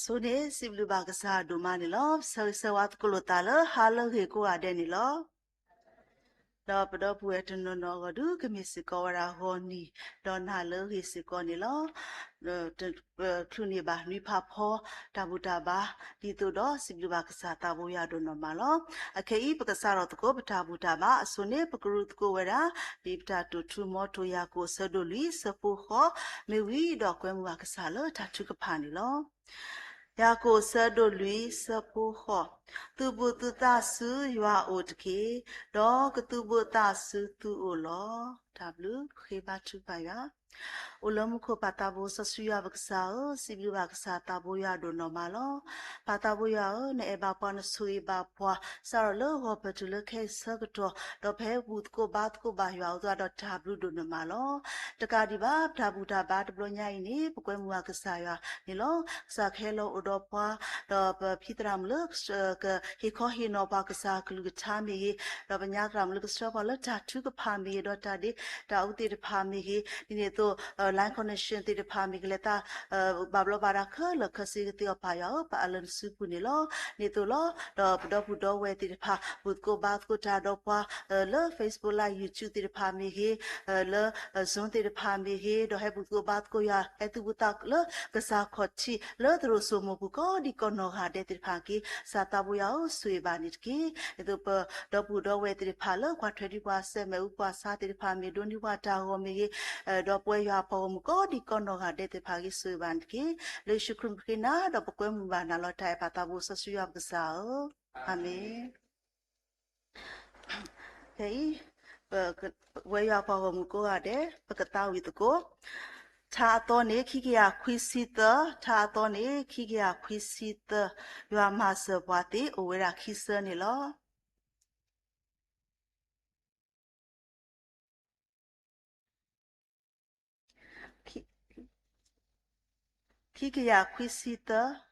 ဆိန့ၣ် စံးဘျုးဘၣ်ကစၢ်ဒိၣ်မးန့ၣ်လီၤ. ဆၢဂ့ၤဆၢဝါသကိးလိာ်သးလၢဟါလၢအဂ့ၤကိးဂၤဒဲးန့ၣ်လီၤ. ဒီးပဒီပုၢ်ဝဲၢ်တနီၤနီၤအဂီၢ်ဒုး ကမ့ၢ်စ့ၢ်ကီးဝဲဒၣ်ဂီၤနံၤ ဒီးနၤလၢအဂ့ၤစ့ၢ်ကီးန့ၣ်လီၤ. ပချုးန့ၢ်ဘၣ်နွံဖးဖီ တၢ်ဘူၣ်တၢ်ဘါ ဒ်သိးဒီးစံးဘျုးဘၣ်ကစၢ်သးဘိယွၤဒိၣ်နီၢ်မးလီၤ. အခဲအံၤ ပကစးထီၣ်သကိးပတၢ်ဘူၣ်တၢ်ဘါအစိၤန့ၣ် ပကရူၢ်သကိးဝဲဒၣ် ဒ်ပတၢ်တိာ်ထူမီထိၣ် ယၤကိာ်အဆၢဒိၣ်လွံၢ် အဆၢဖိဃိး မ့ၢ်ဝံၤဒီးကွဲမုာ်ဘၣ်ကစၢ်လၢတၢ်ထုကဖၣ်န့ၣ်လီၤ. ယၤကိာ်အဆၢဒိၣ်လွံၢ် အဆၢဖိဃိး, သူၣ်ဘိၣ်သူၣ်သးဆူယွၤအအိၣ်တက့ၢ်, ဒီးကသူၣ်ဘိၣ်သးဆူသုအိၣ်လီၤ. တၢ်ဘျုး ပဃ့ဘါထုကဖၣ်ယွၤ. အိၣ်လၢမူခိၣ်ပၢ်သးဘိစီဆှံယွၤပကစၢ်ဧၢ, စံးဘျုးဘၣ်ကစၢ်သးဘိယွၤဒိၣ်နီၢ်မးလီၤ. ပၢ်သးဘိယွၤဧၢ, နအဲၣ်ဘၣ်ပှၤ နဆိၣ်ဂ့ၤဘၣ်ပှၤ စးထီၣ်လၢဂီၤဖဲတုၤလၢခဲအံၤဆၢကတီၢ်, ဒီးပဟဲဘူၣ်သကိးဘါသကိးဘၣ်ယွၤအဃိဒီးတၢ်ဘျုးဒိၣ်နီၢ်မးလီၤ. တကးဒံးဘၣ် ပတၢ်ဘူၣ်တၢ်ဘါတဘျီညါအံၤန့ၣ် ပကွဲမုာ်ဘၣ်ကစၢ်ယွၤန့ၣ်လီၤ. ကစၢ်ကဟဲလီၤအိၣ်ဒီးပှၤ, ဒီးပဖံးသရၣ်မုၣ်လၢ ကဟ့ၣ်ခီဟ့ၣ်နီၤပှၤကစၢ်အကလုၢ်ကထါမ့ၢ်ဂ့ၤ, ဒီးပညါသရၣ်မုၣ်လၢကဆှၢပှၤလၢတၢ်ထုကဖၣ်မ့ၢ်ဂ့ၤ, ဒီးတၢ်ဒ့တၢ်အူသ့ၣ်တဖၣ်မ့ၢ်ဂ့ၤ, ဒ်န့ၣ်အသိး line connection သ့ၣ်တဖၣ်မ့ၢ်ဂ့ၤ, လဲၤသး ဘၣ်ဘျီးဘၣ်ဒါခဲလၢာ်ခဲဆ့ကသ့အီၤ ပၢ်ယွၤဧၢ, ပအၢၣ်လီၤနစုပူၤန့ၣ်လီၤ. ဒ်န့ၣ်အသိးလီၤ. ဒီးပဒီပုၢ်ဒီဝဲၢ်သ့ၣ်တဖၣ် ဘူၣ်သကိးဘါသကိးတၢ်ဒီးပှၤ လၢ Facebook Live, YouTube သ့ၣ်တဖၣ်မ့ၢ်ဂ့ၤ, လၢ Zoom သ့ၣ်တဖၣ်မ့ၢ်ဂ့ၤ, ဒီးဟဲဘူၣ်သကိးဘါသကိးယွၤ, ဟဲသူၣ်ဘူၣ်သးလၢကစၢ်ခီၣ်ထံး လၢသရိာ်စိမိၤပူၤ ကိးဒံကိးနီၢ်ဂၤဒဲးသ့ၣ်တဖၣ်က့ၤ, ကစၢ်သးဘိယွၤဧၢ, ဆိၣ်ဂ့ၤဘၣ်န့ၣ်တက့ၢ်. ဒ်သိးပဒီပုၢ်ဒီဝဲၢ်သ့ၣ်တဖၣ်လၢ ကွၢ်ထွဲဒံးပှၤစဲး မ့ၣ်အူကွၢ်ဆါသ့ၣ်တဖၣ်မ့ၢ်ဂ့ၤ, ဒိးန့ၢ်ပှၤတၢ်ဂီၤမ့ၢ်ဂ့ၤ, ဒီးပဝဲယွၤအပှၤဂီၢ်မုၢ် ကိးဒံကိးနီၢ်ဂၤဒဲးသ့ၣ်တဖၣ်က့ၤ ဆိၣ်ဂ့ၤဘၣ်န့ၣ်တက့ၢ်. လၢယ့ၣ်ၡူးခရံာ်မ့ၢ်ဃ့နၤ ဒီးပကွဲမုာ်ဘၣ်နၤလီၤ. တၢ်အဲၣ်ပၢ်သးဘိစီဆှံယွၤပကစၢ်ဧၢ, အၤမ့ၣ်. ခဲအံၤ ပဝဲယွၤပှၤဂီၢ်မုၢ်ကိးဂၤဒဲး ပကသးဝံၣ်သကိး ထါအသီန့ၣ် ခံကယၤခွံဆံသၢ, ထါအသီန့ၣ် ခံကယၤခွံဆံသၢ, ယွၤမၤစၢၤပှၤသ့ၣ် အိၣ်ဝဲဒၣ်ခံဆၢန့ၣ်လီၤ. ခံကယၤခွံဆံသၢ.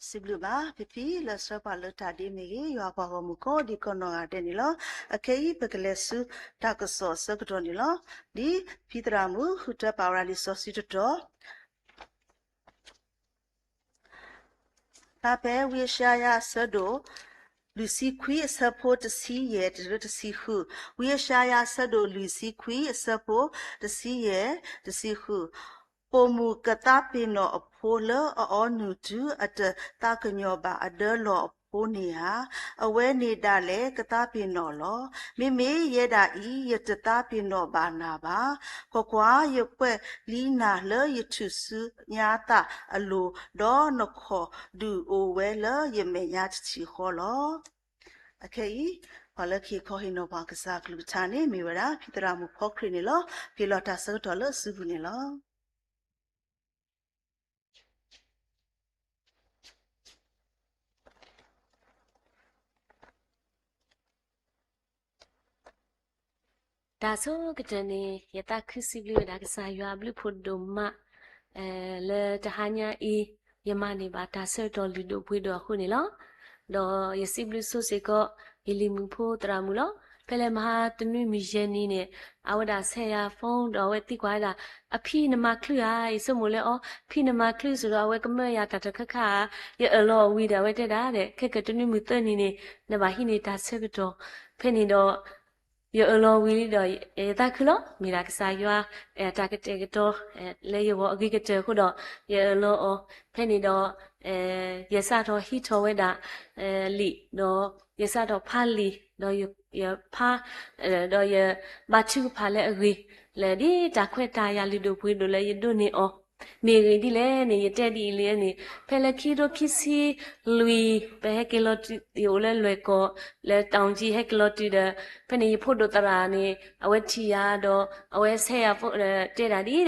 စံးဘျုးဘၣ်ဖံဖံလၢအဆှၢပှၤလၢတၢ်ဒ့မ့ၢ်ဂ့ၤ, ယွၤပှၤဂီၢ်မုၢ်ကိးဒံကိးနီၢ်ဂၤဒဲးန့ၣ်လီၤ. အခဲအံၤ ပကလဲၤဆူတၢ်ကစီၣ်အဆၢကတီၢ်န့ၣ်လီၤ. ဒ်ဖံသရၣ်မုၣ် ဃုထၢပာ်ဝဲဒၣ်လံာ်စီဆှံတတီၤ ဖဲဝံယၡါယၤအဆၢဒိၣ် လွံၢ်ဆံခွံအဆၢဖိတဆံယဲၢ်တုၤလၢတဆံဃု, ဝံယၡါယၤအဆၢဒိၣ်လွံၢ်ဆံခွံအဆၢဖိတဆံယဲၢ်, တဆံဃု, ပိာ်မုၣ်ကသးပ့ၤနီၣ်အဖိလၢအအီနုၢ်တုၤအတသးကညီၤဘၣ်အဒၢလီၢ်အဖိန့ၣ်ဧါ. အဝဲန့ၣ်ဒၣ်လဲာ်ကသးပ့ၤနီၣ်လီၤ. မ့မ့ၢ်ယဲဒၣ်အံၤ ယတသးပ့ၤနီၣ်ဘၣ်နၤဘၣ်. ကွၢ်ကွၢ်, ယကွဲးလံနၤလၢယထူၣ်စုညါသၣ်အလိၤ, ဒီးနခီၣ်ဒုးအိၣ်ဝဲလၢယမဲာ်ညါတထံၣ်ဃီလီၤ. အခဲအံၤ ပှၤလၢကဟ့ၣ်ခီဟ့ၣ်နီၤပှၤကစၢ်ကလုၢ်ကထါန့ၣ် မ့ၢ်ဝဲဒၣ် ဖံသရၣ်မုၣ်ဖီခရံာ်န့ၣ်လီၤ. ပဟ့ၣ်လီၤတၢ်ဆၢကတီၢ်လၢအစုပူၤန့ၣ်လီၤ. တၢ်ဆိကတၢၢ်န့ၣ် ယသးခုစံးဘျုးဝဲဒၣ်ကစၢ်ယွၤအဘျုးဖးဒိၣ်မး, လၢတဟါညါအံၤ ယမၤန့ၢ်ဘၣ်တၢ်ဆၢကတီၢ်လုၢ်ဒိၣ်ပှ့ၤဒိၣ်အဃိန့ၣ်လီၤ. ဒီးယစံးဘျုးဆိစ့ၢ်ကီး ယလံၤမုၣ်ဖိသရၣ်မုၣ်လီၤ. ဖဲလဲၣ်မဟါတနွံမုၢ်ယဲၢ်နံၤန့ၣ် အဝဲဒၣ်ဆဲးယၤ phone ဒီးအဝဲသံကွၢ်ဝဲဒၣ် အဖံနမၤချုးဧါ, ယဆိကမိၣ်လၢအီၤ ဖံနမၤချုးစ့ၢ်ဒီး အဝဲကမၢယၤတၢ်တခါခါဧါ, ယအၢၣ်လီၤအီၤဝံၤဒီး အဝဲတဲဒၣ်ဒီး ခဲကတနွံမုၢ်သၢနံၤန့ၣ် နဘၣ်ဟံးန့ၢ်တၢ်ဆၢကတီၢ်, ဖဲန့ၣ်ဒီး ယအၢၣ်လီၤဝံၤလံဒီး ယသးခုလီၤ. မ့ၢ်ဒၣ်ကစၢ်ယွၤ တၢ်ကတဲာ်ကတီၤ လၢယဂီၢ်အဂ့ၤကတၢၢ်အဃိဒီး ယအၢၣ်လီၤအီၤ, ဖဲန့ၣ်ဒီး ယစးထီၣ်ဟံးထီၣ်ဝဲဒၣ် လံာ်ဒီး ယစးထီၣ်ဖးလံာ် ဒီးယဖး ဒီးယဘါထုကဖၣ်လၢအဂ့ၤ လၢဒ်တၢ်ခွဲးတၢ်ယာ်လုၢ်ဒိၣ်ပှ့ၤဒိၣ်လၢယဒိးန့ၢ်အီၤ, မ့ၢ်ဂ့ၢ်ဒ်လဲၣ်န့ၣ် ယတဲဒ်အံၤလံန့ၣ် ဖဲလၢခံကထိခံဆံလွံၢ် ပဟဲက့ၤလီၤတုၤ ယအိၣ်လၢလွဲၢ်ကီၢ် လၢတီၣ်ကၠံ ဟဲက့ၤလီၤတုၤဒီး ဖဲန့ၣ်ယဖိဒိၣ်သရၣ်န့ၣ် အဝဲထံၣ်ယၤဒီး အဝဲဆဲးယၤ phone တဲဒၣ်ဒ်ဒီး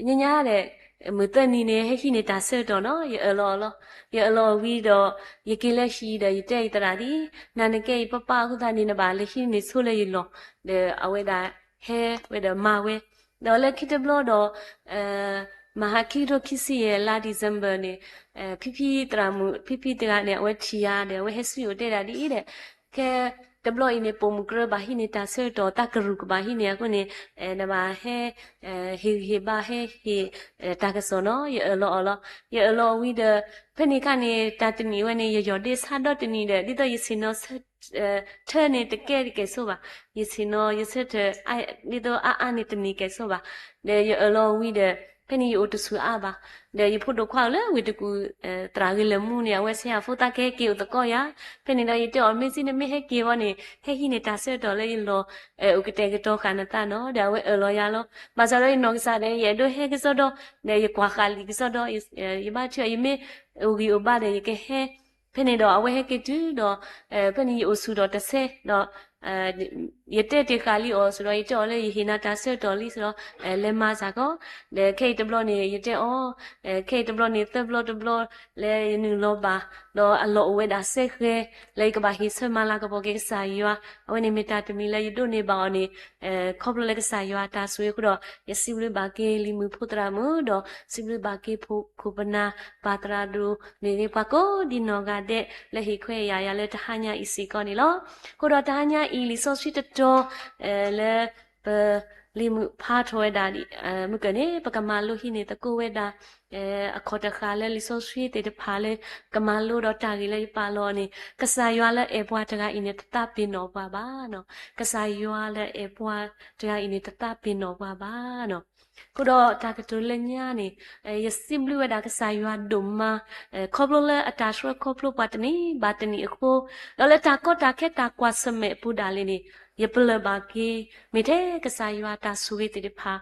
ညါညါဒီး မုၢ်သၢနံၤန့ၣ် ဟဲဟံးန့ၢ်တၢ်ဆၢကတီၢ်နီၤ, ယအၢၣ်လီၤအီၤလီၤ. ယအၢၣ်လီၤအီၤဝံၤဒီး ယက့ၤလၢဟံၣ်ဒီး ယတဲယသရၣ်ဒ် နၤနကဲယပၢ်ပၢ်အဃိသတးန့ၣ် နဘၣ်လဲၤဟံးန့ၢ်ဆိလၢယလီၢ်, ဒီးအဝဲဒၣ်ဟဲဝဲဒီးမၤဝဲ, ဒီးလၢခံတဘျီဒီး မဟါခံကထိခံဆံယဲၢ် လါ December န့ၣ် ဖံဖံသရၣ်မုၣ် ဖံဖံတဂၤန့ၣ် အဝဲထံၣ်ယၤဒီး အဝဲဟဲဆူယအိၣ်တဲဒၣ်ဒ်အံၤဒီး ခဲတဘျီအံၤန့ၣ် ပိာ်မုၣ်ကရၢဘၣ်ဟံးန့ၢ်တၢ်ဆၢကတီၢ် တၢ်ကရူၢ်ကဘၣ်ဟံးန့ၢ်အဃိန့ၣ် နဘၣ်ဟဲ ဟ့ၣ်ဂံၢ်ဟ့ၣ်ဘါ ဟဲဟ့ၣ်တၢ်ကစီၣ်နီၤ, ယအၢၣ်လီၤအီၤလီၤ. ယအၢၣ်လီၤအီၤဝံၤဒီး ဖဲန့ၣ်အခါန့ၣ် တၢ်တနံၣ်ဝဲန့ၣ် ယယီၢ်ဒ့ဆါဒီတနံၣ်ဒီး ဒ်သိးယဆ့ၣ်နီၤ ထၢန့ၣ်တကဲတကဲဆိဘၣ်, ယဆ့ၣ်နီၤ ယဆၢထၢၣ် ဒ်သိးအါအါန့ၣ်တန့ၢ်ကဲဆိဘၣ်, ဒီးယအၢၣ်လီၤဝံၤဒီး ဖဲန့ၣ်ယအိၣ်တဆူၣ်အါဘၣ်, ဒီးယဖိဒိၣ်ခွါအိၣ်လၢဝ့ၢ်တကူၣ် သရၣ်ဂ့ၤလၢာ်မူန့ၣ် အဝဲဆဲးယၤ phone သးကဟဲက့ၤအိၣ်သကိးယၤ, ဖဲန့ၣ်ဒီးယတဲအီၤ မ့ၢ်စ့ၢ်နမ့ၢ်ဟဲက့ၤဝဲန့ၣ် ဟဲဟံးန့ၢ်တၢ်ဆၢကတီၢ်လၢယလီၢ် အိၣ်ကတဲာ်ကတီၤဃာ်နသးနီၤ, ဒီးအဝဲအၢၣ်လီၤယၤလီၤ. ဘၣ်ဆၣ်ဒီးယနီၢ်ကစၢ်ဒီး ယအဲၣ်ဒိးဟဲကစီဒီ ဒီးယကွၢ်ဃာ်လံာ်ကစီဒီ ယဘၣ်ထုအီၤ ယမ့ၢ်အိၣ်ဂံၢ်အိၣ်ဘါဒီး ယကဟဲ ဖဲန့ၣ်ဒီးအဝဲဟဲက့ၤတုၤဒီး ဖဲန့ၣ်ယအိၣ်ဆူၣ်ဒီးတဆဲးဒီး ယတဲတ့ၢ်ဃာ်လံအီၤစ့ၢ်ဒီး ယတဲအီၤလၢယဟ့ၣ်နၤတၢ်ဆၢကတီၢ်လံစ့ၢ်ဒီး လဲၤမၤစ့ၢ်ကီး, ဒီးခဲအံၤတဘျီန့ၣ် ယတဲအီၤ ခဲအံၤတဘျီန့ၣ် သၢဘျီတဘျီ လၢယနုာ်လီၤဘၣ်, ဒီးအလီၢ်အိၣ်ဝဲဒၣ်စဲဃဲၤ လၢယကဘၣ်ဟ့ၣ်ဆၢမၤလၤကပီၤက့ၤကစၢ်ယွၤ, အဝဲန့ၣ်မ့ၢ်တၢ်တမံၤလၢယဒိးန့ၢ်ဘၣ်အီၤန့ၣ် ခီဖျိလၢကစၢ်ယွၤတၢ်ဆိၣ်ဂ့ၤအဃိဒီး ယစံးဘျုးဘၣ်က့ၤလံာ်မုၣ်ဖိသရၣ်မုၣ်ဒီး စံးဘျုးဘၣ်က့ၤဖိခိၣ်ပနၢ်ပၢ်သရၣ်ဒိၣ်မ့ၢ်ဂ့ၤ ပှၤကိးဒံနီၢ်ဂၤဒဲး လၢဟ့ၣ်ခွဲးယာ်ယၤလၢတဟါညါအံၤစ့ၢ်ကီးန့ၣ်လီၤ. အဃိဒီးတဟါညါအံၤ လံာ်စီဆှံတတီၤ လၢပလံာ်မုၣ်ဖးထီၣ်ဝဲဒၣ် မုၢ်ကၢၢ်န့ၣ် ပကမၤလိဟံးန့ၢ်သကိးဝဲဒၣ် အခီၣ်တဃာ်လၢလံာ်စီဆှံသ့ၣ်တဖၣ်လၢ ကမၤလိဒီးတၢ်ဂ့ၢ်လၢယပာ်လီၤန့ၣ် ကစၢ်ယွၤလၢအဲၣ်ပှၤတဂၤအံၤန့ၣ် တသးပ့ၤနီၣ်ပှၤဘၣ်နီၤ. ကစၢ်ယွၤလၢအဲၣ်ပှၤတဂၤအံၤန့ၣ် တသးပ့ၤနီၣ်ပှၤဘၣ်နီၤ. အဃိဒီးတၢ်ကတိၤလၢညါန့ၣ် ယစံးဘျုးဝဲဒၣ်ကစၢ်ယွၤဒိၣ်မး ခီဖျိလၢအတၢ်ဆှၢခီဖျိပှၤတနံၤဘၣ်တနံၤအဃိ, ဒီးလၢတၢ်ကီတၢ်ခဲတၢ်ကွၢ်ဆၢၣ်မဲာ်အပူၤဒၣ်လဲာ်န့ၣ် ယပလၢၢ်ဘၣ်က့ၤ မ့ၢ်ထဲကစၢ်ယွၤတၢ်ဆိၣ်ဂ့ၤသ့ၣ်တဖၣ်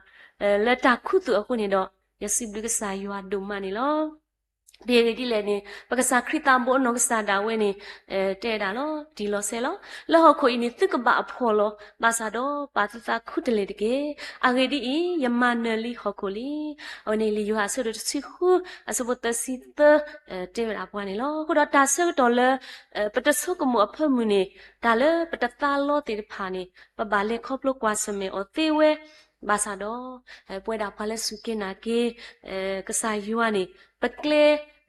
လၢတၢ်ခူသူၣ်အဃိန့ၣ်ဒီး ယစံးဘျုးကစၢ်ယွၤဒိၣ်မးန့ၣ်လီၤ. ဒ်အဂ့ၢ်ဒ်လဲၣ်န့ၣ် ပကစၢ်ခရံာ်သးဘိအနီၢ်ကစၢ်ဒၣ်ဝဲန့ၣ် တဲဝဲဒၣ်လီၤ, တံၢ်လီၤဆဲးလီၤ. လၢဟီၣ်ခိၣ်အံၤန့ၣ် သုကဘၣ်အဖှီၣ်လီၤ. ဘၣ်ဆၣ်ဒီးပာ်သုသးခူတလဲာ်တက့ၢ်. အဂ့ၢ်ဒ်အံၤ, ယမၤနၢၤလံဟီၣ်ခိၣ်လံ. အဝဲန့ၣ်လံာ်ယိၤဟၣ်အဆၢဒိၣ်တဆံဃု အဆၢဖိသၢဆံသၢ တဲဝဲဒၣ်ပှၤန့ၣ်လီၤ. အဃိဒီးတၢ်ဆၢကတီၢ်လၢ ပတဆိကမိၣ်အဖၢမုၢ်န့ၣ် တၢ်လၢပတသးလီသ့ၣ်တဖၣ်န့ၣ် ပဘၣ်လဲၤခီဖျိကွၢ်ဆၢၣ်မဲာ်အီၤသ့ဝဲ ဘၣ်ဆၣ်ဒီး ပဝဲဒၣ်ပှၤလၢစူၢ်က့ၤနာ်က့ၤ ကစၢ်ယွၤန့ၣ် ပကျဲ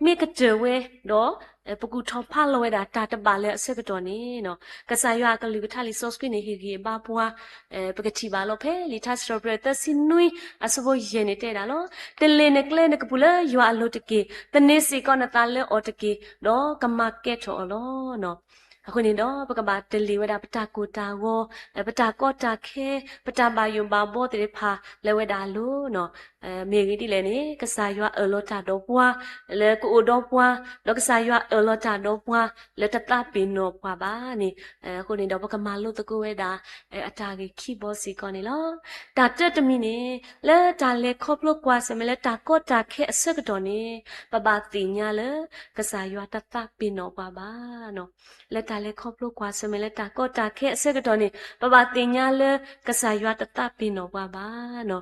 မ့ၢ်ကတၢၢ်ဝဲဒီး ပကူၣ်ထီၣ်ဖးလီၤဝဲဒၣ်တၢ်တဘၣ်လၢအဆၢကတီၢ်န့ၣ် ကစၢ်ယွၤအကလုၢ်ကထါလံာ်စီဆှံန့ၣ် ဟ့ၣ်ဂံၢ်ဟ့ၣ်ဘါပှၤ ပကထံၣ်ဘၣ်လီၤဖဲလံာ်ထါစံးထီၣ်ပတြၢၤသၢဆံနွံ အဆၢဖိယဲၢ်န့ၣ်တဲဒၣ်လီၤ. တလ့ၢ်နကျဲနကပူၤလၢယွၤအလိၤတက့ၢ်. သန့ၤစ့ၢ်ကီးနသးလၢအီၤတက့ၢ်, ဒီးကမၤကဲထီၣ်အီၤလီၤ. အဃိန့ၣ်ဒီး ပကဘၣ်တလ့ၤဝဲဒၣ်ပတၢ်ကိၢ်တၢ်ဂီၤ, ပတၢ်ကီတၢ်ခဲ, ပတၢ်ဘၣ်ယိၣ်ဘၣ်ဘီသ့ၣ်တဖၣ်လၢဝဲဒၣ်အလိၤနီၤ. မ့ၢ်ဂ့ၢ်ဒ်လဲၣ်န့ၣ် ကစၢ်ယွၤအၢၣ်လီၤတၢ်ဒီးပှၤ လၢကအိၣ်ဒီးပှၤ, ဒီးကစၢ်ယွၤအၢၣ်လီၤတၢ်ဒီးပှၤ လၢတသးပ့ၤနီၣ်ပှၤဘၣ်န့ၣ်, အဃိန့ၣ်ဒီး ပကမၤလိသကိးဝဲဒၣ် အတၢ်ဂ့ၢ်ခံဘီစ့ၢ်ကီးန့ၣ်လီၤ. တၢ်တၢတမံၤန့ၣ် လၢတၢ်လဲၤခီဖျိကွၢ်ဆၢၣ်မဲာ်လၢတၢ်ကီတၢ်ခဲအဆၢကတီၢ်န့ၣ် ပဘၣ်သ့ၣ်ညါလၢ ကစၢ်ယွၤတသးပ့ၤနီၣ်ပှၤဘၣ်နီၤ. လၢတၢ်လဲၤခီဖျိကွၢ်ဆၢၣ်မဲာ်လၢတၢ်ကီတၢ်ခဲအဆၢကတီၢ်န့ၣ် ပဘၣ်သ့ၣ်ညါလၢကစၢ်ယွၤတသးပ့ၤနီၣ်ပှၤဘၣ်နီၤ.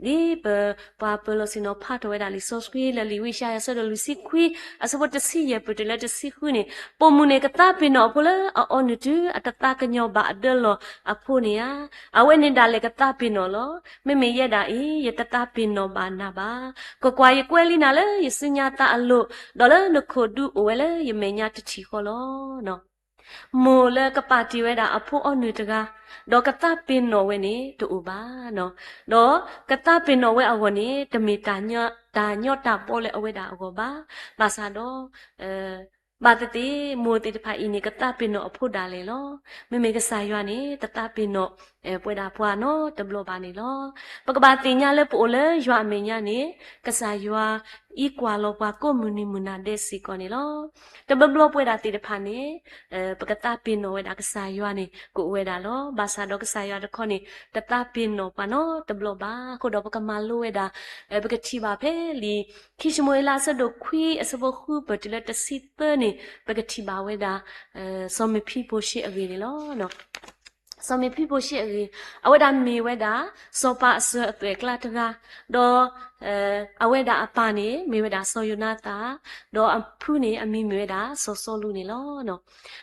ဒ်ပပှၤပၢၤလီၢ်ဆ့ၣ်နီၤဖးထီၣ်ဝဲဒၣ် လံာ်စီဆှံလၢလံာ်ဝံယၡါယၤအဆၢဒိၣ်လွံၢ်ဆံခွံ အဆၢဖိတဆံယဲၢ်ပၢၢ်တုၤလၢတဆံဃုန့ၣ်, ပိာ်မုၣ်န့ၣ်ကသးပ့ၤနီၣ်အဖိလၢအအီနုၢ်တုၤအတသးကညီၤဘၣ်အဒၢလီၢ်အဖိန့ၣ်ဧါ. အဝဲန့ၣ်ဒၣ်လဲာ်ကသးပ့ၤနီၣ်လီၤ. မ့မ့ၢ်ယဲဒၣ်အံၤ ယတသးပ့ၤနီၣ်ဘၣ်နၤဘၣ်. ကွၢ်ကွၢ်, ယကွဲးလံနၤလၢယစုညါသးအလိၤ, ဒီးလၢနခိၣ်ဒူအိၣ်ဝဲလၢယမဲာ်ညါတထံၣ်ဃီလီၤ. မိၢ်လၢကပာ်တ့ၢ်ဝဲဒၣ်အဖိအီနုၢ်တဂၤ, ဒီးကသးပ့ၤနီၣ်ဝဲန့ၣ်တအိၣ်ဘၣ်နီၤ. ဒီးကသးပ့ၤနီၣ်ဝဲအဂီၢ်န့ၣ် တမ့ၢ်တၢ်ညီတၢ်ညီတၢ်ဘီလၢအဝဲဒၣ်အဂီၢ်ဘၣ်. ဘၣ်ဆၣ်ဒီး ဘၣ်သ့ၣ်သ့ၣ် မိၢ်သ့ၣ်တဖၣ်အံၤန့ၣ် ကသးပ့ၤနီၣ်အဖိဒၣ်လဲာ်လီၤ. မ့မ့ၢ်ကစၢ်ယွၤန့ၣ် တသးပ့ၤနီၣ် ပှဲၤဒၣ်ပှၤနီတဘျီဘၣ်န့ၣ်လီၤ. ပကဘၣ်သ့ၣ်ညါလၢပအိၣ်လၢယွၤအမဲာ်ညါန့ၣ် ကစၢ်ယွၤအံးကွၢ်လီၤပှၤကိးမုၢ်နံၤမုၢ်နၤဒဲးစ့ၢ်ကီးန့ၣ်လီၤ. တဘျီဘျီပဝဲဒၣ်သ့ၣ်တဖၣ်န့ၣ် ပကသးပ့ၤနီၣ်ဝဲဒၣ်ကစၢ်ယွၤန့ၣ် ကအိၣ်ဝဲဒၣ်လီၤ. ဘၣ်ဆၣ်ဒီးကစၢ်ယွၤတခီန့ၣ် တသးပ့ၤနီၣ်ပှၤနီတဘျီဘၣ်. အဃိဒီးပကမၤလိဝဲဒၣ် ပကထံၣ်ဘၣ်ဖဲလံာ် ခံၡမူၤအ့လးအဆၢဒိၣ်ခွံ အဆၢဖိဃုပၢၢ်တုၤလၢတဆံသၢန့ၣ် ပကထံၣ်ဘၣ်ဝဲဒၣ် စီၤမံၤဖံဘိၣ်ၡ့အဂ့ၢ်န့ၣ်လီၤ. စီၤမံၤဖံဘိၣ်ၡ့အဂ့ၢ်, အဝဲဒၣ်မ့ၢ်ဝဲဒၣ် စီၤပၤအစၢၤအသွဲၣ်အကျါတဂၤ, ဒီး အဝဲဒၣ်အပၢ်န့ၣ် မ့ၢ်ဝဲဒၣ်စီၤယိၤနါသၣ်, ဒီးအဖုန့ၣ် အမံၤမ့ၢ်ဝဲဒၣ်စီၤစီလူးန့ၣ်လီၤ.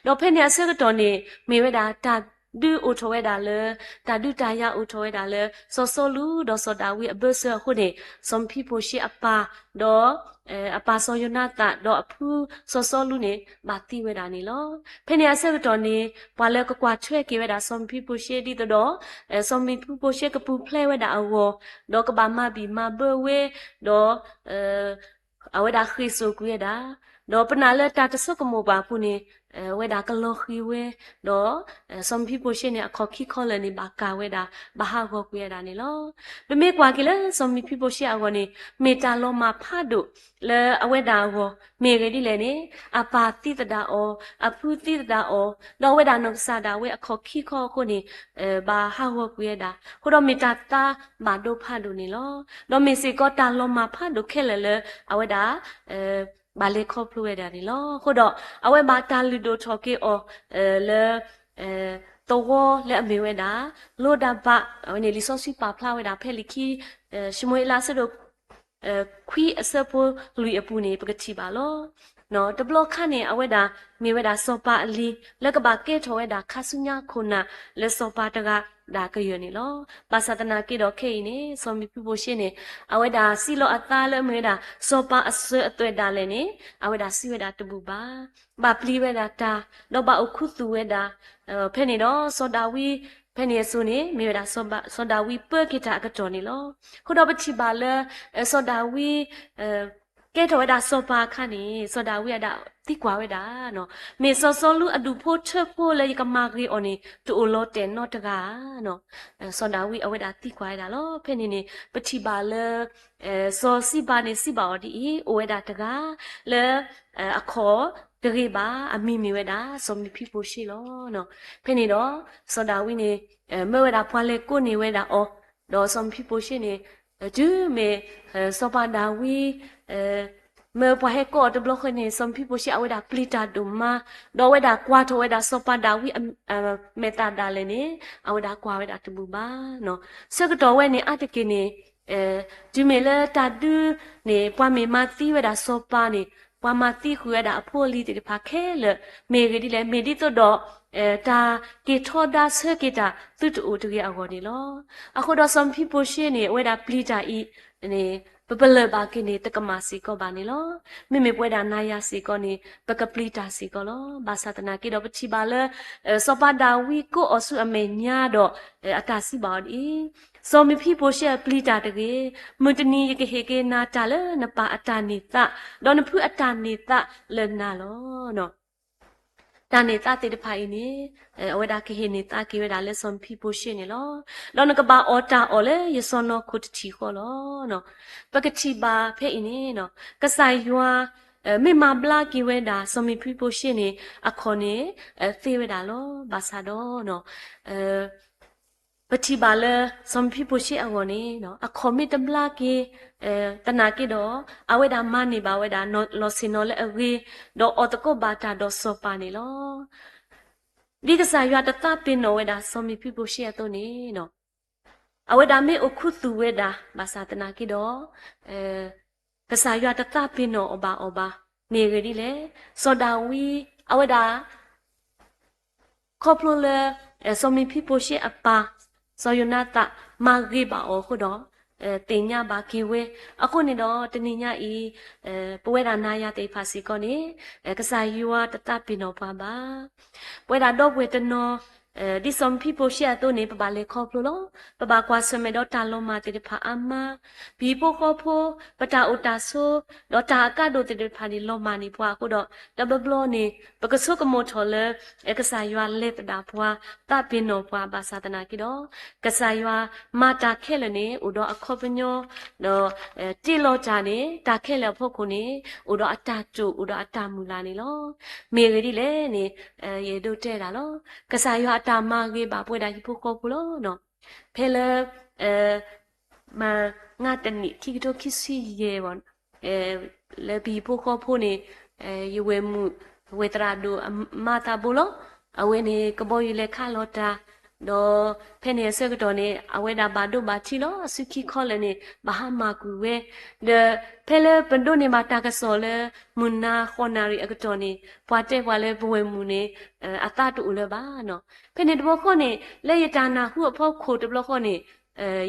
ဒီးဖဲန့ၣ်အဆၢကတီၢ်န့ၣ် မ့ၢ်ဝဲဒၣ်တၢ်ဒုးအိၣ်ထီၣ်ဝဲဒၣ်လၢ တၢ်ဒုးတၢ်ယၤအိၣ်ထီၣ်ဝဲဒၣ်လၢ စီၤစီလူးဒီးစီၤဒၤဝံးအဘၢၣ်စၢၤအဃိန့ၣ် စီၤမံၤဖံဘိၣ်ၡ့အပၢ် ဒီး အပၢ်စီၤယိၤနါသၣ် ဒီးအဖုစီၤစီလူးန့ၣ် ဘၣ်သံဝဲဒၣ်န့ၣ်လီၤ. ဖဲန့ၣ်အဆၢကတီၢ်န့ၣ် ပှၤလၢကကွၢ်ထွဲက့ၤဝဲဒၣ်စီၤမံၤဖံဘိၣ်ၡ့ဒ်သိးဒီး စီၤမံၤဖံဘိၣ်ၡ့ကပူၤဖျဲးဝဲဒၣ်အဂီၢ်, ဒီးကဘၣ်မၤဘံၣ်မၤဘၢဝဲ, ဒီး အဝဲဒၣ်ဃ့ၢ်စိာ်ကွံာ်ဝဲဒၣ်, ဒီးပနာ်လၢတၢ်တဆိကမိၣ်ပှၤအပူၤန့ၣ် အဝဲဒၣ်ကလီၤဃံၤဝဲ, ဒီး စီၤမံၤဖံဘိၣ်ၡ့န့ၣ် အခီၣ်ခံခီလၢာ်န့ၣ် ဘၣ်ကၢ်ဝဲဒၣ်, ဘၣ်ဟးဂီၤကွံာ်ဝဲဒၣ်န့ၣ်လီၤ. ပမ့ၢ်ကွၢ်က့ၤလၢစီၤမံၤဖံဘိၣ်ၡ့အဂီၢ်န့ၣ် မ့ၢ်တၢ်လီၤမၢ်ဖးဒိၣ်လၢအဝဲဒၣ်အဂီၢ်, မ့ၢ်ဂ့ၢ်ဒ်လဲၣ်န့ၣ် အပၢ်သံသဒၣ်အီၤ, အဖုသံသဒၣ်အီၤ, ဒီးအဝဲဒၣ်နီၢ်ကစၢ်ဒၣ်ဝဲအခီၣ်ခံခီအဃိန့ၣ် ဘၣ်ဟးဂီၤကွံာ်ဝဲဒၣ်, အဃိဒီးမ့ၢ်တၢ်သးဘၣ်ဒိဖးဒိၣ်န့ၣ်လီၤ. ဒီးမ့ၢ်စ့ၢ်ကီးတၢ်လီၤမၢ်ဖးဒိၣ်ခဲလၢာ်လၢအဝဲဒၣ် ဘၣ်လဲၤခီဖျိဝဲဒၣ်န့ၣ်လီၤ. အဃိဒီး အဝဲဘၣ်တၢ်လုၢ်ဒိၣ်ထီၣ်က့ၤအီၤ လၢ သဝီလၢအမ့ၢ်ဝဲဒၣ် လိဒၤဘး, အဝဲန့ၣ်လံာ်စီဆှံပာ်ဖျါဝဲဒၣ်ဖဲလံာ်ခံ ၡမူၤအ့လးအဆၢဒိၣ် ခွံအဆၢဖိလွံၢ်အပူၤန့ၣ် ပကထံၣ်ဘၣ်လီၤ. တဘျီခါန့ၣ် အဝဲဒၣ်မ့ၢ်ဝဲဒၣ်စီၤပၤအလံၤ လၢကဘၣ်ကဲထီၣ်ဝဲဒၣ်ခါဆူညါခိၣ်နၢ်လၢစီၤပၤတဂၤဒၣ်ကယၢၢ်န့ၣ်လီၤ. ဘၣ်ဆၣ်သနာ်က့ဒီးခဲအံၤန့ၣ် စီၤမံၤဖံဘိၣ်ၡ့န့ၣ် အဝဲဒၣ်စံးလီၤအသးလၢအမ့ၢ်ဝဲဒၣ် စီၤပၤအစၢၤအသွဲၣ်ဒၣ်လဲာ်န့ၣ် အဝဲဒၣ်စံးဝဲဒၣ်တဘူၣ်ဘၣ်. ဘၣ်ပျံၤဝဲဒၣ်တၢ်, ဒီးဘၣ်အိၣ်ခူသူၣ်ဝဲဒၣ် ဖဲန့ၣ်ဒီးစီၤဒၤဝံး ဖဲန့ၣ်အစိၤန့ၣ် မ့ၢ်ဝဲဒၣ်စီၤဒၤဝံးပၢက့ၤတၢ်အကတီၢ်န့ၣ်လီၤ. အဃိဒီးပထံၣ်ဘၣ်လၢ စီၤဒၤဝံး ကဲထီၣ်ဝဲဒၣ်စီၤပၤအခါန့ၣ် စီၤဒၤဝံးအဒၣ်သံကွၢ်ဝဲဒၣ်, မ့ၢ်စီၤစီလူးအဒူၣ်ဖိထၢဖိလၢယကမၤဂ့ၤအီၤန့ၣ် တအိၣ်လီၤတဲာ်နီတဂၤဧါ. စီၤဒၤဝံးအဝဲဒၣ်သံကွၢ်ဝဲဒၣ်လီၤ. ဖဲန့ၣ်န့ၣ် ပထံၣ်ဘၣ်လၢ စီၤစံဘၤန့ၣ်စံးဘၣ်အီၤဒ်အံၤ, အိၣ်ဝဲဒၣ်တဂၤ လၢ အခီၣ်တဂ့ၤဘၣ်, အမံၤမ့ၢ်ဝဲဒၣ် စီၤမံၤဖံဘိၣ်ၡ့လီၤ. ဖဲန့ၣ်ဒီး စီၤဒၤဝံးန့ၣ် မၢဝဲဒၣ်ပှၤလဲၤကိးန့ၢ်ဝဲဒၣ်အီၤ, ဒီးစီၤမံၤဖံဘိၣ်ၡ့န့ၣ် တုၤမ့ၢ် စီၤပၤဒၤဝံး မၢပှၤဟဲကိးအီၤတဘျီဃီန့ၣ် စီၤမံၤဖံဘိၣ်ၡ့အဝဲဒၣ်ပျံၤတၢ်ဒိၣ်မး, ဒီးအဝဲဒၣ်ကွၢ်ထီၣ်ဝဲဒၣ်စီၤပၤဒၤဝံး မဲာ်သၣ်ဒၣ်လဲာ်န့ၣ် အဝဲဒၣ်ကွၢ်ဝဲဒၣ်တဘူၣ်ဘၣ်. ဆၢကတီၢ်ဝဲန့ၣ် အါတက့ၢ်န့ၣ် တုၤမ့ၢ်လၢတၢ်ဒုးန့ၣ် ပှၤမ့ၢ်မၤသံဝဲဒၣ်စီၤပၤန့ၣ် ပှၤမၤသံဃုာ်ဝဲဒၣ်အဖိအလံၤသ့ၣ်တဖၣ်ခဲလၢာ်, မ့ၢ်ဂ့ၢ်ဒ်လဲၣ်, မ့ၢ်ဒ်သိးဒီး တၢ်က့ၤထီဒါဆၢက့ၤတၢ်သုတအိၣ်တဂ့ၤအဂီၢ်န့ၣ်လီၤ. အဃိဒီးစီၤမံၤဖံဘိၣ်ၡ့န့ၣ် အဝဲဒၣ်ပျံၤတၢ်အံၤန့ၣ် ပပလၢၢ်ဘၣ်က့ၤန့ၣ် တကမၣ်စ့ၢ်ကီးဘၣ်န့ၣ်လီၤ. မ့မ့ၢ်ပဝဲဒၣ်နၤယၤစ့ၢ်ကီးန့ၣ် ပကပျံၤတၢ်စ့ၢ်ကီးလီၤ. ဘၣ်ဆၣ်သနာ်က့ဒီးပထံၣ်ဘၣ်လၢ စီၤပၤဒၤဝံးကိးအီၤဆူအမဲာ်ညါဒီး အတၢ်စံးဘၣ်အီၤဒ်အံၤ, စီၤမံၤဖံဘိၣ်ၡ့ပျံၤတၢ်တဂ့ၤ, မုၢ်တနံၤယကဟ့ၣ်က့ၤနၤတၢ်လၢနပၢ်အတၢ်န့ၢ်သး, ဒီးနဖုအတၢ်န့ၢ်သးလၢနၤလီၤ. တၢ်န့ၢ်သါသ့ၣ်တဖၣ်အံၤန့ၣ် အဝဲဒၣ်ကဟ့ၣ်န့ၢ်သါက့ၤဝဲဒၣ်လၢစီၤမံဖံးဖိရှ့န့ၣ်လီၤ. ဒီးနကဘၣ်အီၣ်တၢ်အီၣ်လၢယစီၢ်နီၤခိၣ်တထံၣ်ဃီလီၤ. ပကထံၣ်ဘၣ်ဖဲအံၤန့ၣ် ကစၢ်ယွၤ မ့ၢ်မၤဘျါက့ၤဝဲဒၣ်စီၤမံဖံးဖိရှ့န့ၣ် အခီၣ်န့ၣ် သ့ဝဲဒၣ်လီၤ. ဘၣ်ဆၣ်ဒီး ပထံၣ်ဘၣ်လၢ စီၤမံဖံးဖိရှ့အဂီၢ်န့ၣ် အခီၣ်မ့ၢ်တဘျါက့ၤ သနာ်က့ဒီး အဝဲဒၣ်မၤန့ၢ်ဘၣ်ဝဲဒၣ် လီၢ်ဆ့ၣ်နီၤလၢအဂ့ၤ, ဒီးအီၣ်သကိးဘၣ်တၢ်ဒီးစီၤပၤန့ၣ်လီၤ. ဒ်ကစၢ်ယွၤတသးပ့ၤနီၣ်ဝဲဒၣ် စီၤမံဖံးဖိရှ့အသိးန့ၣ် အဝဲဒၣ်မ့ၢ်အိၣ်ခူသူၣ်ဝဲဒၣ် ဘၣ်ဆၣ်သနာ်က့ဒီး ကစၢ်ယွၤတသးပ့ၤနီၣ်အီၤဘၣ်အီၤဘၣ်. မ့ၢ်အဂ့ၢ်ဒ်လဲၣ်, စီၤဒၤဝံး အဝဲဒၣ် ခီဖျိလၢ စီၤမံဖံးဖိရှ့အပၢ် စီၤယိၤနၤသၣ် မၤဂ့ၤဘၣ်အီၤအဃိဒီး သ့ၣ်ညါဘၣ်က့ၤဝဲ. အဃိန့ၣ်ဒီး တနံၤညါအံၤ ပဝဲဒၣ်နၤယၤသ့ၣ်တဖၣ်စ့ၢ်ကီးန့ၣ် ကစၢ်ယွၤတသးပ့ၤနီၣ်ပှၤဘၣ်. ပဝဲဒၣ်ဒီပုၢ်ဝဲၢ်တနီၤ ဒ်စီၤမံဖံးဖိရှ့အသိးန့ၣ် ပဘၣ်လဲၤခီဖျိလီၤ. ပဘၣ်ကွၢ်ဆၢၣ်မဲာ်ဒီးတၢ်လီၤမၢ်သ့ၣ်တဖၣ်အါမး, ပဟံၣ်ဖိဃီဖိ ပတၢ်အိၣ်တၢ်ဆိး ဒီးတၢ်အကါဒိၣ်သ့ၣ်တဖၣ်န့ၣ် လီၤမၢ်န့ၢ်ပှၤအဃိဒီး တဘျီဘျီန့ၣ် ပကဆိကမိၣ်ထီၣ်လၢ ကစၢ်ယွၤလဲၤသဒၣ်ပှၤ သးပ့ၤနီၣ်ပှၤ ဘၣ်ဆၣ်သနာ်က့ဒီး ကစၢ်ယွၤမၤတၢ်ခဲလၢာ်န့ၣ် အိၣ်ဒီးအခီပညီ ဒီး တ့လီၤတၢ်န့ၣ် တၢ်ခဲလၢာ်အဖီခိၣ်န့ၣ် အိၣ်ဒီးအတၢ်တိာ် အိၣ်ဒီးအတၢ်မုၢ်လၢ်န့ၣ်လီၤ. မ့ၢ်အဂ့ၢ်ဒ်လဲၣ်န့ၣ် ယအဲၣ်ဒိးတဲဒၣ်လီၤ. ကစၢ်ယွၤအတၢ်မၤဂ့ၤဘၣ်ပဝဲဒၣ်ဟံၣ်ဖိဃီဖိလီၤ. ဖဲလၢ မၤ ငါးတနံၣ်ခံကထိခံဆံယဲၢ်ဘၣ် လၢပဟံၣ်ဖိဃီဖိန့ၣ် ယဝဲၢ်မုၣ် ဝဲၢ်သရၣ်ဒိၣ်အမါသးဘိလီၤ. အဝဲန့ၣ် ကဘီယူၤလဲၤခးလီၤတၢ် ဒီးဖဲန့ၣ်အဆၢကတီၢ်န့ၣ် အဝဲဒၣ်ဘၣ်ဒိဘၣ်ထံးလီၤ. အစုခံခီလၢာ်န့ၣ် ဘၣ်ဟါမၢ်ကွံာ်ဝဲ ဒီးဖဲလၢပဒိးန့ၢ်ဘၣ်တၢ်ကစီၣ်လၢ မုၢ်နၤဃိးနၣ်ရံၣ်အကတီၢ်န့ၣ် ပှၤတဲပှၤလၢပဝဲၢ်မုၣ်န့ၣ် အသးတအိၣ်လၢၤဘၣ်နီၤ. ဖဲန့ၣ်တဘျီဃီန့ၣ် လၢယတၢ်နၢ်ဟူအဖီခိၣ်တဘျီဃီန့ၣ်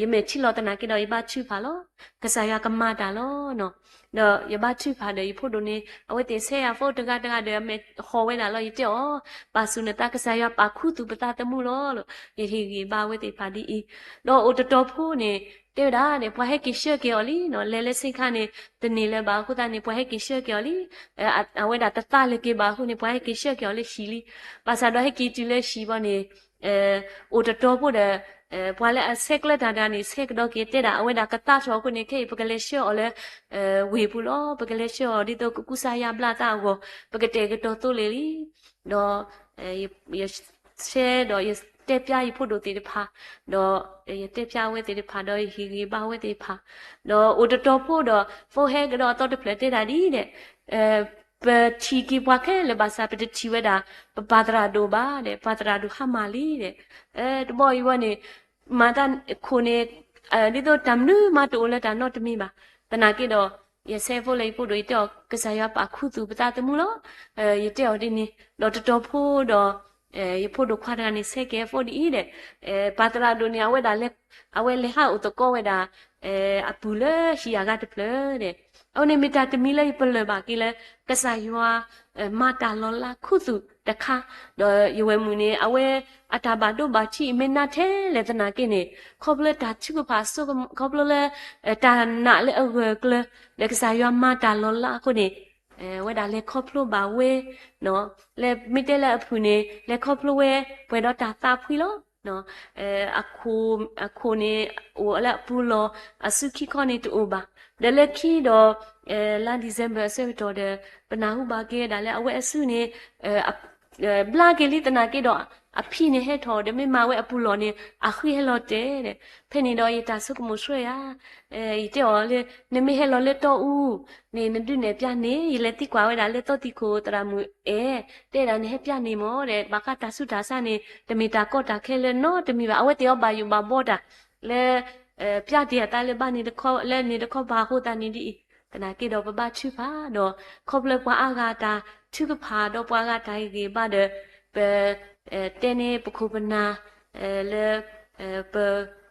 ယမဲာ်ထံလီၤသနာ်က့ဒီး ယဘါထုကဖၣ်လီၤ. ကစၢ်ယွၤကမၤတၢ်လီၤ. ဒီးယဘါထုကဖၣ်ဒီးယဖိဒိၣ်န့ၣ် အဝဲသ့ၣ်ဆဲယၤဖိတဂၤတဂၤဒီး အမဲာ်ဟီၣ်ဝဲဒၣ်လီၤ. ယတဲအီၤ, ပာ်ဆူၣ်နသး ကစၢ်ယွၤပာ်ခူသူၣ်ပသးသမူလီၤ. ယဟ့ၣ်ဂံၢ်ဘါဝဲသ့ၣ်တဖၣ်ဒ်အံၤ, ဒီးအိၣ်တတီၤဖိန့ၣ် တဲဝဲဒၣ်န့ၣ် ပှၤဟဲက့ၤဆှၢက့ၤအီၤလံနီၤ. လဲၤလၢဆ့ခါန့ၣ် တန့ၢ်လၢၤဘၣ်အဃိသတးန့ၣ် ပှၤဟဲက့ၤဆှၢက့ၤအီၤလံ. အဝဲဒၣ်တသးလၢၤက့ၤဘၣ်အဃိန့ၣ် ပှၤဟဲက့ၤဆှၢက့ၤအီၤလၢဟံၣ်လံ. ဘၣ်ဆၣ်ဒီးဟဲက့ၤတုၤလၢဟံၣ်ဘၣ်န့ၣ် အိၣ်တတီၤဖိဒီး ပှၤလၢအဆဲးကျၢတၢ်တဂၤန့ၣ် ဆဲးကဒီးက့ၤတဲဒၣ် အဝဲဒၣ်ကသါထီၣ်အဃိန့ၣ် ခဲအံၤပကလဲၤဆှၢအီၤလၢ ဝ့ၢ်ပူၤလီၤ. ပကလဲၤဆှၢအီၤဒ်သိးကကူစါယါဘျါသးအဂီၢ် ပကတဲာ်ကတီၤသိလ့ၣ်လံ. ဒီး ယ ယဆဲးဒီးယတဲပျါယဖိဒိၣ်သ့ၣ်တဖၣ်, ဒီးယတဲပျါအဝဲသ့ၣ်တဖၣ် ဒီးယဟ့ၣ်ဂံၢ်ဘါအဝဲသ့ၣ်တဖၣ်, ဒီးအိၣ်တတီၤဖိဒီး ဖိဟဲကဒီးအသီတဖျၢၣ်တဲဒၣ်ဒ်အံၤဒဲး, ပထံၣ်က့ၤပှၤခဲလၢာ်ဘၣ်ဆၣ် ပတထံၣ်ဝဲဒၣ် ပပၢ်သရၣ်ဒိၣ်ဘၣ်ဒဲး, ပၢ်သရၣ်ဒိၣ်ဟါမၢ်လံဒဲး, တဘျီအံၤဝဲန့ၣ် မၤတၢ်ခိၣ်န့ၣ် ဒ်သိးတၢ်မနုၤမၤတအိၣ်လၢတၢ်နီတမံၤဘၣ်. သနာ်က့ဒီး ယဆဲးဖိလၢယဖိဒိၣ် ယတဲအီၤ ကစၢ်ယွၤပာ်ခူသူၣ်ပသးသမူလီၤ. ယတဲအီၤဒ်န့ၣ် ဒီးတတီၤဖိဒီး ယဖိဒိၣ်ခွါတဂၤန့ၣ် ဆဲးကဲဖိဒ်အံၤဒဲး, ပၢ်သရၣ်ဒိၣ်န့ၣ် အဝဲဒၣ် အဝဲလဲၤဟးအိၣ်သကိးဝဲဒၣ် အပုၢ်လၢဟံၣ်အဂၤတဖျၢၣ်ဒဲး, အဝဲန့ၣ်မ့ၢ်တၢ်တမံၤလၢယပလၢၢ်ဘၣ်က့ၤလၢ ကစၢ်ယွၤ မၤတၢ်လီၤလးခူသူၣ်တခါ, ဒီးယဝဲၢ်မုၣ်န့ၣ် အဝဲအတၢ်ဘၣ်ဒိဘၣ်ထံးအံၤမ့ၢ်နါထဲလဲၣ်သနာ်က့န့ၣ် ခီဖျိတၢ်ထုကဖၣ်အစိကမီၤ ခီဖျိလၢ တၢ်နာ်လၢအဂၢၢ်အကျၢၤ ဒီးကစၢ်ယွၤမၤတၢ်လီၤလးအဃိန့ၣ် ဝဲဒၣ်လဲၤခီဖျိဘၣ်ဝဲ လၢမ့ၢ်တဲလၢအဖုၣ်န့ၣ် လဲၤခီဖျိဝဲ ပှဲၤဒီးတၢ်သးဖှံလီၤ. အခိၣ်န့ၣ် အိၣ်လၢအပူၤလီၢ် အစုခံခီန့ၣ်တအိၣ်ဘၣ်. ဒီးလၢခံဒီး လါ December အဆၢကတီၢ်ဒီး ပနၢ်ဟူဘၣ်က့ၤဝဲဒၣ်လၢအဝဲအစုန့ၣ် ဘျါက့ၤလံသနာ်က့ဒီး အဖံန့ၣ်ဟဲထီၣ်ဒီး မ့ၢ်မၤဝဲအပူၤလီၢ်န့ၣ် အဃံဟဲလီၤတဲာ်ဒီး ဖဲန့ၣ်ဒီးယတၢ်ဆိကမိၣ်ဆှၢယၤ ယတဲအီၤလၢ နမ့ၢ်ဟဲလီၤလၢတီအူန့ၣ် နဒုးနဲၣ်ပျၢ်န့ၣ် ယလဲၤသံကွၢ်ဝဲဒၣ်လၢသီသံၣ်ခိၣ်သရၣ်မုၣ်အဲၣ် တဲဒၣ်နဟဲပျၢ်န့ၣ်မ့ၢ်ဒီး ဘၣ်ဃးတၢ်ဆူးတၢ်ဆါန့ၣ် တမ့ၢ်တၢ်ကီတၢ်ခဲလၢနီတမံၤဘၣ်. အဝဲသ့ၣ်အီၤဘၣ်ယိၣ်ဘၣ်ဘီတၢ်လၢ ပျၢ်တ့ၢ်အသးလၢဘၣ်န့ၣ်တခီ လၢန့ၣ်တခီဘၣ်အဃိသတးန့ၣ်ဒ်အံၤ သနာ်က့ဒီးပဘါထုကဖၣ်ဒီး ခီဖျိပှၤအါဂၤတၢ်ထုကဖၣ်ဒီးပှၤအါဂၤတၢ်ဟ့ၣ်ဂံၢ်ဘါဒီး ပ တဲန့ၢ်ပခိၣ်ပနၢ် လၢ ပ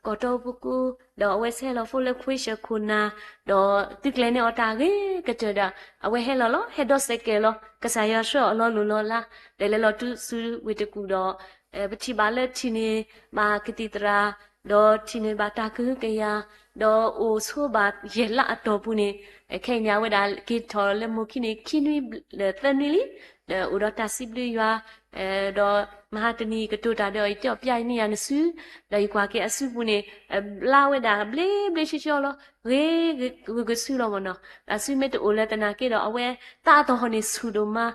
ကီၢ်တီပူၤကိ ဒီးအဝဲဆဲးလီၤဖိလၢခွ့ၡၢၣ်ခိၣ်နၢ် ဒီးသုကျဲၤန့ၢ်အီၤတၢ်ဂ့ၤကတၢၢ်ဒီး အဝဲဟဲလီၤလီၤ ဟဲဒီးစဲးကဲးလီၤ ကစၢ်ယွၤဆှၢအီၤလီၤလိၤလီၤလး ဒီးလဲၤလီၤတုၤဆူဝ့ၢ်တကူၣ်ဒီး ပထံၣ်ဘၣ်လၢထံၣ်န့ၢ်ဘၣ်ကသံၣ်သရၣ် ဒီးထံၣ်န့ၢ်ဘၣ်တၢ်ကဟုကယာ် ဒီးအိၣ်ဆိဘၣ်ယဲၢ်လါအတီၢ်ပူၤန့ၣ်, ခဲအံၤန့ၣ် အဝဲဒၣ်က့ၤထီၣ်လၢမိၢ်ခံန့ၣ် ခံနွံ, သၢနွံလံ, ဒီးအိၣ်ဒီးတၢ်စံးဘျုးယွၤ, ဒီးမဟါတနံၤကတိၤတၢ်ဒီးအီၤ ယတဲအီၤ ပျၢ်ယနံၣ်ယၤနစု, ဒီးယကွၢ်က့ၤအစုပူၤန့ၣ်, ဘျါဝဲဒၣ်ဘျ့ဘျ့ဆှီဆှီလီၤ, ဂ့ၤဂ့ၤကစုလီၤမ့ၢ်နီၤ, အစုမ့ၢ်တအိၣ်လၢသနာ်က့ဒီး အဝဲသးအသဟီၣ်န့ၣ်ဆူၣ်ဒိၣ်မး,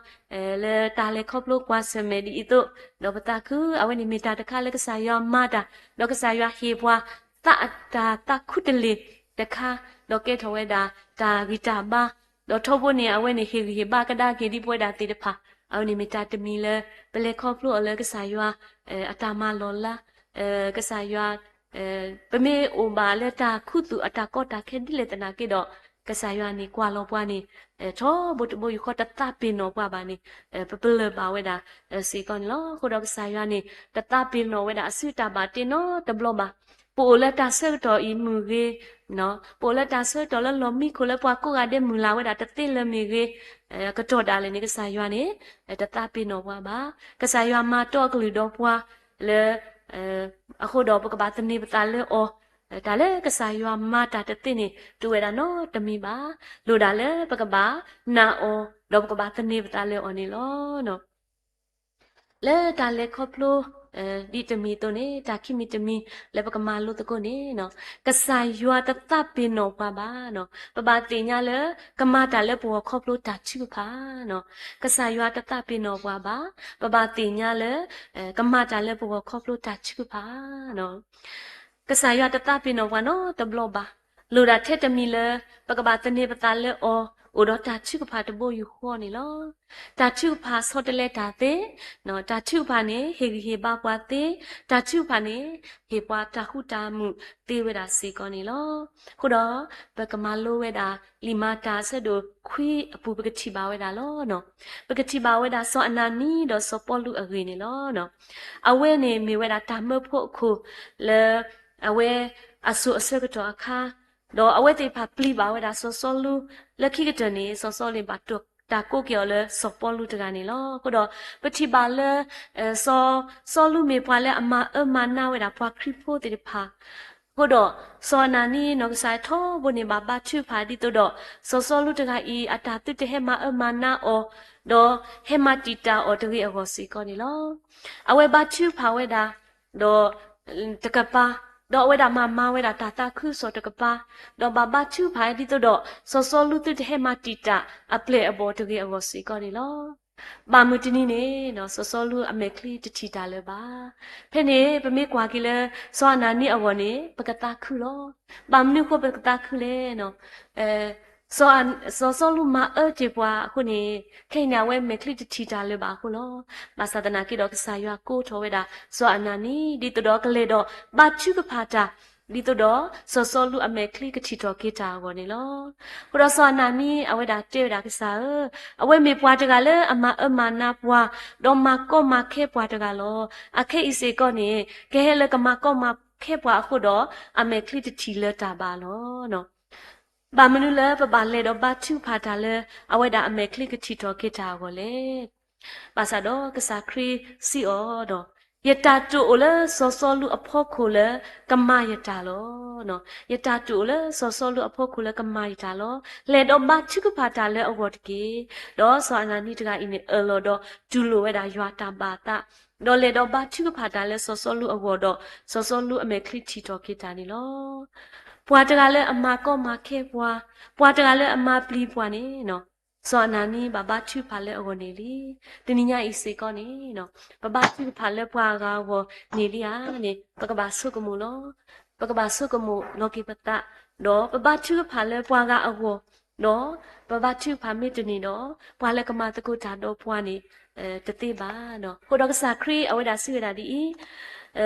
လၢတၢ်လဲၤခီဖျိကွၢ်ဆၢၣ်မဲာ်ဒ်အံၤအသိး, ဒီးပသးခု အဝဲန့ၣ်မ့ၢ်တၢ်တခါလၢကစၢ်ယွၤမၤတၢ်, ဒီးကစၢ်ယွၤဟ့ၣ်ပှၤ သးအတၢ်သးခူတလ့ၢ်တခါ, ဒီးကဲထီၣ်ဝဲဒၣ်တၢ်ဂံၢ်တၢ်ဘါ, ဒီးထီဘိန့ၣ် အဝဲန့ၣ်ဟ့ၣ်ဂံၢ်ဟ့ၣ်ဘါကဒါက့ၤဒ်ပဝဲဒၣ်သ့ၣ်တဖၣ်, အဝဲန့ၣ်မ့ၢ်တၢ်တမံၤလၢ ပလဲၤခီဖျိအီၤလၢကစၢ်ယွၤ အတၢ်မၤလီၤလး, ကစၢ်ယွၤ ပမ့ၢ်အိၣ်ဘၣ်လၢတၢ်ခူသူၣ်အတၢ်ကီတၢ်ခဲဒ်လဲၣ်သနာ်က့ဒီး, ကစၢ်ယွၤန့ၣ်ကွၢ်လီၤပှၤန့ၣ်, ထီဘိတဘိယူၢ်ဃီတသးပ့ၤနီၣ်ပှၤဘၣ်န့ၣ်, ပပလၢၢ်ဘၣ်ဝဲဒၣ်စ့ၢ်ကီးန့ၣ်လီၤ. အဃိဒီးကစၢ်ယွၤန့ၣ် တသးပ့ၤနီၣ်ဝဲဒၣ်အစုတၢ်ဘၣ်တ့နီတဘျီဘၣ်. ပအိၣ်လၢတၢ်ဆၢကတီၢ်အံၤမုၢ်ဂ့ၤ, ပအိၣ်လၢတၢ်ဆၢကတီၢ်လၢလီၢ်မံခိၣ်လၢပှၤကိးဂၤဒဲးမုၢ်လၢ်ဝဲဒၣ်တသ့လၢၤမ့ၢ်ဂ့ၤ, ကတီၢ်ဒၣ်လဲာ်န့ၣ် ကစၢ်ယွၤန့ၣ် တသးပ့ၤနီၣ်ပှၤဘၣ်. ကစၢ်ယွၤမၤတီအကလုၢ်ဒီးပှၤလၢ အဃိဒီးပကဘၣ်သန့ၤပသးလၢအီၤ, တၢ်လၢကစၢ်ယွၤမၤတၢ်တသ့န့ၣ် တအိၣ်ဝဲဒၣ်နီတမံၤဘၣ်. လိၣ်ဒၣ်လၢပကဘၣ်နာ်အီၤ, ဒီးပကဘၣ်သန့ၤပသးလၢအီၤန့ၣ်လီၤ. လၢတၢ်လဲၤခီဖျိ ဒ်တမံၤအသိးန့ၣ် တၢ်ခံမံၤတမံၤလၢပကမၤလိသကိးန့ၣ်, ကစၢ်ယွၤတသးပ့ၤနီၣ်ပှၤဘၣ်. ပဘၣ်သ့ၣ်ညါလၢ ကမၤတၢ်လၢပဂီၢ်ခီဖျိတၢ်ထုကဖၣ်, ကစၢ်ယွၤတသးပ့ၤနီၣ်ပှၤဘၣ်. ပဘၣ်သ့ၣ်ညါလၢ ကမၤတၢ်လၢပဂီၢ်ခီဖျိတၢ်ထုကဖၣ် ကစၢ်ယွၤတသးပ့ၤနီၣ်ပှၤနီတဘျီဘၣ်. လိၣ်ဒၣ်ထဲတမံၤလၢ ပကဘၣ်သန့ၤပသးလၢအီၤ, အိၣ်ဒီးတၢ်ထုကဖၣ်တဘိယူၢ်ဃီန့ၣ်လီၤ. တၢ်ထုကဖၣ်ဆီတလဲတၢ်သ့, တၢ်ထုကဖၣ်န့ၣ် ဟ့ၣ်ဂံၢ်ဟ့ၣ်ဘါပှၤသ့, တၢ်ထုကဖၣ်န့ၣ် ဟ့ၣ်ပှၤတၢ်ဃူတၢ်မုာ်သ့ဝဲဒၣ်စ့ၢ်ကီးန့ၣ်လီၤ. အဃိဒီး ပကမၤလိဝဲဒၣ် လံာ်မၤတၢ်အဆၢဒိၣ်ခွံအပူၤ ပကထံၣ်ဘၣ်ဝဲဒၣ်လီၤ. ပကထံၣ်ဘၣ်ဝဲဒၣ်စီၤအနၤနံဒီးစီၤပီလူးအဂ့ၢ်န့ၣ်လီၤ. အဝဲန့ၣ်မ့ၢ်ဝဲဒၣ်တၢ်မၢဖိအခိၣ်လၢ အဝဲအစိၤအဆၢကတီၢ်အခါ, ဒီးအဝဲသ့ၣ်တဖၣ်ပျံၤဘၣ်ဝဲဒၣ်စီၤစီလူး, လၢခံကတၢၢ်န့ၣ် စီၤစီလူးန့ၣ်ဘၣ်တိၢ်တၢ်ကိးက့ၤအီၤလၢစီၤပီလူးတဂၤန့ၣ်လီၤ. အဃိဒီး ပထံၣ်ဘၣ်လၢ စီၤစီလူးမ့ၢ်ပှၤလၢအမၤအၢမၤနးဝဲဒၣ်ပှၤခရံာ်ဖိသ့ၣ်တဖၣ်, အဃိဒီး စီၤအနၤနံနီၢ်ကစၢ်ထီဘိန့ၣ်ဘၣ်ဘါထုကဖၣ်ဒ်သိးဒီး စီၤစီလူးတဂၤအံၤ အတၢ်သုတဟဲမၤအၢမၤနးအီၤ, ဒီးဟဲမၤတံာ်တာ်အီၤတဂ့ၤအဂီၢ်စ့ၢ်ကီးန့ၣ်လီၤ. အဝဲဘါထုကဖၣ်ဝဲဒၣ် ဒီးတကပၤ, ဒီးအဝဲဒၣ်မၤမၤဝဲဒၣ်တၢ်သးခုကစီၣ်တကပၤ, ဒီးဘၣ်ဘါထုကဖၣ်ဒ်သိးဒီး စီၤစီလူးသုတဟဲမၤတံာ်တာ်အပျဲၢ်အဘီၣ်တဂ့ၤအဂီၢ်စ့ၢ်ကီးန့ၣ်လီၤ. ဘၣ်မုၢ်တနံၤန့ၣ် စီၤစီလူးအမဲာ်ချံတထံၣ်တၢ်လၢၤဘၣ်. ဖဲန့ၣ် ပမ့ၢ်ကွၢ်က့ၤလၢ စီၤအနၤနံအဂီၢ်န့ၣ် ပကသးခုလီၤ. ဘၣ်မနုၤအဃိပကသးခုလဲၣ်. စီၤစီလူးမၤအၢတ့ၢ်ပှၤအဃိန့ၣ် ခဲအံၤန့ၣ် အဝဲမဲာ်ချံတထံၣ်တၢ်လၢၤဘၣ်အဃိလီၤ. ဘၣ်ဆၣ်သနာ်က့ဒီး ကစၢ်ယွၤကိးထီၣ်ဝဲဒၣ် စီၤအနၤနံ ဒ်သိးဒီးကလဲၤဒီးဘါထုကဖၣ်တၢ်, ဒ်သိးဒီး စီၤစီလူးအမဲာ်ချံကထံၣ်ထီၣ်က့ၤတၢ်အဂီၢ်န့ၣ်လီၤ. အဃိဒီးစီၤအနၤနံ အဝဲဒၣ်တဲဝဲဒၣ် ကစၢ်ဧၢ, အဝဲမ့ၢ်ပှၤတဂၤလၢအမၤအၢမၤနးပှၤ, ဒီးမၤကီမၤခဲပှၤတဂၤလီၤ. အခဲအံၤစ့ၢ်ကီးန့ၣ် ကဟဲလၢကမၤကီမၤခဲပှၤအဃိဒီး အမဲာ်ချံတထံၣ်လၢၤတၢ်ဘၣ်လီၤ. ဘၣ်မနုၤလၢပဘၣ်လဲၤဒီးဘါထုကဖၣ်တၢ်လၢ အဝဲဒၣ်အမဲာ်ချံကထံၣ်ထီၣ်က့ၤတၢ်အဂီၢ်လဲၣ်. ဘၣ်ဆၣ်ဒီးကစၢ်ခရံာ်စံးအီၤဒီး, ယတၢ်တိာ်အိၣ်လၢစီၤစီလူးအဖီခိၣ်လၢကမၤယတၢ်လီၤ. ယတၢ်တိာ်အိၣ်လၢစီၤစီလူးအဖီခိၣ်လၢကမၤယတၢ်လီၤ. လဲၤဒီးဘါထုကဖၣ်တၢ်လၢအဂီၢ်တက့ၢ်. ဒီးစီၤအနၤနံတဂၤအံၤန့ၣ် အၢၣ်လီၤဒီးတူၢ်လိာ်ဝဲဒၣ်ယွၤတၢ်ဘၣ်သး, ဒီးလဲၤဒီးဘါထုကဖၣ်တၢ်လၢစီၤစီလူးအဂီၢ်ဒီး စီၤစီလူးအမဲာ်ချံထံၣ်ထီၣ်က့ၤတၢ်န့ၣ်လီၤ. ပှၤတဂၤလၢအမၤကီမၤခဲပှၤ, ပှၤတဂၤလၢအမၤပျံၤပှၤန့ၣ် စီၤအနၤနံဘၣ်ဘါထုကဖၣ်လၢအဂီၢ်န့ၣ်လံ. တနံၤညါအံၤစ့ၢ်ကီးန့ၣ် ပဘါထုကဖၣ်လၢပှၤဂၤအဂီၢ်န့ၣ်လံဧါန့ၣ် ပကဘၣ်ဆိကမိၣ်လီၤ. ပကဘၣ်ဆိကမိၣ်လီၤက့ၤပသး, ဒီးပဘါထုကဖၣ်လၢပှၤဂၤအဂီၢ်, ဒီးပဘါထုကဖၣ်မ့ၢ်တန့ၢ်ဒီး ပှၤလၢကမၤသကိးတၢ်ဒီးပှၤန့ၣ် တသ့ဘၣ်. အဃိဒီးကစၢ်ခရံာ်အဝဲဒၣ်စံးဝဲဒၣ်ဒ်အံ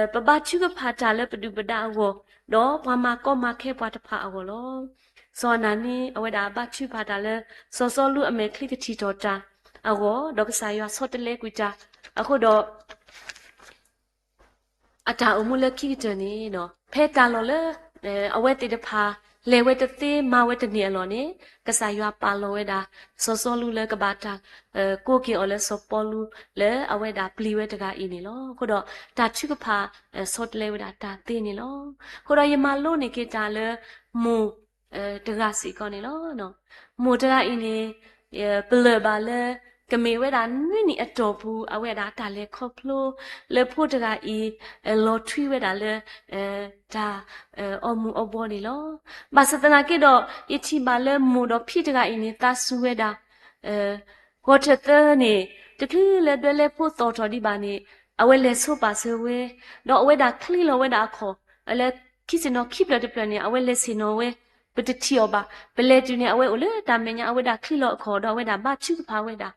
ၤ, ပဘါထုကဖၣ်တၢ်လၢပဒုၣ်ပဒါအဂီၢ်, ဒီးပှၤမၤကီမၤခဲပှၤတဖၣ်အဂီၢ်လီၤ. စီၤအနၤနံအဝဲဒၣ်ဘါထုကဖၣ်တၢ်လၢ စီၤစီလူးအမဲာ်ချံကထံၣ်ထီၣ်တၢ်အဂီၢ်, ဒီးကစၢ်ယွၤဆီတလဲကွံာ်တၢ်, အဃိဒီး အတၢ်အိၣ်မူလၢခံကတၢၢ်န့ၣ် ဖဲတၢ်လီၢ်လၢ အဝဲသ့ၣ်တဖၣ် လဲၤဝဲတသ့မၤဝဲတန့ၢ်အလီၢ်န့ၣ် ကစၢ်ယွၤပာ်လီၤဝဲဒၣ် စီၤစီလူးလၢကဘၣ်တၢ် ကိးက့ၤအီၤလၢစီၤပီလူး လၢအဝဲဒၣ်ပျံၤဝဲတဂၤအံၤန့ၣ်လီၤ. အဃိဒီးတၢ်ထုကဖၣ် ဆီတလဲဝဲဒၣ်တၢ်သ့န့ၣ်လီၤ. အဃိဒီးယမၤလိန့ၢ်က့ၤတၢ်လၢ မိၢ်တဂၤစ့ၢ်ကီးန့ၣ်လီၤ. မိၢ်တဂၤအံၤန့ၣ် ပလၢၢ်ဘၣ်လၢ ကမ့ၢ်ဝဲဒၣ်နွံနံၣ်အတီၢ်ပူၤ အဝဲဒၣ်တၢ်လဲၤခီဖျိ လၢဖိတဂၤအံၤ လီၤထွံဝဲဒၣ်လၢ တၢ်အီမူၤအီဘှီန့ၣ်လီၤ. ဘၣ်ဆၣ်သနာ်က့ဒီး ယထံၣ်ဘၣ်လၢမိၢ်ဒီးဖံတဂၤအံၤန့ၣ် သးစူၤဝဲဒၣ် ဂီၤထၢၣ်သၢန့ၣ် တချုးလၢဒွဲလဲၤဖိသီၣ်ထီၣ်ဒံးဘၣ်န့ၣ် အဝဲလဲၤဆိပာ်စၢၤဝဲ, ဒီးအဝဲဒၣ်ချံလီၤဝဲဒၣ်အခီၣ် လၢခံဆ့ၣ်နီၤခံဖျၢၣ်တဖျၢၣ်န့ၣ် အဝဲလဲၤဆ့ၣ်နီၤဝဲ, ပတထံၣ်အီၤဘၣ်. ပလဲၤတုၤန့ၣ် အဝဲအိၣ်လၢတၢ်မဲာ်ညါ အဝဲဒၣ်ချံလီၤအခီၣ်ဒီး အဝဲဒၣ်ဘါထုကဖၣ်ဝဲဒၣ်,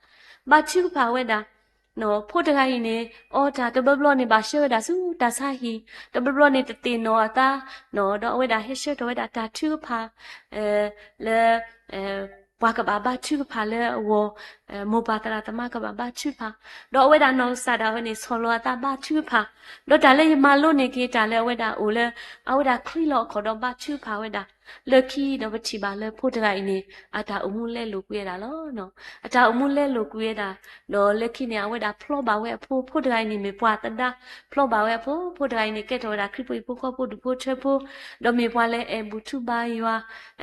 ဘါထုကဖၣ်ဝဲဒၣ် ဖိတဂၤအံၤန့ၣ် အီတၢ်တဘျီဘျီန့ၣ် ဘၣ်ဆှၢဝဲဒၣ်ဆူတၢ်ဆါဟံၣ်, တဘျီဘျီန့ၣ် တသ့ၣ်နီၣ်အသး, ဒီးအဝဲဒၣ်ဟဲဆှၢထီၣ်ဝဲဒၣ်တၢ်ထုကဖၣ် လၢ ပှၤကဘၣ်ဘါထုကဖၣ်လၢအဂီၢ်, မိၢ်ပၢ်သရၣ်သမါကဘၣ်ဘါထုကဖၣ်, ဒီးအဝဲဒၣ်နီၢ်ကစၢ်ဒၣ်ဝဲန့ၣ် ဆီၣ်လီၤအသးဘါထုကဖၣ်, ဒီးတၢ်လၢယမၤလိန့ၢ်က့ၤတၢ်လၢအဝဲဒၣ်အိၣ်လၢ အဝဲဒၣ်ချံလီၤအခီၣ်ဒီးဘါထုကဖၣ်ဝဲဒၣ်, လၢခံဒီးပထံၣ်ဘၣ်လၢဖိတဂၤအံၤန့ၣ် အတၢ်အိၣ်မူလဲလိာ်ကွံာ်ဝဲဒၣ်လီၤ. အတၢ်အိၣ်မူလဲလိာ်ကွံာ်ဝဲဒၣ်, ဒီးလၢခံန့ၣ် အဝဲဒၣ်ဖျီဘၣ်ဝဲအဖိ, ဖိတဂၤအံၤန့ၣ် မ့ၢ်ပှၤသဒါ, ဖျီဘၣ်ဝဲအဖိ, ဖိတဂၤအံၤန့ၣ် ကဲထီၣ်ဝဲဒၣ်ခရံာ်ဖိဟံၣ်ဖိဃီဖိဒူၣ်ဖိထၢဖိ, ဒီးမ့ၢ်ပှၤလၢအဲၣ်ဘူၣ်ထူဘါယွၤ,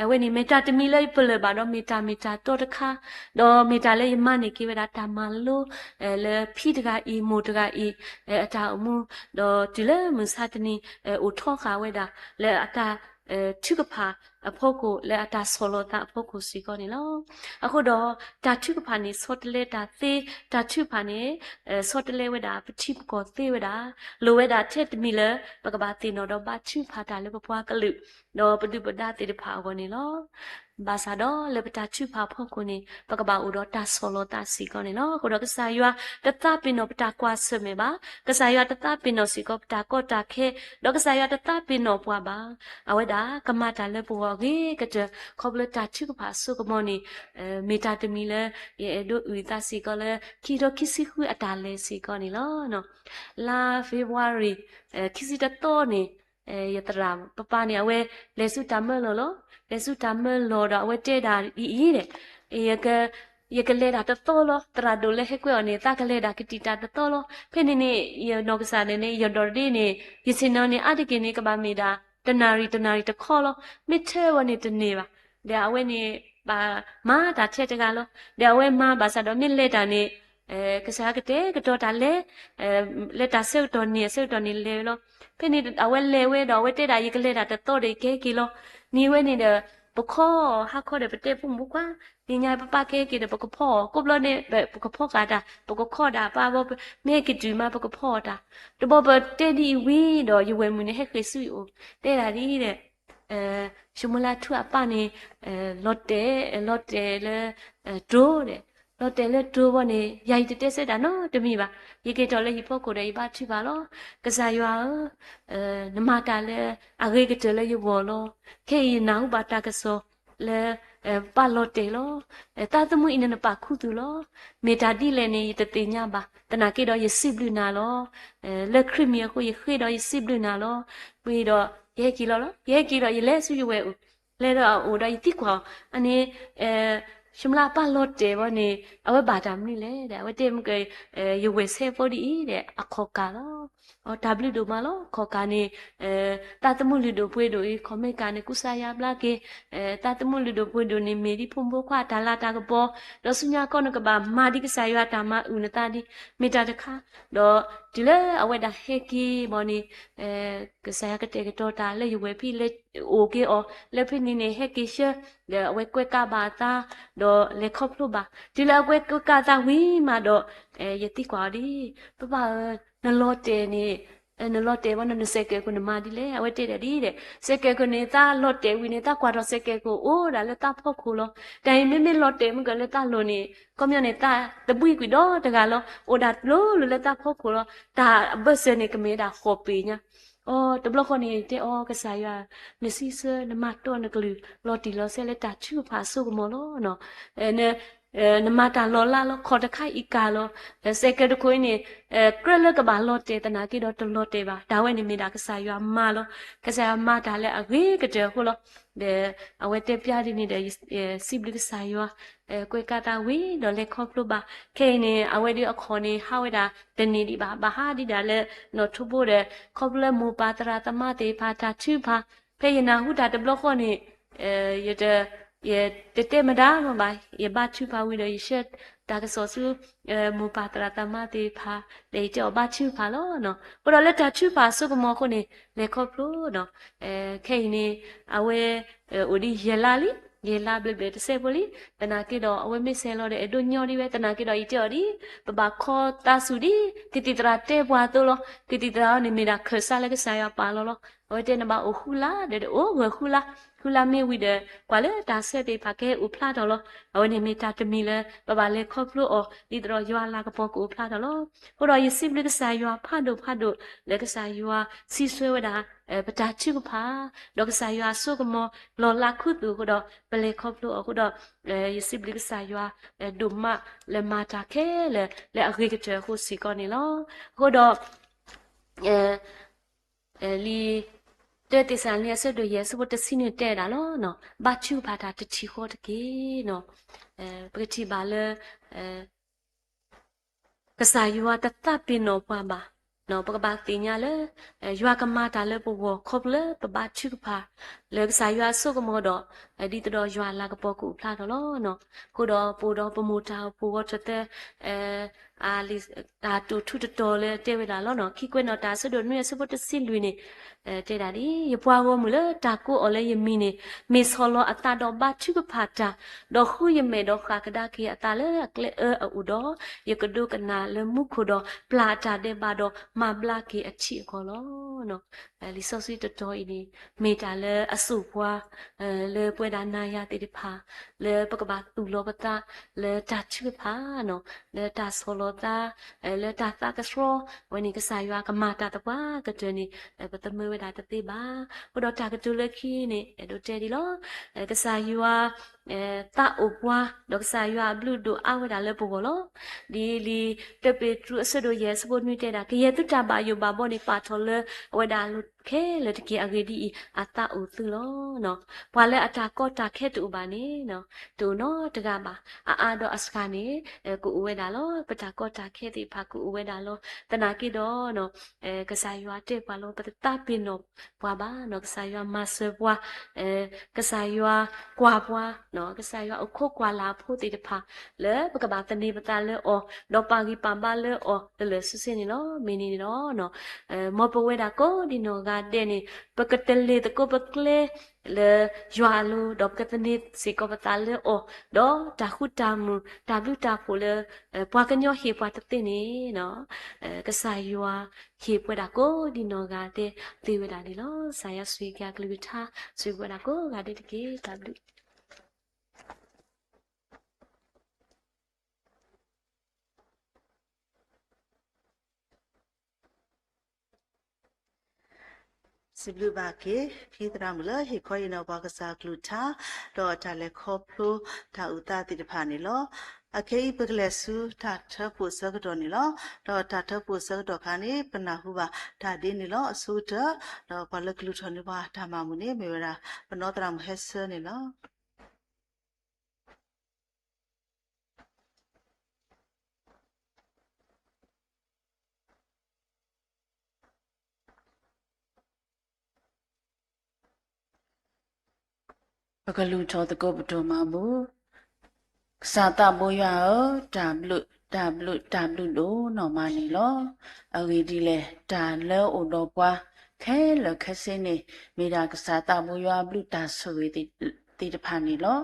အဝဲန့ၣ် မ့ၢ်တၢ်တမံၤလၢပလၢၢ်ဘၣ်ဒီး မ့ၢ်တၢ်မ့ၢ်တၢ်တီတခါ, ဒီးမ့ၢ်တၢ်လၢယမၤန့ၢ်က့ၤဝဲဒၣ်တၢ်မၤလိ လၢဖံတဂၤအံၤ မိၢ်တဂၤအံၤ အတၢ်အိၣ်မူ, ဒီးတုၤလၢမုၢ်ဆါတနံၤ အိၣ်ထီဃာ်ဝဲဒၣ် လၢအတၢ် ထုကဖၣ်အဖီခိၣ် လၢအတၢ်ဆီၣ်လီၤသးအဖီခိၣ်စ့ၢ်ကီးန့ၣ်လီၤ. အဃိဒီး တၢ်ထုကဖၣ်န့ၣ် ဆီတလဲတၢ်သ့, တၢ်ထုကဖၣ်န့ၣ် ဆီတလဲဝဲဒၣ်ပထံပကီၢ်သ့ဝဲဒၣ်, လိၣ်ဝဲဒၣ်ထဲတမံၤလၢ ပကဘၣ်သ့ၣ်နီၣ်ဒီးဘါထုကဖၣ်တၢ်လၢပပှၤကလုာ် ဒီးပဒုၣ်ပဒါသ့ၣ်တဖၣ်အဂီၢ်န့ၣ်လီၤ. ဘၣ်ဆၣ်ဒီးလၢပတၢ်ထုကဖၣ်အဖီခိၣ်န့ၣ် ပကဘၣ်အိၣ်ဒီးတၢ်ဆီၣ်လီၤသးစ့ၢ်ကီးန့ၣ်လီၤ. အဃိဒီးကစၢ်ယွၤတသးပ့ၤနီၣ်ပတၢ်ကွၢ်ဆၢၣ်မဲာ်ဘၣ်, ကစၢ်ယွၤတသးပ့ၤနီၣ်စ့ၢ်ကီးပတၢ်ကီတၢ်ခဲ, ဒီးကစၢ်ယွၤတသးပ့ၤနီၣ်ပှၤဘၣ်. အဝဲဒၣ်ကမၤတၢ်လၢပဂီၢ်အဂ့ၤကတၢၢ် ခီဖျိတၢ်ထုကဖၣ်အစိကမီၤန့ၣ် မ့ၢ်တၢ်တမံၤလၢ ယအဲၣ်ဒိးအုၣ်သးစ့ၢ်ကီးလၢ ခံကထိခံဆံဃုအတၢ်လဲၤစ့ၢ်ကီးန့ၣ်လီၤ. လါ February ခံဆံတသီန့ၣ် ယသရၣ်ပပၢ်န့ၣ် အဝဲလဲၤဆူတၢ်မၢလီၢ်လီၤ. လဲၤဆူတၢ်မၢလီၢ်ဒီး အဝဲတဲဒၣ်ဒ်အံၤန့ၣ်, ယကလဲၤတၢ်တသီလီၤ. သရၣ်ဒိၣ်လၢဟဲကွဲအီၤန့ၣ် သးကလဲၤဒၣ်ကတံာ်တၢ်တသီလီၤ. ဖဲန့ၣ်န့ၣ် ယနီၢ်ကစၢ်န့ၣ်န့ၣ် ယဒိးတဒ့န့ၣ် ယဆ့ၣ်နီၤန့ၣ် အါတက့ၢ်န့ၣ် ကဘၣ်မ့ၢ်ဒၣ် တနၣ်ရံၣ်တနၣ်ရံၣ်တခီလီၤ. မ့ၢ်ထဲဝဲန့ၣ်တန့ၢ်ဘၣ်. ဒီးအဝဲန့ၣ် ဘၣ်မၤတၢ်ထဲတဂၤလီၤ. ဒီးအဝဲမၤဘၣ်ဆၣ်ဒီး မ့ၢ်လဲၤတၢ်န့ၣ် ကစၢ်ယွၤကတဲာ်ကတီၤတၢ်လဲၤ, လၢတၢ်ဆၢကတီၢ်န့ၣ် အဆၢကတီၢ်န့ၣ်လဲၤဝဲလီၤ. ဖဲန့ၣ်အဝဲလဲၤဝဲဒီး အဝဲတဲဒၣ် ယကလဲၤတၢ်တသီဒီး ယကဟဲက့ၤလီၤ. နံၤဝဲန့ၣ်ဒီး ပခီၣ်ဟါခီဒီး ပတဲဖိမုၣ်ဖိခွါ, သ့ၣ်ညါပပၢ်ကဟဲက့ၤဒီး ပကဖီၣ်အီၤ, ကိးဘျီန့ၣ် ပကဖီၣ်ဃာ်တၢ်, ပကခီၣ်တၢ်ပၢ်ဘီ, မ့ၢ်ဟဲက့ၤတုၤမး ပကဖီၣ်အီၤတၢ်. တဘျီပတဲဒ်အံၤဝံၤဒီး ယဝဲၢ်မုၣ်န့ၣ် ဟဲဃ့ၢ်ဆူယအိၣ်, တဲဒၣ်ဒ်အံၤဒီး ဆိမိၣ်လၢထူအပၢ်န့ၣ် လီၤတဲာ်, လီၤတဲာ်လၢ တိၤဒီး လီၤတဲာ်လၢတိၤဘီန့ၣ် ယၤယတတဲဆၢတၢ်နီတမံၤဘၣ်. ယက့ၤထီၣ်လၢဟံၣ်ဖီခိၣ်ဒီး ယဘါထုကဖၣ်လီၤ. ကစၢ်ယွၤဧၢ, နမၤတၢ်လၢအဂ့ၤကတၢၢ်လၢယဂီၢ်လီၤ. ခဲအံၤယနၢ်ဟူဘၣ်တၢ်ကစီၣ်လၢ ပၢ်လီၤတဲာ်လီၤ. သးသမူအံၤန့ၣ် နပာ်ခူသူၣ်လီၤ. မ့ၢ်တၢ်ဒ်လဲၣ်န့ၣ် ယတသ့ၣ်ညါဘၣ်. သနာ်က့ဒီး ယစံးဘျုးနၤလီၤ. လၢခရံာ်မံၤအဃိ ယဃ့ဒီးယစံးဘျုးနၤလီၤ. ဝံၤဒီး ယဟဲက့ၤလီၤလီၤ. ယဟဲက့ၤဒီးယလဲၤဆူယဝဲၢ်အိၣ်, လဲၤဒီးအအိၣ်ဒီးယသံကွၢ်အီၤ, အန့ၣ် ဆိမိၣ်လၢအပၢ်လီၤတဲာ်ဘီန့ၣ် အဝဲဘၣ်တၢ်မနုၤလဲၣ်ဒီး အဝဲတဲမုၢ်က ယဝဲၢ်ဆဲဖိဒ်အံၤဒီး အခီၣ်ကၢ်လီၤ. တၢ်ဘျုးဒိၣ်မးလီၤ. အခီၣ်ကၢ်န့ၣ် သးသမူလုၢ်ဒိၣ်ပှ့ၤဒိၣ်အံၤ ခီၣ်မဲကၢ်န့ၣ် ကူစါယါဘျါက့ၤ, သးသမူလုၢ်ဒိၣ်ပှ့ၤဒိၣ်န့ၣ် မ့ၢ်ဒ်ဖိမုၣ်ဖိခွါအတၢ်လၤတၢ်ကပီၤ, ဒီးဆူညါခီနကဘၣ်မၤဒ်ကစၢ်ယွၤအတၢ်မၤအုၣ်နသးဒ် မ့ၢ်တၢ်တခါ, ဒီးတုၤလၢအဝဲဒၣ်ဟဲက့ၤဘီန့ၣ် ကစၢ်ယွၤကတဲာ်ကတီၤတၢ်လၢယဝဲၢ်ဖံလၢအိၣ်က့ၤအီၤ လၢဖဲန့ၣ်န့ၣ် ဟဲက့ၤဆှၢ, ဒီးအဝဲကွဲကါဘၣ်အသး, ဒီးလဲၤခီဖျိဘၣ်. တုၤလၢအဝဲကွဲကါအသးဝံၤမးဒီး ယသံကွၢ်အီၤဒ်, ပပၢ်ဧၢ, နလီၤတဲာ်န့ၣ်, နလီၤတဲာ်ဘီန့ၣ် နစဲးကဲးခိၣ်နမၤဒ်လဲၣ်. အဝဲတဲဒၣ်ဒ်ဒီး စဲးကဲးခိၣ်န့ၣ် သးလီၤတဲာ်ဝံၤန့ၣ် သးကွၢ်ထီၣ်စဲးကဲးခိၣ်အိၣ်ဒၣ်လၢသးဖီခိၣ်လီၤ. တၢ်အံၤမ့မ့ၢ်လီၤတဲာ်မုၢ်ကလၢသးလိၤန့ၣ် ခီပညီန့ၣ် သးတဘှံးကွံာ်ဒီတဂၤလီၤ. အိၣ်ဒၣ်လိၤလိၤလၢသးဖီခိၣ်လီၤ. တၢ်အဘၢၣ်စၢၤန့ၣ် ကမ့ၢ်ဝဲဒၣ်ဃိးပ့ၤညါ အီၤ တဘျီဃီန့ၣ် တဲအီၤ ကစၢ်ယွၤ, နစံးဆၢ နမၤတီနကလုၢ် လီၤတံၢ်လီၤဆဲးလၢတၢ်ထုကဖၣ်အစိကမီၤလီၤ. နမၤတၢ်လီၤလးလီၤ. ခီၣ်တခါအံၤကၢ်လီၤ. စဲးကဲးတခိၣ်အံၤန့ၣ် ကြၢးလၢကဘၣ်လီၤတဲာ်သနာ်က့ဒီး တလီၤတဲာ်ဘၣ်. တၢ်ဝဲန့ၣ်မ့ၢ်ဒၣ်ကစၢ်ယွၤမၤလီၤ. ကစၢ်ယွၤမၤတၢ်လၢအဂ့ၤကတၢၢ်အဃိလီၤ. ဒီးအဝဲတဲပျါဒ်န့ၣ်ဒီး စံးဘျုးကစၢ်ယွၤ, ကွဲးကါသးဝံၤဒီးလဲၤခီဖျိဘၣ်. ခဲအံၤန့ၣ် အဝဲဒၣ်အခီၣ်န့ၣ် ဟးဝဲဒၣ်တန့ၢ်ဒံးဘၣ်. ဘၣ်ဟးဒံးဒၣ်လၢနီၣ်ထိဘိဒီး ခီဖျိလၢမိၢ်ပၢ်သရၣ်သမါသ့ၣ်တဖၣ်တၢ်ထုကဖၣ် ဖဲယနၢ်ဟူတၢ်တဘျီဃီန့ၣ်, ယတ, ယတတဲမတၤမးဘၣ်, ယဘါထုကဖၣ်ဝံၤဒီး ယဆှၢတၢ်ကစီၣ်ဆူ မိၢ်ပၢ်သရၣ်သမါသ့ၣ်တဖၣ်, ဒီးယတဲအီၤဘါထုကဖၣ်လီၤ. အဃိဒီးလၢတၢ်ထုကဖၣ်အစိကမီၤအဃိန့ၣ် လဲၤခီဖျိဒီး, ခဲအံၤန့ၣ် အဝဲ အိၣ်ဒံးယဲၢ်လါလံ, ယဲၢ်လါဘျဲၣ်ဘျဲၣ်တစဲးဖိလံ. သနာ်က့ဒီး အဝဲမ့ၢ်ဆဲးလီၤဒီး အဲၣ်ဒိးညီဒံးဝဲ, သနာ်က့ဒီး ယတဲအီၤဒ် ပဘၣ်ခီသးစူၤဒ် ကသံၣ်သရၣ်တဲပှၤအသိးလီၤ. ကသံၣ်သရၣ်အံၤန့ၣ် မ့ၢ်ဒၣ်ခၢၣ်စးလၢကစၢ်ယွၤပာ်လီၤလီၤ. အဝဲတဲနဘၣ်အိၣ်ဃုလါ, ဒီးအိၣ်ဂၢၢ်ဃုလါ, ဃုလါမ့ၢ်ဝံၤဒီး ကွၢ်လၢတၢ်ဆၢသ့ၣ်တဖၣ်ကဟဲအိၣ်ဖျါထီၣ်လီၤ. အဝဲန့ၣ်မ့ၢ်တၢ်တမံၤလၢ ပဘၣ်လဲၤခီဖျိအီၤ ဒ်သိးဒီးယွၤအလၤကပီၤကအိၣ်ဖျါထီၣ်လီၤ. အဃိဒီးယစံးဘျုးကစၢ်ယွၤဖးဒိၣ်ဖးဒိၣ် လၢကစၢ်ယွၤစံးဆၢဝဲဒၣ် ပတၢ်ထုကဖၣ်, ဒီးကစၢ်ယွၤအစိကမီၤလီၤလးခူသူၣ်အဃိဒီး ပလဲၤခီဖျိအီၤအဃိဒီး, ယစံးဘျုးကစၢ်ယွၤဒိၣ်မးလၢမၤတၢ်ခဲလၢာ်လၢအဂ့ၤကတၢၢ်အဃိစ့ၢ်ကီးန့ၣ်လီၤ. အဃိဒီး လံာ် တၢသ့းစၤလနံ အဆၢဒိၣ်ယဲၢ် အဆၢဖိတဆံန့ၣ်တဲဒၣ်လီၤ. ဘါထုကဖၣ်တၢ်တထံၣ်ဃီတက့ၢ်. ပကထံၣ်ဘၣ်လၢ ကစၢ်ယွၤတသးပ့ၤနီၣ်ပှၤဘၣ်. ပကဘၣ်သ့ၣ်ညါလၢ ယွၤကမၤတၢ်လၢပဂီၢ်ခီဖျိလၢပဘါထုကဖၣ် လၢကစၢ်ယွၤအစိကမီၤဒီး ဒ်သိးဒီးယွၤအလၤကပီၤကအိၣ်ဖျါထီၣ်လီၤ. အဃိဒီးပအိၣ်ဒီးပမိၢ်တၢ်အိၣ်ဖှိၣ်ဂီၤထၢၣ်သၢ တၢ်တိာ်ထူတတီၤလၢတဲဝဲဒၣ်လီၤ. ခံကွဲးနီၣ်တၢ် အဆၢဒိၣ်နွံ အဆၢဖိတဆံလွံၢ်န့ၣ် တဲဒၣ်ဒ်အံၤ, ယပှၤဂီၢ်မုၢ်လၢတၢ်ကိးအီၤလၢယမံၤန့ၣ် မ့ၢ်ဆီၣ်လီၤအသးဒီးဘါထုကဖၣ်တၢ်, ဒီးဃုယမဲာ်ဒီးဃၣ်ကဒါက့ၤအသးလၢအကျဲအၢအအိၣ်ဒီး, ယကဒိကနၣ်လၢမူခိၣ်ဒီး ပျၢ်အတၢ်ဒဲးဘးဒီး မၤဘျါက့ၤအထံအကီၢ်လီၤ. လံာ်စီဆှံတတီၤအံၤန့ၣ် မ့ၢ်တၢ်လၢအစိာ်ပှၤ လၢပဝဲဒၣ်နၤယၤသ့ၣ်တဖၣ် လၢပကဘၣ်သူၣ်လီၤပသး လၢတၢ်ထုကဖၣ် လၢတၢ်ဆီၣ်လီၤသး လၢတၢ်သးကဆှီ, အဝဲန့ၣ်ကစၢ်ယွၤကမၤတၢ်သပှၢ်ကတၢၢ်န့ၣ် ပသမၢဝဲဒၣ်တသ့ဘၣ်. အဃိဒီးတၢ်ကတိၤလၢခံန့ၣ် အဲၣ်ဒိးတဲဒ်လီၤ. ကစၢ်ယွၤ သးအိၣ်ပှၤ ဒီးကစၢ်ယွၤအဘျုးဒိၣ်အါဝဲဒၣ်လၢပဂီၢ်လီၤ. ဒ်လံာ်တၢပ့းတရူး အဆၢဒိၣ်ယဲၢ် အဆၢဖိနွံတဲဒၣ်, ကယဲၢ်သုတၢ်ဘၣ်ယိၣ်ဘၣ်ဘီန့ၣ် ပာ်ထီၣ်လၢအဝဲဒၣ်အလိၤခဲလၢာ်တက့ၢ်. အဂ့ၢ်ဒ်အံၤ, အသးအိၣ်သုလီၤ. ပှၤလၢအတၢ်ကီတၢ်ခဲတအိၣ်ဘၣ်န့ၣ် တအိၣ်နီတဂၤဘၣ်. အအါဒီးအစှၤန့ၣ် ကအိၣ်ဝဲဒၣ်လီၤ. ပတၢ်ကီတၢ်ခဲသ့ၣ်တဖၣ်ကအိၣ်ဝဲဒၣ်လီၤ. သနာ်က့ဒီး ကစၢ်ယွၤတဲပှၤလီၤ, ပတသးပ့ၤနီၣ်ပှၤဘၣ်. ကစၢ်ယွၤမၤစၢၤပှၤ, ကစၢ်ယွၤကွၢ်ပှၤ, ကစၢ်ယွၤအိၣ်ခိးကွၢ်လၢ်အဖိသ့ၣ်တဖၣ် လၢပကဘၣ်သန့ၤပသးလၢအီၤ, ဒီးပာ်ဂံၢ်ပာ်ဘါလၢအီၤ လၢလၢာ်ဆ့ဆ့န့ၣ်လီၤ. မ့ၢ်န့ၣ်ဒီး မ်ပဝဲဒၣ်ကိးဒံနီၢ်ဂၤဒဲးန့ၣ် ပကတလ့ၤသကိးပကျဲ လၢယွၤအလိၤ, ဒီးပကသန့ၤစ့ၢ်ကီးပသးလၢအီၤ, ဒီးတၢ်ဃူတၢ်မုာ် တၢ်ဘျုးတၢ်ဖှိၣ်လၢ ပှၤကညီဟ့ၣ်ပှၤတသ့န့ၣ် ကစၢ်ယွၤဟ့ၣ်ပဝဲဒၣ်ကိးဒံနီၢ်ဂၤဒဲးသ့ဝဲဒၣ်န့ၣ်လီၤ. ကစၢ်ယွၤဆိၣ်ဂ့ၤက့ၤအကလုၢ်ကထါ ဆိၣ်ဂ့ၤပဝဲဒၣ်ကိးဂၤဒဲးတက့ၢ်. တၢ်ဘျုး စံးဘျုးဘၣ်က့ၤ ဖံသရၣ်မုၣ်လၢဟ့ၣ်ခီဟ့ၣ်နီၤပှၤကစၢ်ကလုၢ်ကထါ ဒီးတၢ်လဲၤခီဖျိတၢ်အုၣ်သးသ့ၣ်တဖၣ်န့ၣ်လီၤ. အခဲအံၤပကလဲၤဆူတၢ်ထၢဖှိၣ်ဆၢကတီၢ်န့ၣ်လီၤ. ဒီးတၢ်ထၢဖှိၣ်ဆၢကတီၢ်ခါန့ၣ် ပနၢ်ဟူဘၣ်တၢ်ဒ်န့ၣ်လီၤ. အဆိကတၢၢ် ဒီးပှၤလၢကလူၤထီၣ်န့ၢ်ပှၤတၢ်မၤမုာ်န့ၣ် မ့ၢ်ဝဲဒၣ် ပနီၢ်သရၣ်မုၣ်ဟဲဆၢန့ၣ်လီၤ. ပကလူၤထီၣ်သကိးပဒိၣ်မၤဘူၣ်. ကစၢ်သးဘိယွၤဧၢ, တၢ်ဘျုး, တၢ်ဘျုး, တၢ်ဘျုးဒိၣ်နီၢ်မးန့ၣ်လီၤ. အဂ့ၢ်ဒ်လဲၣ်, တၢ်လၢအိၣ်ဒီးပှၤခဲလၢာ်ခဲဆ့န့ၣ် မ့ၢ်ဒၣ်ကစၢ်သးဘိယွၤအဘျုးတၢ်ဆိၣ်ဂ့ၤသ့ၣ်တဖၣ်န့ၣ်လီၤ.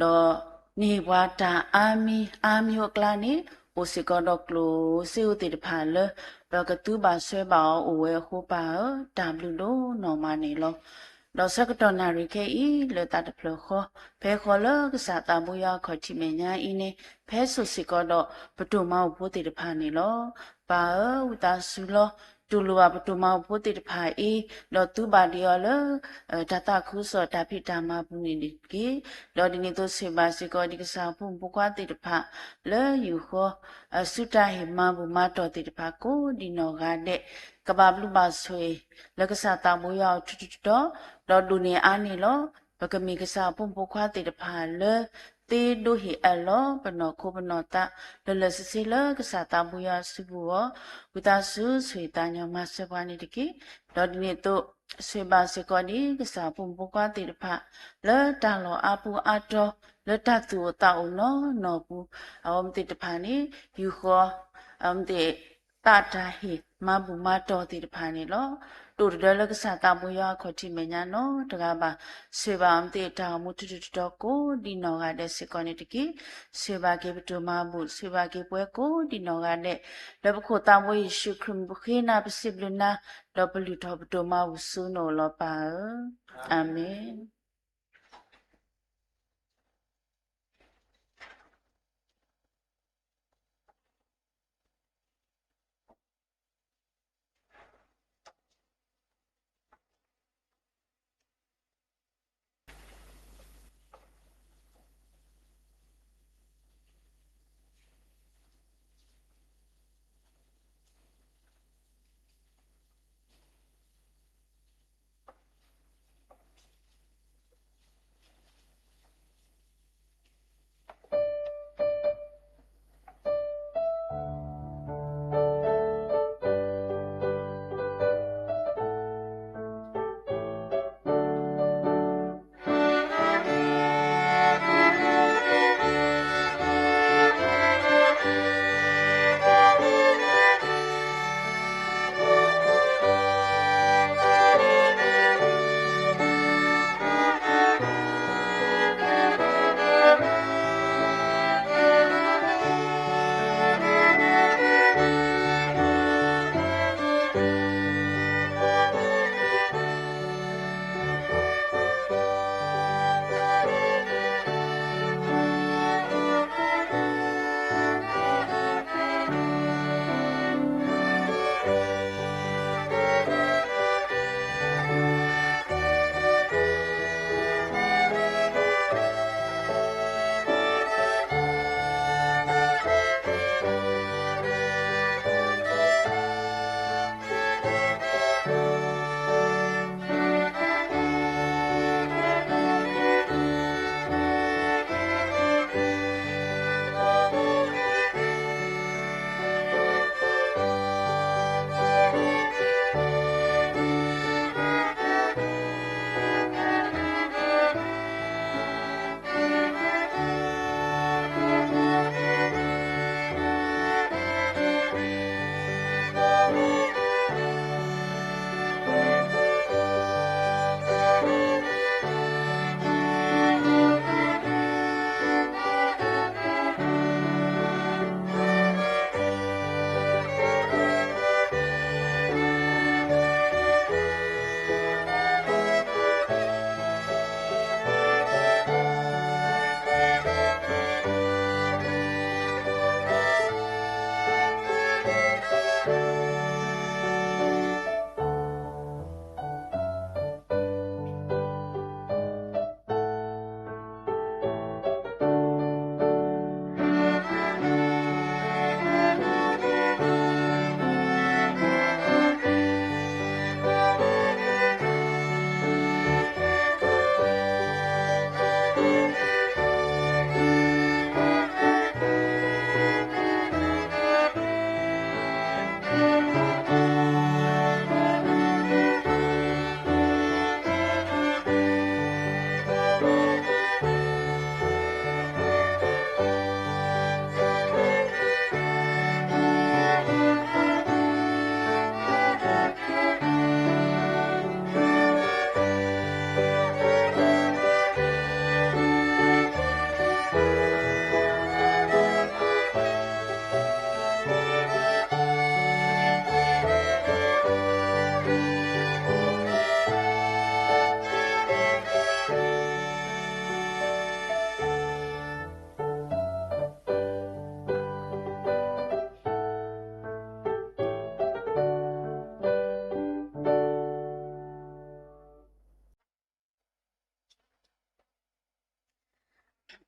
ဒီးန့ၢ်ပှၤတၢ်အါမံၤအါမံၤအကျါန့ၣ် အိၣ်စ့ၢ်ကီးဒီးကျိၣ်စ့ဧိၤသ့ၣ်တဖၣ်လၢ ပကသူဘၣ်ဆှၢဘၣ်အီၤအိၣ်ဝဲအဃိပၢ်ဧၢ, တၢ်ဘျုးဒိၣ်နီၢ်မးန့ၣ်လီၤ. ဒီးဆၢကတီၢ်နၣ်ရံၣ်ခဲအံၤ လၢသးတဖျၢၣ်ဃီ ဖဲဃီလၢကစၢ်သးဘိယွၤအခီၣ်ထံးမဲာ်ညါအံၤန့ၣ် ဖဲစိၣ်စ့ၢ်ကီးဒီးပဒိၣ်မၤဘူၣ်ဖိသ့ၣ်တဖၣ်န့ၣ်လီၤ. ပၢ်ဧၢ, ဝံသးစူၤလီၤ, တူၢ်လိာ်ဘၣ်ပဒိၣ်မၤဘူၣ်ဖိသ့ၣ်တဖၣ်အံၤ, ဒီးသူဘၣ်ဒံးအီၤလၢ တၢ်သးခုကစီၣ်တၢ်ဖံးတၢ်မၤပူၤန့ၣ်တက့ၢ်. ဒီးဒ်န့ၣ်အသိးစံးဘၣ်စ့ၢ်ကီးဒံးကစၢ်ဖိမုၣ်ဖိခွါသ့ၣ်တဖၣ် လၢယုၢ်ဃီ ဆူတၢ်ဟ့ၣ်မၤဘူၣ်မၤတီၢ်သ့ၣ်တဖၣ်ကိးဒံနီၢ်ဂၤဒဲး ကဘၣ်ဘျုးဘၣ်ဆိၣ်ဂ့ၤ လၢကစၢ်သးဘိယွၤအအိၣ်ထီၣ်ထီထီ ဒီးဒိၣ်န့ၢ်အါန့ၢ်လီၤ. ပကမ့ၢ်ကစၢ်အဖိမုၣ်ဖိခွါသ့ၣ်တဖၣ်လၢ သ့ဒိဟ့ၣ်အၢၣ်လီၤပနီၢ်ခိပနီၢ်သး လၢာ်လၢာ်ဆ့ဆ့လၢကစၢ်သးဘိယွၤအစုပူၤအဂီၢ်, ဝံသးစူၤဆိၣ်ဂ့ၤသးညီမၤစၢၤပှၤန့ၣ်တက့ၢ်. ဒီးဒ်န့ၣ်အသိး ဆိၣ်ဂ့ၤဘၣ်စ့ၢ်ကီးဒ်ကစၢ်အဖိမုၣ်ဖိခွါသ့ၣ်တဖၣ် လၢတၢ်လီၢ်အါပူၤအါတီၤ လၢတၢ်သူၣ်အိၣ်သးအိၣ်နီၢ်နီၢ်ပူၤ အဝဲသ့ၣ်တဖၣ်န့ၣ် ယူာ်ဃီၤ အဝဲသ့ၣ် သးတၢ်ဟ့ၣ် မၤဘူၣ်မၤတီၢ်သ့ၣ်တဖၣ်န့ၣ်လီၤ. ဒိၣ်တဒၢလၢကစၢ်သးဘိယွၤအခီၣ်ထံးမဲာ်ညါနီတဂၤဘၣ်. ဆိၣ်ဂ့ၤဘၣ်အဝဲသ့ၣ်တၢ်အိၣ်မူထူထူတီတီကိးဒ်နီၢ်ဂၤဒဲးစ့ၢ်ကီးန့ၣ်တက့ၢ်. ဆိၣ်ဂ့ၤဘၣ်က့ၤပဒိၣ်မၤဘူၣ်, ဆိၣ်ဂ့ၤဘၣ်က့ၤပဝဲကိးဒ်နီၢ်ဂၤဒဲး, လၢပခိၣ်သးဘိယ့ၣ်ၡူးခရံာ်မံၤပဃ့နၤ ပစံးဘျုးနၤ, ဒီးပလုၢ်ထီၣ်ပဒိၣ်မၤဘူၣ်ဆူနအိၣ်လီၤပၢ်ဧၢ. အၤမ့ၣ်.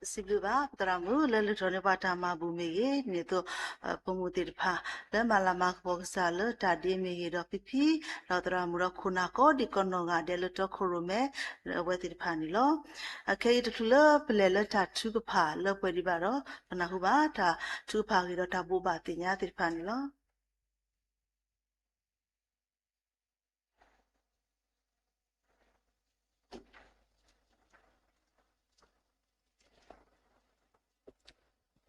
စံးဘျုးဘၣ် ပသရၣ်မုၣ်လၢလုၢ်ထီၣ်န့ၢ်ပှၤတၢ်မၤဘူၣ်မ့ၢ်ဂ့ၤ, ဒ်န့ၣ်အသိး ဖိမုၣ်သ့ၣ်တဖၣ် လၢမၤလၤမၤကပီၤကစၢ်လၢတၢ်ဒ့မ့ၢ်ဂ့ၤဒီးဖံဖံ, ဒီးသရၣ်မုၣ်ဒီးခိၣ်နၢ်ကိးဒံးကိးနီၢ်ဂၤဒဲးလၢတီခိၣ်ရိၣ်မဲ အဝဲသ့ၣ်တဖၣ်န့ၣ်လီၤ. အခဲအံၤတချုးလၢပလဲၤလၢတၢ်ထုကဖၣ်လၢပှဲၤဒံးဘၣ်ဒီး ပနၢ်ဟူဘၣ်တၢ်ထုကဖၣ်ဂ့ၤဒီးတၢ်ဘိးဘၣ်သ့ၣ်ညါသ့ၣ်တဖၣ်န့ၣ်လီၤ.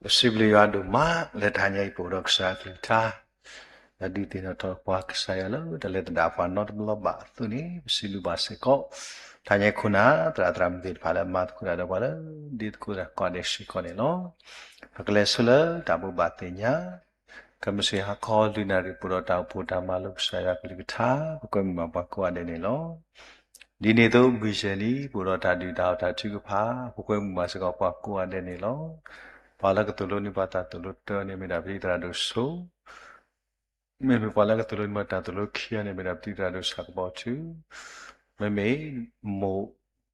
ပစံးဘျုးယွၤဒိၣ်မး လၢတဟါညါအံၤ ပအိၣ်ဒီးကစၢ်အကလုၢ်ကထါ, ဒီးဒုးသ့ၣ်နီၣ်ထီၣ်ပှၤကစၢ်ယွၤလၢတၢ်လၢတၢ်ဒၣ်ပှၤနီတဘျီဘၣ်အသိးန့ၣ် ပစံးဘျုးဘၣ်စ့ၢ်ကီး တဟါညါခိၣ်နၢ် သရၣ်သရၣ်မုၣ်သ့ၣ်တဖၣ်လၢအမၤသကိးတၢ်ဒီးပှၤလၢ ဒ်သကိးတၢ်ကိးဂၤဒဲးစ့ၢ်ကီးန့ၣ်လီၤ. ပကလဲၤဆူလၢတၢ်ဘိးဘၣ်သ့ၣ်ညါ ကမ့ၢ်စ့ၢ်ဟါခီလွံၢ်နၣ်ရံၣ် ပအိၣ်ဒီးတၢ်အိၣ်ဖှိၣ်တၢ်မၤလိကစၢ်ယွၤအကလုၢ်ကထါ ပကွဲမုာ်ဘၣ်ပှၤကိးဂၤဒဲးန့ၣ်လီၤ. ဒ်န့ၣ်အသိး မုၢ်ယဲၢ်နံၤ ပအိၣ်ဒီးတၢ်ဒုၣ်တၢ်အီၣ်တၢ်ထုကဖၣ် ပကွဲမုာ်ဘၣ်စ့ၢ်ကီးပှၤကိးဂၤဒဲးန့ၣ်လီၤ. ပှၤလၢကသိၣ်လိန့ၢ်ပှၤတၢ်သိၣ်လိတၢန့ၣ် မ့ၢ်ဒၣ်ပတံၤသရၣ်ဒိၣ်စိ မ့မ့ၢ်ပှၤလၢကသိၣ်လိန့ၢ်ပှၤတၢ်သိၣ်လိခံဂၤန့ၣ် မ့ၢ်ဒၣ်ပတံၤသရၣ်ဒိၣ်ဆၣ်ကဘီထူ, မ့မ့ၢ် မိၢ်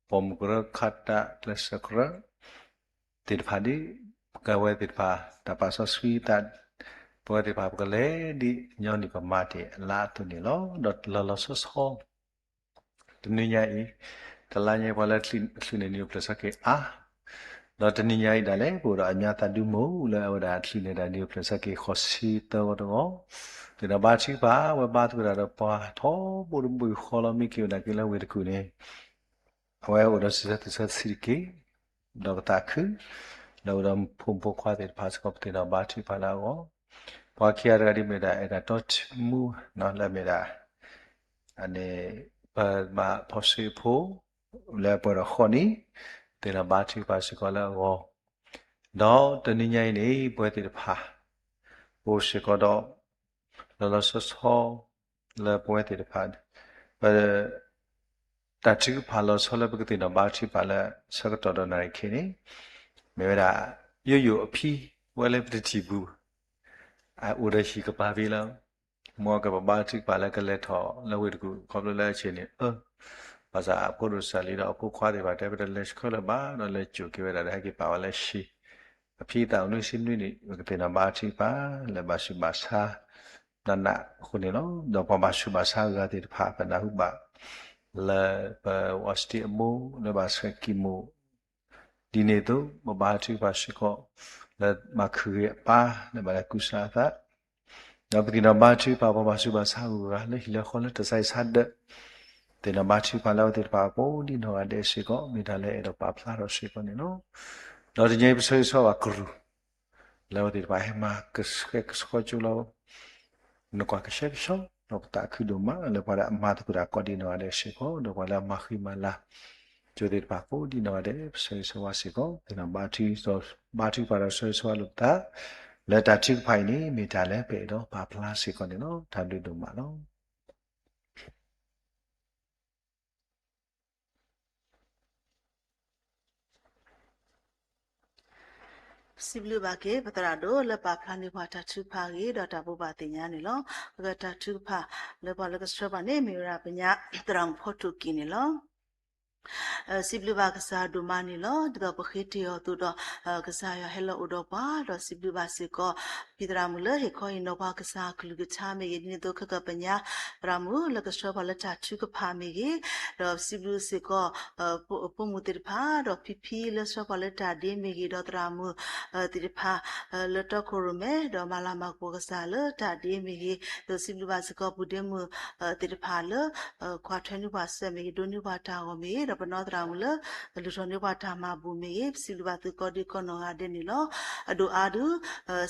ပိာ်မုၣ်ကရၢ ခးတၢ်ကျဲးစၢးကရၢ သ့ၣ်တဖၣ်ဒီး ပကဝဲသ့ၣ်တဖၣ် တၢ်ပာ်စီဆှံသး ပဝဲသ့ၣ်တဖၣ် ပကလဲၤဒ်ညီနုၢ်ပမၤတ့ၢ်အလါအသိးန့ၣ်လီၤ. ဒီးလီၤလီၤဆီဆီ တနံၤညါအံၤ တလါညါအံၤ ပှၤလၢအချုးန့ၢ်နံၣ်အိၣ်ဖျဲၣ်ဆၢက့ၤအါ, ဒီးတနံၤညါအံၤဒၣ်လဲာ် ပအိၣ်ဒီးအညါသးဒူမုၣ်လၢအဝဲဒၣ်ချုးန့ၢ်တၢ်နံၣ်အိၣ်ဖျဲၣ်ဆၢက့ၤဃိးဆံသၢဝီတဂီၢ်, သ့ၣ်နီၣ်ဘါထုကဖၣ် အဝဲဘါသကိးတၢ်ဒီးပှၤထီဘိတဘိယူၢ်ဃီလီၤ. မ့ၢ်က့ၤဝဲဒၣ်က့ၤလၢဝ့ၢ်တကူၣ်န့ၣ် အဝဲအိၣ်ဒီးစံးဆၢသူၣ်ဆၢသးဆံးတက့ၢ်, ဒီးပသးခု, ဒီးအိၣ်ဒီးဖိမုၣ်ဖိခွါသ့ၣ်တဖၣ်စ့ၢ်ကီး ပသ့ၣ်နီၣ်ဘါထုကဖၣ်လၢအဂီၢ်, ပှၤခံဂၤတဂၤဒ်မ့ၢ်ဒၣ် အဲၣ်ဒၣ်တီထံမူ လၢမ့ၢ်ဒၣ် န့ၣ် ပဘၣ်ဖီၣ်စုအဖိ လၢပှဲၤဒီးဃိးနံၣ်, သ့ၣ်နီၣ်ဘါထုကဖၣ်စ့ၢ်ကီးလၢအဂီၢ်, ဒီးတနံၤညါအံၤန့ၣ် ပဝဲသ့ၣ်တဖၣ် ပအိၣ်စ့ၢ်ကီးဒီး လီၤလီၤဆီဆီ လၢပဝဲသ့ၣ်တဖၣ် ပ တၢ်ထုကဖၣ်လီၤဆီလၢပကသ့ၣ်နီၣ်ဘါထုကဖၣ်လၢဆၢကတီၢ်ဒီးနၣ်ရံၣ်ခဲအံၤန့ၣ် မ့ၢ်ဝဲဒၣ် ယိယိၣ်အဖံ ဝဲလၢပတထံၣ်ပူၤ အအိၣ်ဒီးဟံၣ်ကပၤဖဲလၢ မ်ကပဘါထုကဖၣ်လၢကလဲၤထီၣ်လၢဝ့ၢ်တကူၣ် ခီဖျိလၢအဆ့ၣ်န့ၣ် အၢ ဘၣ်ဆၣ်အဖိဒိၣ်စၢ်လံဒီးအဖိခွါသ့ၣ်တဖၣ်တဲ ပတလဲၤဆှၢလၢၤဘၣ်ဒီး လဲၤစိာ်က့ၤဝဲဒၣ်ဒီး ဟဲက့ၤပာ်ဝဲလၢဆံး အဖံသးအိၣ်နွံဆံနွံနံၣ် ပကသ့ၣ်နီၣ်ဘါထုကဖၣ် လၢဘၣ်ဆူးဘၣ်ဆါ နးနးအဃိန့ၣ်လီၤ. ဒီးပှၤဘၣ်ဆူးဘၣ်ဆါအဂၤသ့ၣ်တဖၣ် ပနၢ်ဟူဘၣ် လၢပဝီစတံအမိၢ် လၢဘၣ်ဆှဲးကံၢ်မိၢ် ဒ်န့ၣ်အသိး ပဘါထုကဖၣ်စ့ၢ်ကီး လၢဘၣ်ခုၣ်ဂ့ၤအပၢ် လၢဘၣ်လဲၤကူစါအသး ဒီးပသ့ၣ်နီၣ်ဘါထုကဖၣ် ပှၤဘၣ်ဆူးဘၣ်ဆါအဂုၤအဂၤ လၢဟံၣ်လၢဃီလၢတၢ်ဆါဟံၣ်ဆါဒၢး သ့ၣ်နီၣ်ဘါထုကဖၣ်လၢအဝဲသ့ၣ်တဖၣ်ကိးဒံးနီၢ်ဂၤဒဲးစ့ၢ်ကီး မ့ၢ်တၢ်လၢအဲၣ်ဒိးပာ်ဖျါထီၣ်စ့ၢ်ကီးန့ၣ်လီၤ. ဒီးတနံၤအံၤ ပဆၢဂ့ၤဆၢဝါဘၣ်ကရူၢ် လၢအဝဲသ့ၣ်တဖၣ်ဟဲမၤကဆှဲကဆှီကၠိလီၤ နကွၢ်ကဆှဲကဆှီ ဒီးပသးခုဒိၣ်မးလၢပှၤလၢအမၤသကိးတၢ်ကိးဒံးနီၢ်ဂၤဒဲးစ့ၢ်ကီး ဒီးပှၤလၢအမၤဃံမၤလၤ ကၠိသ့ၣ်တဖၣ်ကိးဒံးနီၢ်ဂၤဒဲး ပဆၢဂ့ၤဆၢဝါစ့ၢ်ကီး သ့ၣ်နီၣ်ဘါထုကဖၣ်ဒီးဆၢဂ့ၤဆၢဝါလိာ်ပသး လၢတၢ်ထုကဖၣ်အံၤန့ၣ် မ့ၢ်တၢ်လၢပအဲၣ်ဒိးပာ်ဖျါစ့ၢ်ကီးန့ၣ်လီၤ. တၢ်ဘျုးဒိၣ်မးလီၤ. စံးဘျုးဘၣ်က့ၤ ပသရၣ်ဒိၣ်လၢပာ်ဖျါန့ၢ်ပှၤတၢ်ထုကဖၣ်အဂ့ၢ် ဒီးတၢ်ဘိးဘၣ်သ့ၣ်ညါန့ၣ်လီၤ. ပကတၢ်ထုကဖၣ်လၢပှၤလၢကဆှၢပှၤန့ၣ် မ့ၢ်ဝဲဒၣ်ပညါသရၣ်မုၣ်ဖီထိၣ်ကံၤန့ၣ်လီၤ. စံးဘျုးဘၣ်ကစၢ်ဒိၣ်မးန့ၣ်လီၤ. ဒ်သိးပဃ့တ့ၢ်အီၤအသိးဒီး ကစၢ်ယွၤဟဲလီၤအိၣ်ဒီးပှၤ ဒီးစံးဘျုးဘၣ်စ့ၢ်ကီး ဖံသရၣ်မုၣ်လၢဟ့ၣ်ခီဟ့ၣ်နီၤပှၤကစၢ်အကလုၢ်ကထါမ့ၢ်ဂ့ၤ ဒ်န့ၣ်အသိးခဲကပညါ သရၣ်မုၣ်လၢကဆှၢပှၤလၢတၢ်ထုကဖၣ်မ့ၢ်ဂ့ၤ, ဒီးစံးဘျုးစ့ၢ်ကီး ဖိမုၣ်သ့ၣ်တဖၣ် ဒီးဖံဖံလၢဆှၢပှၤလၢတၢ်ဒ့မ့ၢ်ဂ့ၤ ဒီးသရၣ်မုၣ်သ့ၣ်တဖၣ် လၢတီခိၣ်ရိၣ်မဲ ဒီးမၤလၤမၤကပီၤကစၢ်လၢတၢ်ဒ့မ့ၢ်ဂ့ၤ, ဒီးစံးဘျုးဘၣ်စ့ၢ်ကီး ပုၢ်ဒ့မုၣ်သ့ၣ်တဖၣ်လၢ ကွၢ်ထွဲန့ၢ်ပှၤစၢၤမ့ၢ်ဂ့ၤ, ဒိးန့ၢ်ပှၤတၢ်ဂီၤမ့ၢ်ဂ့ၤ, ဒီးပနီၢ်သရၣ်မုၣ်လၢ လုၢ်ထီၣ်န့ၢ်ပှၤတၢ်မၤဘူၣ်မ့ၢ်ဂ့ၤ, ပစံးဘျုးဘၣ်သုကိးဒံးကိးနီၢ်ဂၤဒဲးန့ၣ်လီၤ. အဒိၣ်အါဒုး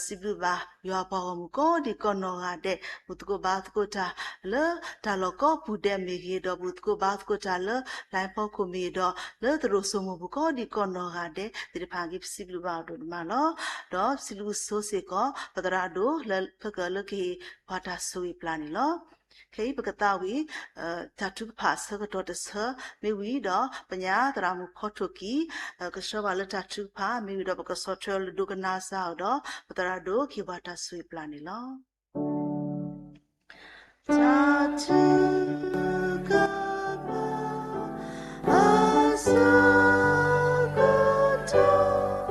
စံးဘျုးဘၣ်ယွၤပှၤဂီၢ်မုၢ်ကိးဒံးကိးနီၢ်ဂၤဒဲး, ဘူၣ်သကိးဘါသကိးတၢ်လၢတၢ်လီၢ်ကိးပူၤဒဲးမ့ၢ်ဂ့ၤ, ဒီးဘူၣ်သကိးဘါသကိးတၢ်လၢ လိုင်းဖီခိၣ်မ့ၢ်ဂ့ၤ, ဒီးလၢသရိာ်စိမိၢ်ပူၤကိးဒံးကိးနီၢ်ဂၤဒဲးသ့ၣ်တဖၣ်အဂ့ၢ် ပစံးဘျုးဘၣ်အီၤဒိၣ်ဒိၣ်မးလီၤ. ဒီးပစံးဘျုးဆိစ့ၢ်ကီး ပသရၣ်ဒိၣ်လၢ ဖဲကလၢကဟ့ၣ်ပှၤတၢ်ဆိၣ်ဂ့ၤပျၢ်န့ၣ်လီၤ. ခဲအံၤပကသးဝံၤ တၢ်ထုကဖၣ်အဆၢကတီၢ်တဆၢ မ့ၢ်ဝံၤဒီး ပညါသရၣ်မုၣ်ဖီထိၣ်ကံၤ ကဆှၢပှၤလၢတၢ်ထုကဖၣ် မ့ၢ်ဝံၤဒီး ပကဆီၣ်ထွဲအီၤလၢဒိကနၣ်စၢ်အီၤဒီး ပသရၣ်ဒိၣ်ကဟ့ၣ်ပှၤတၢ်ဆိၣ်ဂ့ၤပျၢ်န့ၣ်လီၤ. တၢ်ထုကဖၣ် အဆၢကတီၢ်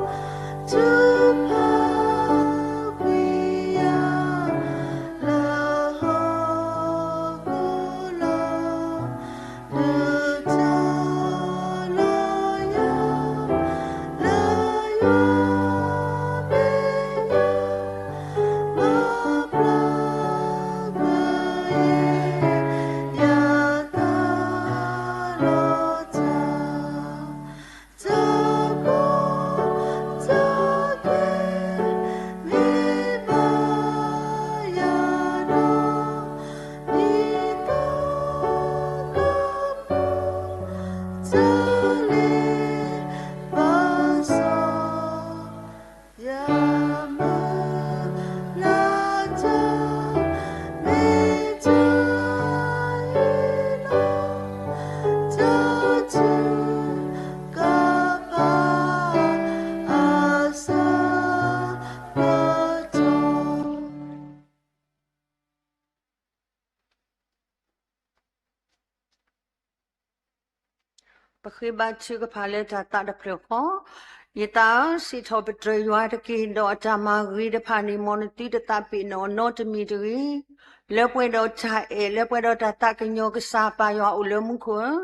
ဃ့ဘါထုကဖၣ်လၢတၢ်သးတဖျၢၣ်ဃီ, ယသးဧၢ, စံးထီၣ်ပတြၢၤယွၤတက့ၢ်, ဒီးအတၢ်မၤဂ့ၤတဖၣ်န့ၣ် မ်နသုတသးပ့ၤနီၣ်နီတမံၤတဂ့ၤ. လၢပှဲၤဒီးတၢ်အဲၣ်, လၢပှဲၤဒီးတၢ်သးကညီၤ, ကစၢ်ပၢ်ယွၤအိၣ်လၢမူခိၣ်ဧၢ,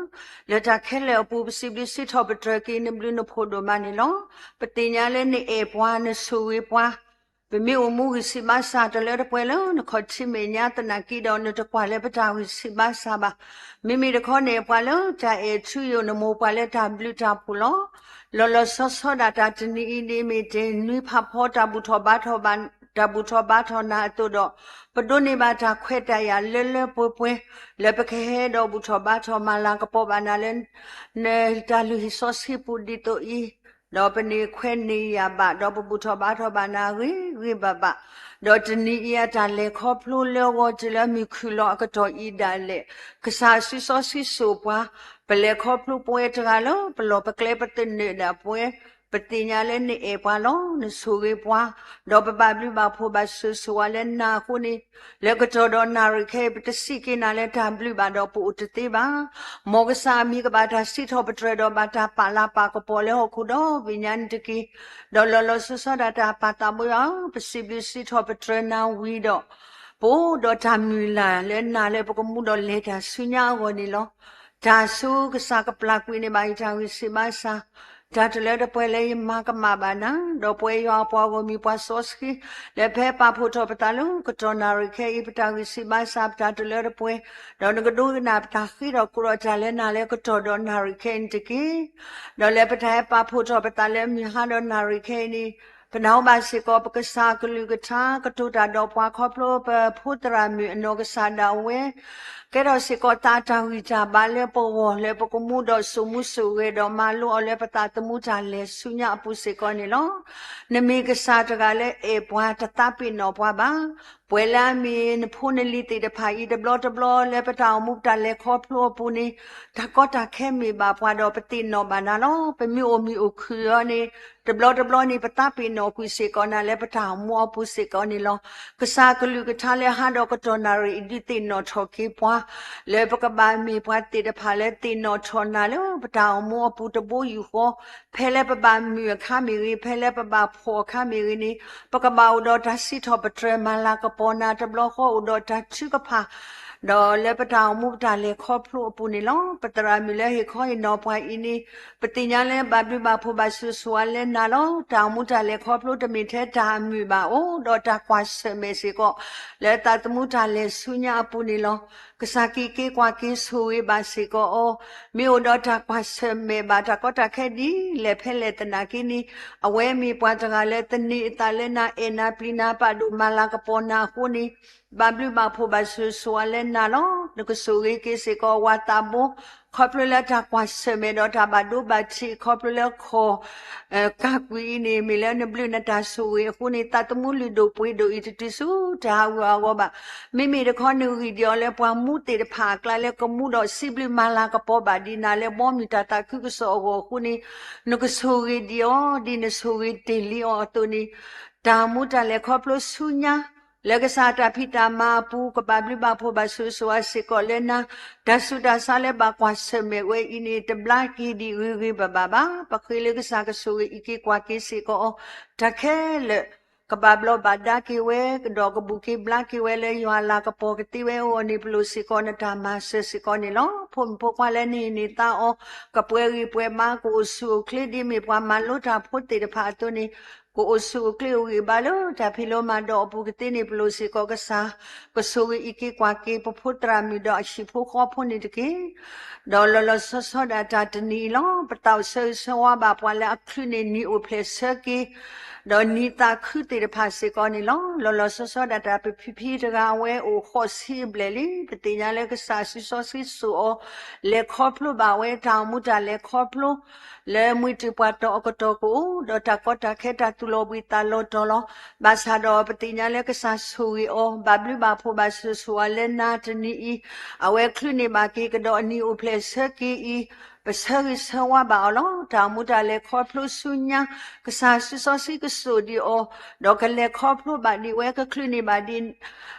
လၢတၢ်ခဲလၢာ်အပူၤ ပစံးဘျုးစံးထီၣ်ပတြၢၤက့ၤ နဘျုးနဖှိၣ်ဒိၣ်မးန့ၣ်လီၤ. ပသ့ၣ်ညါလၢနအဲၣ်ပှၤ, နဆိၣ်ဂ့ၤပှၤ, ပမ့ၢ်အိၣ်မူဂံၢ်ဆံးဘါစၢ်တလၢတပှဲၤလၢနခီၣ်ထံးမဲာ်ညါသနာ်က့ဒီး နတကွၢ်လၢပတၢ်ဂံၢ်ဆံးဘါစၢ်ဘၣ်. မ့မ့ၢ်တခီန့ၣ်ပှၤလၢတၢ်အဲၣ်ထူယိာ်နမိၢ်ပှၢ်လၢတၢ်ဘျုးတၢ်ဖှိၣ်လီၤ. လီၤလီၤဆီဆီဒၣ်တၢ်တနံၤအံၤန့ၣ် မ့ၢ်တနွံဖးဖီတၢ်ဘူၣ်ထီၣ်ဘါထီၣ်ဘၣ်, တၢ်ဘူၣ်ထီၣ်ဘါထီၣ်နၤအသိးဒီး, ပဒိးန့ၢ်ဘၣ်တၢ်ခွဲးတၢ်ယာ်လၢလၢပှဲၤပှဲၤ, လၢပကဟဲဒီးဘူၣ်ထီၣ်ဘါထီၣ်မၤလၤကပီၤဘၣ်နၤလၢ နတၢ်လုၢ်ဟံၣ်စီဆှံပူၤဒ်သိးအံၤ, ဒီးပန့ၢ်ခွဲးန့ၢ်ယာ်ဘၣ်, ဒီးပဘူၣ်ထီၣ်ဘါထီၣ်ဘၣ်နၤဂ့ၤဂ့ၤဘၣ်ဘၣ်, ဒီးတနံၤအံၤအတၢ်လဲၤခီဖျိလၢအဂီၢ်တုၤလၢအမုၢ်ခုၣ်လီၤအကတီၢ်အံၤဒၣ်လဲာ်, ကစၢ်စုစီဆှံစိာ်ပှၤ, ပလဲၤခီဖျိပဝဲတဂၤလၢပလီၢ်ပကျဲပသနၢၣ်ဒၣ်ပဝဲ, ပသ့ၣ်ညါလၢနအဲၣ်ပှၤလီၤ, နဆိၣ်ဂ့ၤပှၤ, ဒီးပဘၣ်ဘျုးဘၣ်ဖှိၣ်ဘၣ်ဆိၣ်ဂ့ၤဆိၣ်ဝါလၢနၤအဃိန့ၣ်, လၢကတီၢ်ဒီးနၣ်ရံၣ်ခဲအံၤ ပတစံးက့ၤနၤလၢတၢ်ဘျုးဘၣ်ဒီးပအိၣ်တသ့ဘၣ်. မ်ကစၢ်အမံၤကဘၣ်တၢ်စံးထီၣ်ပတြၢၤဒီးဘၣ်တၢ်ပာ်လၤပာ်ကပီၤလၢဟီၣ်ခိၣ်ဒီဘ့ၣ်ညါန့ၣ်တက့ၢ်. ဒီးလီၤလီၤဆီဆီဒၣ်တၢ်ပၢ်သးဘိယွၤဧၢ, ပစံးဘျုးစံးထီၣ်ပတြၢၤနၤဝံၤဒီး, ပအိၣ်ဒီးတၢ်မုၢ်လၢ်လၢနၤလၢပကမူဒီးလဲၤတၢ်ဆူညါအဂီၢ်န့ၣ်လီၤ. တၢ်ဆူကစၢ်ကပျၢ်ကွံာ်န့ၢ်ဘၣ်ယတၢ်ဂံၢ်ဆံးဘါစၢ်, တၢ်တလၢတပှဲၤလၢယမၤကမၣ်ဘၣ်နၤ, ဒီးပဝဲယွၤအပှၤဂီၢ်မုၢ်ပှၤစီဆှံ, လၢပဟဲပာ်ဖှိၣ်ထီၣ်ပသးလၢကတီၢ်နၣ်ရံၣ်ခဲအံၤ ပတၢ်ဂံၢ်ဆံးဘါစၢ်ပတၢ်တလၢတပှဲၤ, ဒီးနကဒိကနၣ်ပတၢ်ဃ့ထီၣ်ကိးထီၣ်တၢ်လၢနၤလၢကတီၢ်ဒီးနၣ်ရံၣ်ခဲအံၤန့ၣ်တက့ၢ်. ဒီးလၢပတၢ်ဟဲပာ်ဖှိၣ်ထီၣ်ပသးလၢမုၢ်ဟါဒီးနၣ်ရံၣ်ခဲအံၤန့ၣ်, ပနၢ်ဟူဘၣ်စ့ၢ်ကီး ပကစၢ်ကလုၢ်ကထါကတိၤတၢ်ဒီးပှၤခီဖျိပဖိသရၣ်မုၣ်အနီၢ်ကစၢ်ဒၣ်ဝဲ ကဲထီၣ်စ့ၢ်ကီးသးတၢ်ဂံၢ်တၢ်ဘါလၢပဂီၢ် လၢပကမူဒီးစိာ်မူစိာ်ဂဲၤဒီးမၤလိအီၤလၢပသးသမူတၢ်လဲၤဆူညါအပူၤစ့ၢ်ကီးန့ၣ်လီၤ. နမ့ၢ်ကစၢ်တဂၤလၢအဲၣ်ပှၤတသးပ့ၤနီၣ်ပှၤဘၣ်. ပှဲၤလၢအမ့ၢ်နဖိနလံၤသ့ၣ်တဖၣ်အံၤ တဘျီတဘျီလၢပတၢ်အိၣ်မူပတၢ်လဲၤခီဖျိအပူၤန့ၣ်, တၢ်ကီတၢ်ခဲမ့ၢ်ဘၣ်ပှၤဒီးပသ့ၣ်နီၣ်ဘၣ်နၤလီၤ. ပမ့ၢ်အိၣ်မုာ်အိၣ်ခုၣ်အီၤန့ၣ်, တဘျီတဘျီန့ၣ် ပသးပ့ၤနီၣ်ကွံာ်စ့ၢ်ကီးနၤလၢပတၢ်အိၣ်မူအပူၤစ့ၢ်ကီးန့ၣ်လီၤ. ကစၢ်ကလုၢ်ကထါလၢဟါဒီးကတီၢ်နၣ်ရံၣ်အံၤ ဒုးသ့ၣ်နီၣ်ထီၣ်က့ၤပှၤ လၢပကဘၣ်မ့ၢ်ပှၤသ့ၣ်တဖၣ်လၢသ့ၣ်နီၣ်ထီၣ်နၤလၢပတၢ်အိၣ်မူအပူၤတဘိယူၢ်ဃီ, ဖဲလၢပဘၣ်မုာ်အခါမ့ၢ်ဂ့ၤ, ဖဲလၢပဘၣ်ဖှီၣ်အခါမ့ၢ်ဂ့ၤန့ၣ်, ပကဘၣ်အိၣ်ဒီးတၢ်စံးထီၣ်ပတြၢၤမၤလၤကပီၤနၤတဘျီဃီ အိၣ်ဒီးတၢ်ထုကဖၣ် ဒီးလၢပတၢ်အိၣ်မူပတၢ်လဲၤခီဖျိအပူၤန့ၣ်လီၤ. ပသရၣ်မုၣ်လၢဟ့ၣ်ခီဟ့ၣ်နီၤပှၤအံၤန့ၣ်, ပသ့ၣ်ညါလၢဘၣ်ဘျုးဘၣ်ဖှိၣ်ဘၣ်ဆိၣ်ဂ့ၤဆိၣ်ဝါလၢနၤလီၤ. တၢ်အိၣ်မူတၢ်လဲၤခီဖျိတမ့ၢ်ထဲတၢ်အမုာ်ဘၣ်, အိၣ်ဒီးတၢ်ကွၢ်ဆၢၣ်မဲာ်စ့ၢ်ကီး လၢသးသမူတၢ်လဲၤဆူညါအပူၤန့ၣ်လီၤ. ကစၢ်က့ၤက့ၤကွၢ်က့ၤဆိၣ်ဂ့ၤဘၣ်စ့ၢ်ကီးအီၤ, မ့ၢ်အိၣ်ဒီးတၢ်ကွၢ်ဆၢၣ်မဲာ်ဘၣ်တၢ်ကီတၢ်ခဲဒ်လဲၣ်ဖဲလဲၣ်သနာ်က့န့ၣ်, အဝဲမ့ၢ်ပှၤတဂၤလၢသန့ၤအသးလၢနၤ, အဲၣ်နၤပျံၤနၤ ပာ်ဒိၣ်မၤလၤကပီၤနၤအဃိန့ၣ်, ဘၣ်ဘျုးဘၣ်ဖှိၣ်ဘၣ်ဆိၣ်ဂ့ၤဆိၣ်ဝါလၢနၤလီၤ. နကဆိၣ်ဂ့ၤက့ၤစ့ၢ်ကီးဝၤသးဘိ, ခီဖျိလၢတၢ်ကွၢ်ဆၢၣ်မဲာ်ဒီးတၢ်ဘၣ်ဒိဘၣ်ထံး ခီဖျိလၢခီၣ် ကၢ်ကွံာ်အံၤန့ၣ် မ့ၢ်လၢနဘျုးနတၢ်ဆိၣ်ဂ့ၤအဃိန့ၣ်, သးသမူလုၢ်ဒိၣ်ပှ့ၤဒိၣ်အံၤ တတုၤဆူတၢ်ဟးဂူာ်ဟးဂီၤဘၣ်. မ့မ့ၢ်တခီ နဂံၢ်ဒ်အီၤလၢပှၤမူသ့ၣ်တဖၣ်အကျါလၢကမူဒီးစံးဘျုးမၤလၤကပီၤဘၣ်ဒံးနၤ လၢဘီမုၢ်တၢ်သးခုကစီၣ်အဂီၢ်အဃိန့ၣ်, နကဆိၣ်ဂ့ၤဒံးအီၤ ဒ်နဆိၣ်ဂ့ၤတ့ၢ်လံအီၤအသိးန့ၣ်, တၢ်အိၣ်မူတၢ်လဲၤခီဖျိဆူညါ လၢကစၢ်တၢ်ဖံးတၢ်မၤအပူၤ ကဘၣ်ဘျုးဘၣ်ဖှိၣ်ဘၣ်ဆိၣ်ဂ့ၤဆိၣ်ဝါစ့ၢ်ကီးလၢနၤ, တၢ်ဆူးတၢ်ဆါလၢဘၣ်ကွၢ်ဆၢၣ်မဲာ်ဝဲအံၤန့ၣ် တဘျါက့ၤဒံးဂ့ၤဂ့ၤဘၣ်ဘၣ်ဘၣ်. ပဃ့လၢကစၢ်ကဆိၣ်ဂ့ၤအံးက့ၤကွၢ်က့ၤစ့ၢ်ကီးအီၤ တၢ်ခဲလၢာ် ကဘၣ်ဘျီးဘၣ်ဒါက့ၤဝဲ, ဒီးကဘူၣ်က့ၤဘျါက့ၤဝဲလၢယွၤအလၤကပီၤကသ့ဝဲအဂီၢ်န့ၣ် ပလိၣ်စ့ၢ်ကီးနတၢ်မၤစၢၤစ့ၢ်ကီးန့ၣ်လီၤ. ဖိမုၣ်ဖိခွါလၢနဟ့ၣ်န့ၢ်သါအီၤ ကပှဲၤဂံၢ်ပှဲၤဘါ ကအိၣ်ဆူၣ်အိၣ်ချ့ ဒ်မ့ၢ်ပှၤမၤလိတၢ်ဖိသ့ၣ်တဖၣ်အသိးန့ၣ်, ကအိၣ်ဆူၣ်အိၣ်ချ့အိၣ်ဂံၢ်ဘါလၢတၢ်ဖံးလိမၤဒိးအပူၤကသ့န့ၣ် ပလိၣ်စ့ၢ်ကီးကစၢ် ကဆိၣ်ဂ့ၤအံးက့ၤကွၢ်က့ၤ ပဖိသရၣ်မုၣ်ဒီးအဟံၣ်ဖိဃီဖိန့ၣ်တက့ၢ်. ဒီးလီၤလီၤဆီဆီဒၣ်တၢ်တနံၤအံၤလီၤ. ပသးအိၣ်ဆၢဂ့ၤဆၢဝါဘၣ်ပှၤလၢအချုးန့ၢ်နံၤအိၣ်ဖျဲၣ်ဆၢက့ၤ, ဒီးနံၤသးခုသ့ၣ်တဖၣ်စ့ၢ်ကီးန့ၣ်လီၤ. လီၤလီၤဆီဆီဒၣ်တၢ် ပဖံဖံတဂၤအဝဲအိၣ်ဃိးဆံအဘျဲၣ်လံ. ပသ့ၣ်ညါလၢကစၢ်စုစီဆှံစိာ်အီၤ လဲၤခီဖျိဘၣ်ဝဲတၢ်အိၣ်မူတၢ်လဲၤခီဖျိ လၢမှံတုၤပှၤတီၤအကတီၢ်ကအိၣ်ဒီးတၢ်ကီတၢ်ခဲ တၢ်သူၣ်လီၤဘှံးသးလီၤတီၤလီၤ. ဘၣ်ဆၣ်ဒီးပသ့ၣ်ညါလၢကစၢ်ဆိၣ်ဂ့ၤအီၤ ဘၣ်ဘျုးဘၣ်ဖှိၣ်ဘၣ်ဆိၣ်ဂ့ၤဆိၣ်ဝါလၢနၤတနံၤအံၤ, အဝဲချုးန့ၢ်ဘၣ်က့ၤကဒီးအနံၤအိၣ်ဖျဲၣ်ဆၢက့ၤအံၤ, ပဆၢဂ့ၤဆၢဝါဘၣ်အီၤလီၤ. တၢ်အိၣ်မူတၢ်လဲၤခီဖျိဆူညါ, ကစၢ်စုစီဆှံကစိာ်ဒံးအီၤ, ဒီးကလဲၤခီဖျိဘၣ်ဒံးဝဲကချုးန့ၢ်ဘၣ်ဒံး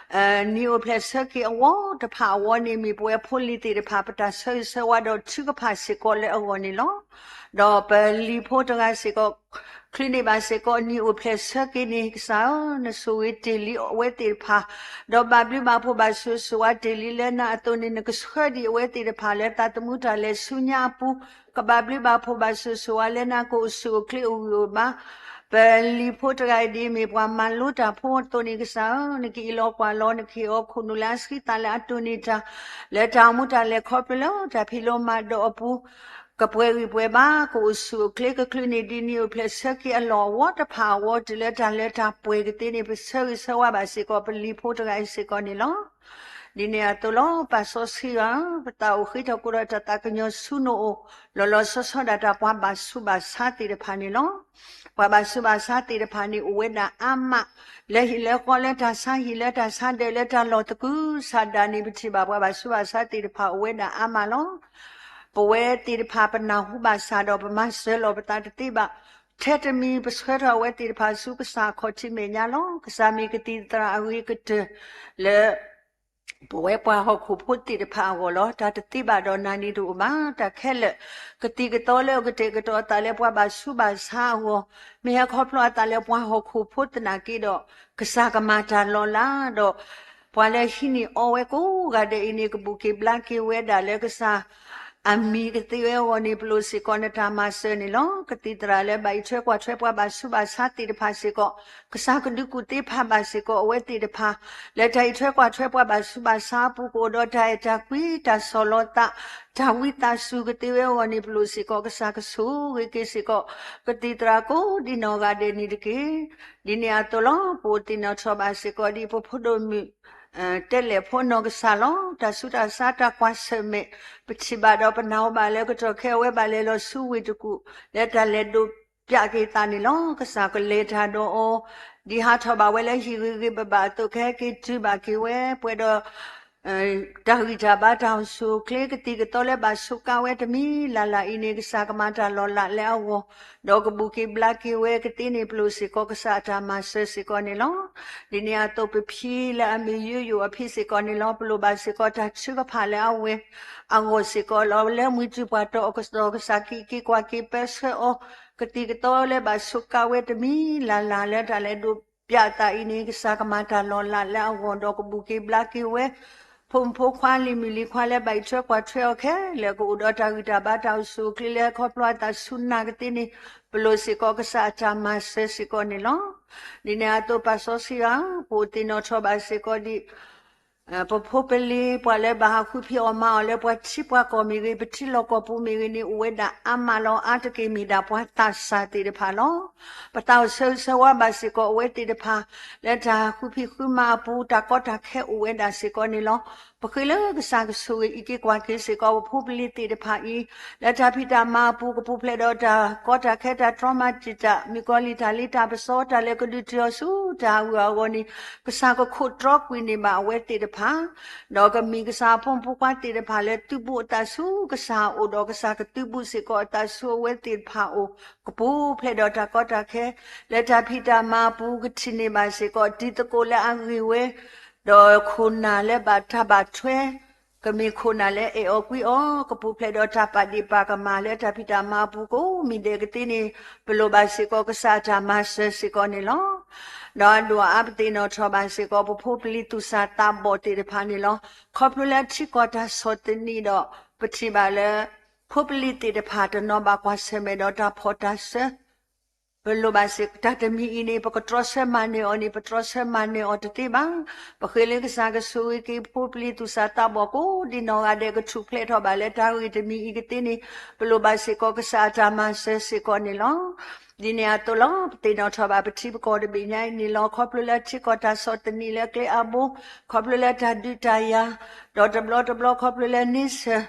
နံၤအိၣ်ဖျဲၣ်ဆၢက့ၤအဝီတဖၣ်အဝီန့ၣ် မ့ၢ်ပဝဲဖိလံၤသ့ၣ်တဖၣ် ပတၢ်ဆၢဂ့ၤဆၢဝါဒီးထုကဖၣ်စ့ၢ်ကီးလၢအဂီၢ်န့ၣ်လီၤ. ဒီးပလံၤဖိတဂၤစ့ၢ်ကီး ချုးန့ၢ်ဘၣ်စ့ၢ်ကီး နံၤအိၣ်ဖျဲၣ်ဆၢက့ၤန့ၣ် ကစၢ်ဧၢ, နဆိၣ်ဂ့ၤတ့ၢ်လံအဝဲသ့ၣ်တဖၣ်, ဒီးဘၣ်ဘျုးဘၣ်ဖှိၣ်ဘၣ်ဆိၣ်ဂ့ၤဆိၣ်ဝါတ့ၢ်လံလၢနၤအသိးန့ၣ် နကဆှၢဒံးအဝဲသ့ၣ်တဖၣ်လၢသးသမူတၢ်လဲၤဆူညါအပူၤ, ကဘၣ်ဘျုးဘၣ်ဖှိၣ်ဘၣ်ဆိၣ်ဂ့ၤဆိၣ်ဝါလၢနၤ ကအိၣ်ဆူၣ်အိၣ်ချ့အိၣ်ဂံၢ်အိၣ်ဘါ ပလံၤဖိတဂၤအံၤဒ်အမ့ၢ်ပှၤမၤလိတၢ်ဖိအသိးန့ၣ် ကစၢ်ဧၢ, နကအံးလီၤကွၢ်လီၤ နကဟ့ၣ်အီၤခိၣ်နူာ်လၢအဆှံသၣ်လၢအတိၢ်န့ၢ်တၢ် လၢတၢ်အိၣ်မူတၢ်လဲၤခီဖျိလၢတၢ်ဖံးလိမၤဒိးအပူၤ ကပှဲၤဂံၢ်ပှဲၤဘါ, ကအိၣ်ဆူၣ်အိၣ်ချ့ ကချုးန့ၢ်ဒံး နံၤအိၣ်ဖျဲၣ်ဆၢက့ၤအလီၢ်အဝီတဖၣ်အဝီ တုၤလၢတၢ်လၢတၢ်ပှဲၤကသ့န့ၣ် ပဆၢဂ့ၤဆၢဝါဘၣ်စ့ၢ်ကီး ပလံၤဖိတဂၤအံၤစ့ၢ်ကီးန့ၣ်လီၤ. ဒ်န့ၣ်အသိးလီၤ. ပၢ်စီဆှံဧၢ, ပသးအိၣ်ဃ့ထီၣ်ကိးဒီးတၢ်သးကညီၤဆူနအိၣ်, လီၤလီၤဆီဆီဒၣ်တၢ်ပှၤဘၣ်ဆူးဘၣ်ဆါသ့ၣ်တဖၣ်န့ၣ်လီၤ. ပှၤဘၣ်ဆူးဘၣ်ဆါသ့ၣ်တဖၣ်န့ၣ် အိၣ်ဝဲဒၣ်အါမး လၢဟံၣ်လၢဃီ လၢတၢ်ဆါဟံၣ် လၢတၢ်ဆါဒၢးလၢတၢ်လီၢ်သကုၤဆးဒးန့ၣ် ပထံၣ်ဘၣ်ပှၤဘၣ်ဆူးဘၣ်ဆါသ့ၣ်တဖၣ်အိၣ်ဝဲဒၣ်အါမးလီၤ. ပဝဲသ့ၣ်တဖၣ်ပနၢ်ဟူဘၣ်ဆၣ်ဒီးပမၤစၢၤလီၤပသးတသ့ဘၣ်. ထဲတမံၤ ပဆှၢထီၣ်အဝဲသ့ၣ်တဖၣ်ဆူကစၢ်အခီၣ်ထံးမဲာ်ညါလီၤ. ကစၢ်မ့ၢ်ကသံၣ်သရၣ်အဂ့ၤကတၢၢ်လၢ ပဝဲပှၤဟီၣ်ခိၣ်ဖိသ့ၣ်တဖၣ်အဂီၢ်လီၤ. တၢ်တသ့ဘၣ်ဒီးနၤန့ၣ်တအိၣ်ဘၣ်. တၢ်ခဲလၢာ် ကသံၣ်ကသီလၢအကတဲာ်ကတီၤအသးလၢပှၤဘၣ်ဆူးဘၣ်ဆါအဂီၢ်, မ့ၢ်ဟဲခီဖျိအသးလၢပှၤဟီၣ်ခိၣ်ဖိသနာ်က့ဒီး ကစၢ်ကမၤတၢ်လီၤလးဒီး ပှၤလၢဟံးန့ၢ်အီဝဲကိးဂၤဒဲးအံၤန့ၣ် ကဘူၣ်က့ၤဘျါက့ၤဝဲဒၣ်လၢကစၢ် အမံၤကသ့ဝဲအဂီၢ်န့ၣ် ပလိၣ်စ့ၢ်ကီးနတၢ်မၤစၢၤန့ၣ်လီၤ. ကသံၣ်သရၣ်လၢဘၣ်အံးထွဲကွၢ်ထွဲပှၤဘၣ်ဆူးဘၣ်ဆါသ့ၣ်တဖၣ်စ့ၢ်ကီး, ကစၢ်ကဒုးကူၣ်သ့ဖးဘၣ်စ့ၢ်ကီးအဝဲသ့ၣ်တဖၣ် လၢတၢ်အံးထွဲကွၢ်ထွဲပှၤဘၣ်ဆူးဘၣ်ဆါအပူၤ ကအိၣ်ဒီးတၢ်အဲၣ်တၢ်ကွံ တၢ်ဆီၣ်လီၤသး တၢ်ဝံသးစူၤကသ့ဝဲအဂီၢ်န့ၣ် ပလိၣ်စ့ၢ်ကီး ကစၢ်ကဆိၣ်ဂ့ၤက့ၤစ့ၢ်ကီး ကသံၣ်သရၣ်ကိးဒံနီၢ်ဂၤဒဲးန့ၣ်တက့ၢ်. ဒ်န့ၣ်အသိးလီၤ. ပအိၣ်သ့ၣ်နီၣ်ထီၣ်ဘၣ်စ့ၢ်ကီးဒ်ပဖိဒိၣ်မုၣ် တဲလဲၣ်ဖိနီၢ်ကစၢ်လီၤ. တၢ်ဆူးတၢ်ဆါတၢ်ကွၢ်ဆၢၣ်မဲာ် ပထံၣ်ဘၣ်ဒီးပနၢ်ဟူဘၣ်လၢကတီၢ်ခဲအဝဲဘၣ်လဲၤလီၤဆူဝ့ၢ်တကူၣ် လၢတၢ်လဲၤဒိးပၠးက့ၤသးန့ၣ်လီၤ. ကစၢ်ကလဲၤတၢ်ဒီးအီၤ ဒ်ဟးထီၣ်ဘၣ်ဝဲလၢဟံၣ်ဂ့ၤဂ့ၤဘၣ်ဘၣ်အသိး ကဟဲက့ၤတုၤဘၣ်က့ၤဝဲ ပှဲၤဒီး တၢ်ဂံၢ်တၢ်ဘါတၢ်အိၣ်ဆူၣ်အိၣ်ချ့ ကသံၣ်ကသီလၢဘၣ်ဆိးကါဝဲတမံၤလၢ်လၢ်အံၤန့ၣ် ကစၢ်ကမၤတၢ်လီၤလးလၢအဂီၢ် ဒီးကဘူၣ်က့ၤဘျါက့ၤဝဲကသ့န့ၣ် ပလိၣ်စ့ၢ်ကီးကစၢ်အတၢ်မၤစၢၤစ့ၢ်ကီးန့ၣ်လီၤ. ဒ်န့ၣ်အသိး ပဖံလၢအမ့ၢ်ယိယိအဖံစ့ၢ်ကီးန့ၣ်လီၤ. ပလိၣ်ဘၣ်စ့ၢ်ကီးတၢ်ထုကဖၣ်လၢအဝဲအဂီၢ်စ့ၢ်ကီးလီၤ. လၢမှံၤတုၤပှၤတီၤအကတီၢ် ကစၢ်ကအံးက့ၤကွၢ်က့ၤပၢဆှၢအီၤ ကသံၣ်ကသီလၢဘၣ်ဆိးကါဝဲတမံၤလၢ်လၢ်လၢတၢ်လဲၤဒိးပၠးသးအံၤန့ၣ် ကစၢ်ကမၤတၢ်လီၤလးလၢအဂီၢ် ဒီးကဘူၣ်က့ၤဘျါက့ၤဝဲ ဖိမုၣ်ဖိခွါလံၤမုၣ်လံၤခွါလၢဘၣ်အံးထွဲကွၢ်ထွဲအီၤခဲလၢာ် ကအိၣ်ဒီးတၢ်ဂံၢ်တၢ်ဘါတၢ်အိၣ်ဆူၣ်အိၣ်ချ့လၢခီဖျိအသးဆူနၤကသ့န့ၣ် ပလိၣ်စ့ၢ်ကီးကစၢ်အတၢ်မၤစၢၤစ့ၢ်ကီးန့ၣ်လီၤ. ဒ်န့ၣ်အသိး ပၢ်စီဆှံဧၢ, ပအိၣ်သ့ၣ်နီၣ်ထီၣ်ဘၣ်စ့ၢ်ကီးဒ် ပဖိပလံၤ ပှၤလၢဘၣ်ဟးဃုဖံးအီၣ်မၤအီၣ်လၢပှၤထံပှၤကီၢ်မ့ၢ်ဂ့ၤ ပထံလီၢ်ကီၢ်ပူၤမ့ၢ်ဂ့ၤန့ၣ် အိၣ်ဝဲဒၣ်အါမးလီၤ. အါတက့ၢ်မ့ၢ်ဒၣ်ပှၤသးစၢ်သ့ၣ်တဖၣ်လီၤ. ပသးအိၣ်ဆၢဂ့ၤဆၢဝါဘၣ်စ့ၢ်ကီးအဝဲသ့ၣ်တဖၣ် လၢတၢ်ဃုဖံးဃုမၤအပူၤ တၢ်ကီတၢ်ခဲအိၣ်ဝဲဒၣ်စ့ၢ်ကီးန့ၣ်လီၤ. ပဃ့လၢကစၢ်ကဆိၣ်ဂ့ၤအံးက့ၤကွၢ်က့ၤစ့ၢ်ကီး ပဖိပလံၤသ့ၣ်တဖၣ်အံၤ လၢတၢ်ဖံးတၢ်မၤအပူၤ ကပူၤဖျဲးဒီးတၢ်ကီတၢ်ခဲ တၢ်တြီမၤတံာ်တာ် မုၣ်ကီၤလံၢ်တၢ်လ့တၢ်ပစီ တၢ်လဲၤကဒုးတုၤအီၤဆူတၢ်ဟးဂူာ်ဟးဂီၤန့ၣ် ကစၢ်ကခိးတြီကွံာ်န့ၢ်ဘၣ်အဝဲသ့ၣ်တဖၣ် ဒီးကမံၤကစၢ်အဖိမုၣ်ဖိခွါသ့ၣ်တဖၣ်လၢသုးဘူးအသးဆူကစၢ်အအိၣ်ဒီး ကစၢ်ကသုးဘူးစ့ၢ်ကီးအသးဆူအဝဲသ့ၣ်တဖၣ်အအိၣ် ကပူၤဖျဲးဒီးတၢ်ကီတၢ်ခဲ လၢတၢ်ဖံးတၢ်မၤအပူၤ ကထံၣ်န့ၢ်ဘၣ်စ့ၢ်ကီး တံၤသကိးလၢအဂ့ၤဝဲ ဒီးခိၣ်နၢ်လၢဘၣ်တၢ်ဘၣ်ထွဲ ကမ့ၢ်ခိၣ်နၢ်လၢအဲၣ်အီၤကွံအီၤ ကပူၤဖျဲးဒီးတၢ်ပာ်ဒ့ၣ်ပာ်ကမၣ်လၢတၢ်ဖံးတၢ်မၤအပူၤကိးမံၤဒဲးကသ့န့ၣ် ပလိၣ်ဘၣ်စ့ၢ်ကီးကစၢ်အတၢ်မၤစၢၤစ့ၢ်ကီးန့ၣ်လီၤ. ဒီးအဒိၣ်အါပသ့ၣ်နီၣ်ထီၣ်ဘၣ်စ့ၢ်ကီး ပဖိပလံၤသူၣ်စၢ်သးဘီၣ်သ့ၣ်တဖၣ်န့ၣ်လီၤ. ခီဖျိလၢထံကီၢ်တၢ်ဆီၣ်သနံးဒီး ပထံၣ်ဘၣ်လၢ ဖိပလံၤသ့ၣ်တဖၣ်တနီၤဘၣ်ကွၢ်ဆၢၣ်မဲာ်ဒီးတၢ်ဖီၣ်တၢ်စၢ ပလိၣ်ဘၣ်စ့ၢ် တၢ်တမံၤအံၤန့ၣ် ပကတြီဆၢမၤနၢၤအီၤန့ၣ် ပတြီဆၢမၤနၢၤအီၤတသ့ဘၣ်. ပဃ့လၢကစၢ်ကဆိၣ်ဂ့ၤက့ၤ ဖိပလံၤသူၣ်စၢ်သးဘီၣ်ကိးဒံနီၢ်ဂၤဒဲး ကထူၣ်ဖျဲးထီၣ်ဘၣ်လၢတၢ်ဂ့ၢ်တမံၤအံၤကသ့န့ၣ် ပလိၣ်ဘၣ်စ့ၢ်ကီးကစၢ်အတၢ်မၤစၢၤစ့ၢ်ကီးန့ၣ်လီၤ. ဒ်န့ၣ်အသိးလီၤ. ပသ့ၣ်နီၣ်ထီၣ်ဘၣ်ပထံပကီၢ်တဘ့ၣ်ညါအံၤန့ၣ်လီၤ. ခီဖျိလၢထံကီၢ်တၢ်ဆီၣ်သနံးလၢကျဲအါဘိ, ခီဖျိလၢတၢ်ဒုးတၢ်ယၤ, ဒီးတဘျီတဘျီခီဖျိလၢန့ဆၢၣ်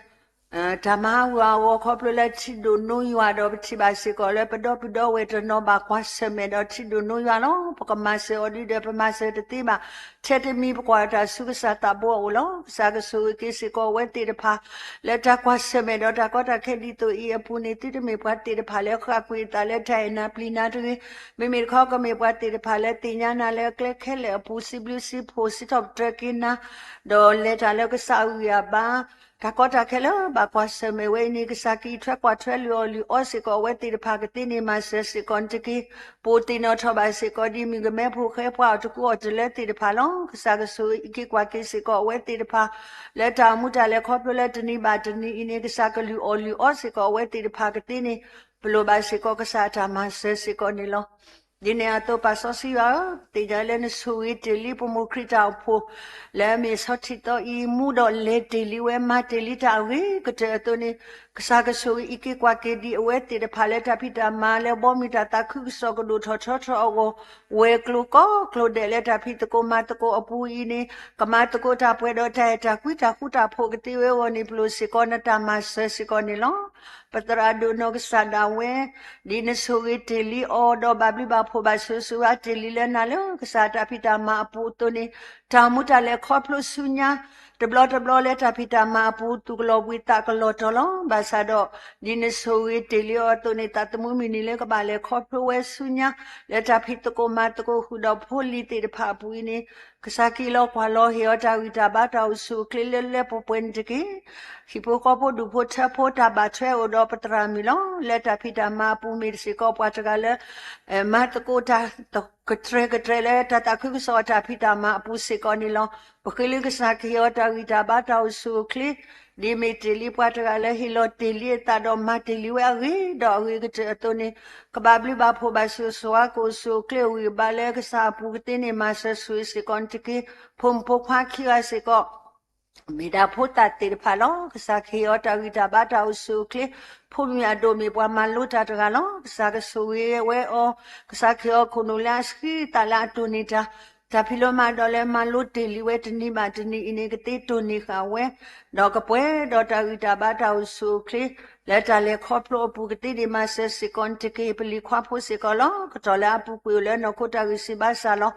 တၢ်မၤဟးဂူာ်ဟးဂီၤခီဖျိလၢထံဒိၣ်နိယွၤဒီး ပထံၣ်ဘၣ်စ့ၢ်ကီးလၢပဒီပုၢ်ဒီဝဲၢ်တနီၤဘၣ်ကွၢ်ဆၢၣ်မဲာ်ဒီးထံဒိၣ်နိယွၤလီၤ. ပကမၤစၢၤအီၤဒုဒီးပမၤစၢၤတသ့ဘၣ်. ထဲတမံၤပကွၢ်တၢ်ဆူကစၢ်သးဘိအအိၣ်လီၤ. ကစၢ်ကဆိၣ်ဂ့ၤက့ၤစ့ၢ်ကီးအဝဲသ့ၣ်တဖၣ် လၢတၢ်ကွၢ်ဆၢၣ်မဲာ်ဒီးတၢ်ကီတၢ်ခဲဒ်သိးအံၤအပူၤန့ၣ် သုတမ့ၢ်ပှၤသ့ၣ်တဖၣ်လၢဃၣ်ကွံာ်အသးလၢတၢ်အဲၣ်နၤပျံၤနၤတဂ့ၤ. မ့မ့ၢ်တခီကမ့ၢ်ပှၤသ့ၣ်တဖၣ်လၢသ့ၣ်ညါနၤလၢအကျဲခဲလၢာ်အပူၤ စံးဘျုးစံးဖှိၣ်စံးထီၣ်ပတြၢၤက့ၤနၤ ဒီးလဲၤတၢ်လၢကစၢ်အဂံၢ်အဘါ တၢ်ကီတၢ်ခဲလၢဘၣ်ကွၢ်ဆၢၣ်မဲာ်ဝဲအံၤန့ၣ် ကစၢ်ကအံးထွဲကွၢ်ထွဲလုၢ်အီၣ်လုၢ်အီစ့ၢ်ကီးအဝဲသ့ၣ်တဖၣ်ကသ့န့ၢ်မၤစၢၤစ့ၢ်ကီးတက့ၢ်. ပအိၣ်သ့ၣ်နီၣ်ထီၣ်ဘၣ်စ့ၢ်ကီးဒ်မုၣ်ကမဲဖိဃဲပှၤအီၤတကူအီၤတလၢသ့ၣ်တဖၣ်လီၤ. ကစၢ်ကဆိၣ်ဂ့ၤအံးက့ၤကွၢ်က့ၤစ့ၢ်ကီးအဝဲသ့ၣ်တဖၣ် လၢတၢ်အိၣ်မူတၢ်လဲၤခီဖျိလၢတနံၤဘၣ်တနံၤအံၤန့ၣ် ကစၢ်ကလုၢ်အီၣ်လုၢ်အီစ့ၢ်ကီးအဝဲသ့ၣ်တဖၣ်ကသ့န့ၣ် ပလိၣ်ဘၣ်စ့ၢ်ကီးကစၢ်အတၢ်မၤစၢၤစ့ၢ်ကီးန့ၣ်လီၤ. ဒ်န့ၣ်အသိးပၢ်စီဆှံယွၤဧၢ, ပသ့ၣ်ညါလၢနဆိၣ်ဂ့ၤတ့ၢ်လံပမိၢ်ခရံာ်တၢ်အိၣ်ဖှိၣ် လၢအမ့ၢ်ဆီထံသီအံၤ မူဒီးလဲၤတ့ၢ်လံဝဲ မၤတ့ၢ်လံတၢ်အဂ့ၤကတၢၢ်အသိးန့ၣ် ကစၢ်ကဆိၣ်ဂ့ၤအံးက့ၤကွၢ်က့ၤဒံးအဝဲသ့ၣ်တဖၣ်လၢတၢ်ဖံးတၢ်မၤလၢဘီမုၢ်တၢ်သးခုကစီၣ်ကဒိၣ်ထီၣ်ထီထီၣ်အဂီၢ် ဝဲၤကျိၤကိးကျိၤဒဲးလၢတၢ်ဖံးသကိးမၤသကိးအပူၤအံၤန့ၣ် ကမၤသကိးတၢ်ပှဲၤဒီးတၢ်အဲၣ်တၢ်ကွံတၢ်ဃူတၢ်ဖိးကသ့ဝဲအဂီၢ်န့ၣ် ပလိၣ်စ့ၢ်ကီးနတၢ်မၤစၢၤစ့ၢ်ကီးန့ၣ်လီၤ. ပသရၣ်ဒိၣ်နီၢ်ကစၢ်ဒၣ်ဝဲ ဒ်နဆိၣ်ဂ့ၤတ့ၢ်လံအီၤ ဒီးဘၣ်ဘျုးဘၣ်ဖှိၣ်ဘၣ်ဆိၣ်ဂ့ၤဆိၣ်ဝါတ့ၢ်လံလၢနၤလၢကစၢ်တၢ်ဖံးတၢ်မၤအပူၤအသိးန့ၣ် တၢ်မူတၢ်လဲၤခီဖျိဆူညါ တဘျီတဘျီလၢတၢ်ဖံးတၢ်မၤအပူၤ သူၣ်ကလီၤဘှံးသးကလီၤတီၤလီၤ. ဘၣ်ဆၣ်ဒီး ဒ်နဆိၣ်ဂ့ၤတ့ၢ်လံအီၤအသိးန့ၣ် သးသမူမုၢ်နံၤလၢကဘၣ်လဲၤခီဖျိဝဲဆူညါ လၢတၢ်ဖံးသကိးမၤသကိးဃုာ်ဒီးဖိလံၤသ့ၣ်တဖၣ်အပူၤအံၤန့ၣ် ကစၢ်က့ၤလီၤကွၢ်လီၤဟ့ၣ်အီၤတၢ်ဂံၢ်တၢ်ဘါတၢ်အိၣ်ဆူၣ်အိၣ်ချ့လၢလၢပှဲၤပှဲၤန့ၣ်တက့ၢ်. ဟံၣ်ဖိဃီဖိဒူၣ်ဖိထၢဖိတၢ်ဘၣ်ထွဲအိၣ်ဒီးပသရၣ်မုၣ်လီၤ. လၢတၢ်ဖံးတၢ်မၤအပူၤမ့ၢ်စ့ၢ်ကီးပှၤတဂၤလၢ မၤသကိးတၢ်ကတြဲၤကတြဲၤလၢတၢ်သးခုကစီၣ်အတၢ်ဖံးတၢ်မၤအပူၤစ့ၢ်ကီးန့ၣ်လီၤ. ပဃ့လၢကစၢ်ကဟ့ၣ်အီၤတၢ်ဂံၢ်တၢ်ဘါတၢ်အိၣ်ဆူၣ်အိၣ်ချ့ ဒ်မ့ၢ်တ့ၢ်လံပှၤတဂၤလၢဟ့ၣ်လီၤတ့ၢ်လံအသးဒီးမၤတ့ၢ်လံဝဲအဂ့ၤဒီးအဂ့ၤကတၢၢ်အသိးန့ၣ် ကဘၣ်ဘျုးဘၣ်ဖှိၣ်ဘၣ်ဆိၣ်ဂ့ၤဆိၣ်ဝါကအိၣ်ဆူၣ်အိၣ်ချ့အိၣ်ဂံၢ်ဘါလၢကစၢ်အပူၤကသ့န့ၢ်မၤစၢၤဆိၣ်ဂ့ၤစ့ၢ်ကီးန့ၣ်တက့ၢ်. ဖိမုၣ်ဖိခွါခံဂၤစ့ၢ်ကီး မ့ၢ်ဒၣ်ဖိသၣ်သ့ၣ်တဖၣ်လီၤ. ကစၢ်ကဟ့ၣ်အီၤတၢ်ဂံၢ်တၢ်ဘါတၢ်အိၣ်ဆူၣ်အိၣ်ချ့ ဖိမုၣ်အဒိၣ်မ့ၢ်ပှၤမၤလိတၢ်တဂၤလီၤ. ကစၢ်ကဆိၣ်ဂ့ၤဝဲအီၤ, ကစၢ်ကဟ့ၣ်အီၤခိၣ်နူာ်လၢအဆှံသးလၢအတိၢ်န့ၢ်တၢ် တၢ်ဖံးလိမၤဒိးလၢမၤလိတ့ၢ်လံဝဲတနံၤဘၣ်တနံၤအံၤန့ၣ် ကသ့တိၢ်န့ၢ်ဃာ်ဝဲ ဒီးကပှဲၤဒီးတၢ်ဂံၢ်တၢ်ဘါတၢ်အိၣ်ဆူၣ်အိၣ်ချ့ လၢတၢ်လဲၤခီဖျိအပူၤကသ့န့ၢ်မၤစၢၤစ့ၢ်ကီးန့ၣ်တက့ၢ်. ပလံၤခွါဖိစ့ၢ်ကီးလီၤ. ကတီၢ်လၢအပူၤကွံာ်အိၣ်လၢနီၢ်ခိတၢ်ဂံၢ်စၢ်ဘါစၢ်လီၤ.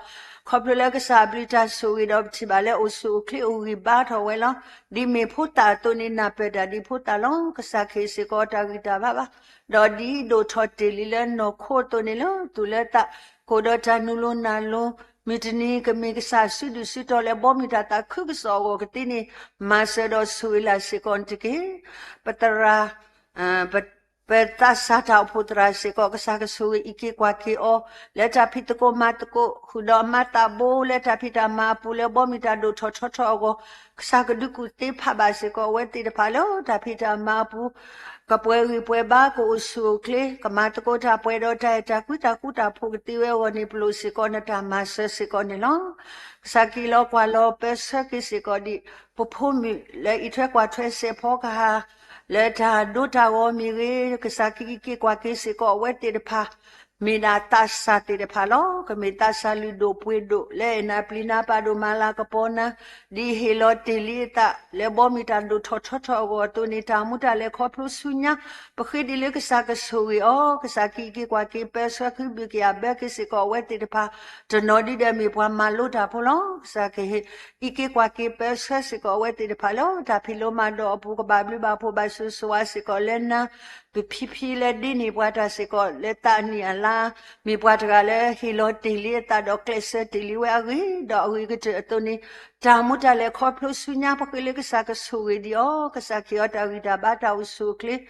ခီဖျိလၢကစၢ်အဘျုးတၢ်ဆိၣ်ဂ့ၤဒီးပထံၣ်ဘၣ်လၢအိၣ်ဆူၣ်အိၣ်ချ့အိၣ်ဂံၢ်ဘါထီၣ်ဝဲလီၤ. ဒ်မ့ၢ်ဖိသၣ်အသိးန့ၣ် နၢ်ပၢၢ်တၢ်ဒ်ဖိသၣ်လီၤ. ကစၢ်ကဟ့ၣ်စ့ၢ်ကီးတၢ်ဂံၢ်တၢ်ဘါဘၣ် ဒီးဒ်ဒိၣ်ထီၣ်တ့ၢ်လံလၢနီၢ်ခိအသိးန့ၣ်လၢသူၣ်လၢသး ကအိၣ်ဒီးတၢ်နုာ်လီၤနၢ်လီၤ မုၢ်တနံၤကမ့ၢ်ကစၢ်စုဒုၣ်စုတီၤလၢဘီမုၢ်တၢ်သးခုကစီၣ်အဂီၢ်ကသ့န့ၢ် မၤစၢၤဒီးဆိၣ်ဂ့ၤလၢ်စ့ၢ်ကီးန့ၣ်တက့ၢ်. ပသရၣ် ပသးစၢ်တၢ်အိၣ်ဖှိၣ်သရၣ်စ့ၢ်ကီး ကစၢ်ကဆိၣ်ဂ့ၤအံးက့ၤကွၢ်က့ၤအီၤ လၢတၢ်ဖံးသကိးမၤသကိး ဃုာ်ဒီးအမၤသးဘိလၢတၢ်ဖံးတၢ်မၤအပူၤလၢဘီမုၢ်တၢ်ဒိၣ်ထီၣ်ထီထီၣ်အဂီၢ် ကစၢ်ကဒုးကူၣ်သ့ဖးဘၣ်စ့ၢ်ကီးအဝဲသ့ၣ်တဖၣ်လၢတၢ်ဖံးတၢ်မၤအပူၤ ကပှဲၤဂံၢ်ပှဲၤဘါ ကအိၣ်ဆူၣ်အိၣ်ချ့ ကမၤသကိးတၢ်ပှဲၤဒီးတၢ်အဲၣ်တၢ်ကွံတၢ်ဃူတၢ်ဖိးကသ့ဝဲအဂီၢ်န့ၣ် ပလိၣ်စ့ၢ်ကီးနတၢ်မၤစၢၤစ့ၢ်ကီးန့ၣ်လီၤ. ကစၢ်က့ၤလီၤကွၢ်လီၤပၢဆှၢက့ၤစ့ၢ်ကီးဒံး ပဖိမုၣ်လၢအံးထွဲကွၢ်ထွဲစဲးဖီကဟၣ် လၢတၢ်ဒိတၢ်ဂီၤမ့ၢ်ဂ့ၤ ကစၢ်ကအံးက့ၤကွၢ်က့ၤစ့ၢ်ကီးအဝဲသ့ၣ်တဖၣ် မ့ၢ်ဒၣ်သးစၢ်သ့ၣ်တဖၣ်လီၤ. ကမ့ၢ်သးစၢ်လုၢ်ဒိၣ်ပှ့ၤဒိၣ် လၢအဲၣ်နၤပျံၤနၤပာ်ဒိၣ်မၤလၤကပီၤနၤ ဒ်ဟ့ၣ်လီၤတ့ၢ်လံအသး လၢဘီမုၢ်တၢ်ဒိၣ်ထီၣ်ထီထီၣ်အဂီၢ်အသိးန့ၣ် တၢ်မူတၢ်လဲၤခီဖျိဆူညါ ပဃ့ဒ်လၢကစၢ်ကဆိၣ်ဂ့ၤအီၤ ကစၢ်ကအံးက့ၤကွၢ်က့ၤပၢဆှၢဃုဘုၣ်က့ၤအဘၢက့ၤစ့ၢ်ကီးအဝဲသ့ၣ်တဖၣ် တနီၤဒုဒီးမ့ၢ်ပှၤမၤလိတၢ်ဖိလီၤ. ကစၢ်ကဟ့ၣ် အံးက့ၤကွၢ်က့ၤပၢဆှၢစ့ၢ်ကီးအဝဲသ့ၣ်တဖၣ်လၢတၢ်ဖံးလိမၤဒိးအပူၤ ကဘၣ်ဘျုးဘၣ်ဖှိၣ်ဘၣ်ဆိၣ်ဂ့ၤဆိၣ်ဝါစ့ၢ်ကီးလၢနၤ ပဖံဖံလၢဒ်န့ၣ်ပှၤတၢ်စ့ၢ်ကီးလၢသးနံၣ်အလါ မ့ၢ်ပှၤတဂၤလၢဟ့ၣ်လီၤတ့ၢ်လံအသးဒီးကျဲးစၢးတ့ၢ်လံဝဲအဂ့ၤ ဒီးအဂ့ၤကတၢၢ်အသိးန့ၣ် တၢ်မူတၢ်လဲၤခီဖျိဆူညါ ပဃ့လၢကစၢ်ကဆိၣ်ဂ့ၤဒံးအီၤ ကစၢ်ကဟ့ၣ်အီၤတၢ်ဂံၢ်တၢ်ဘါတၢ်အိၣ်ဆူၣ်အိၣ်ချ့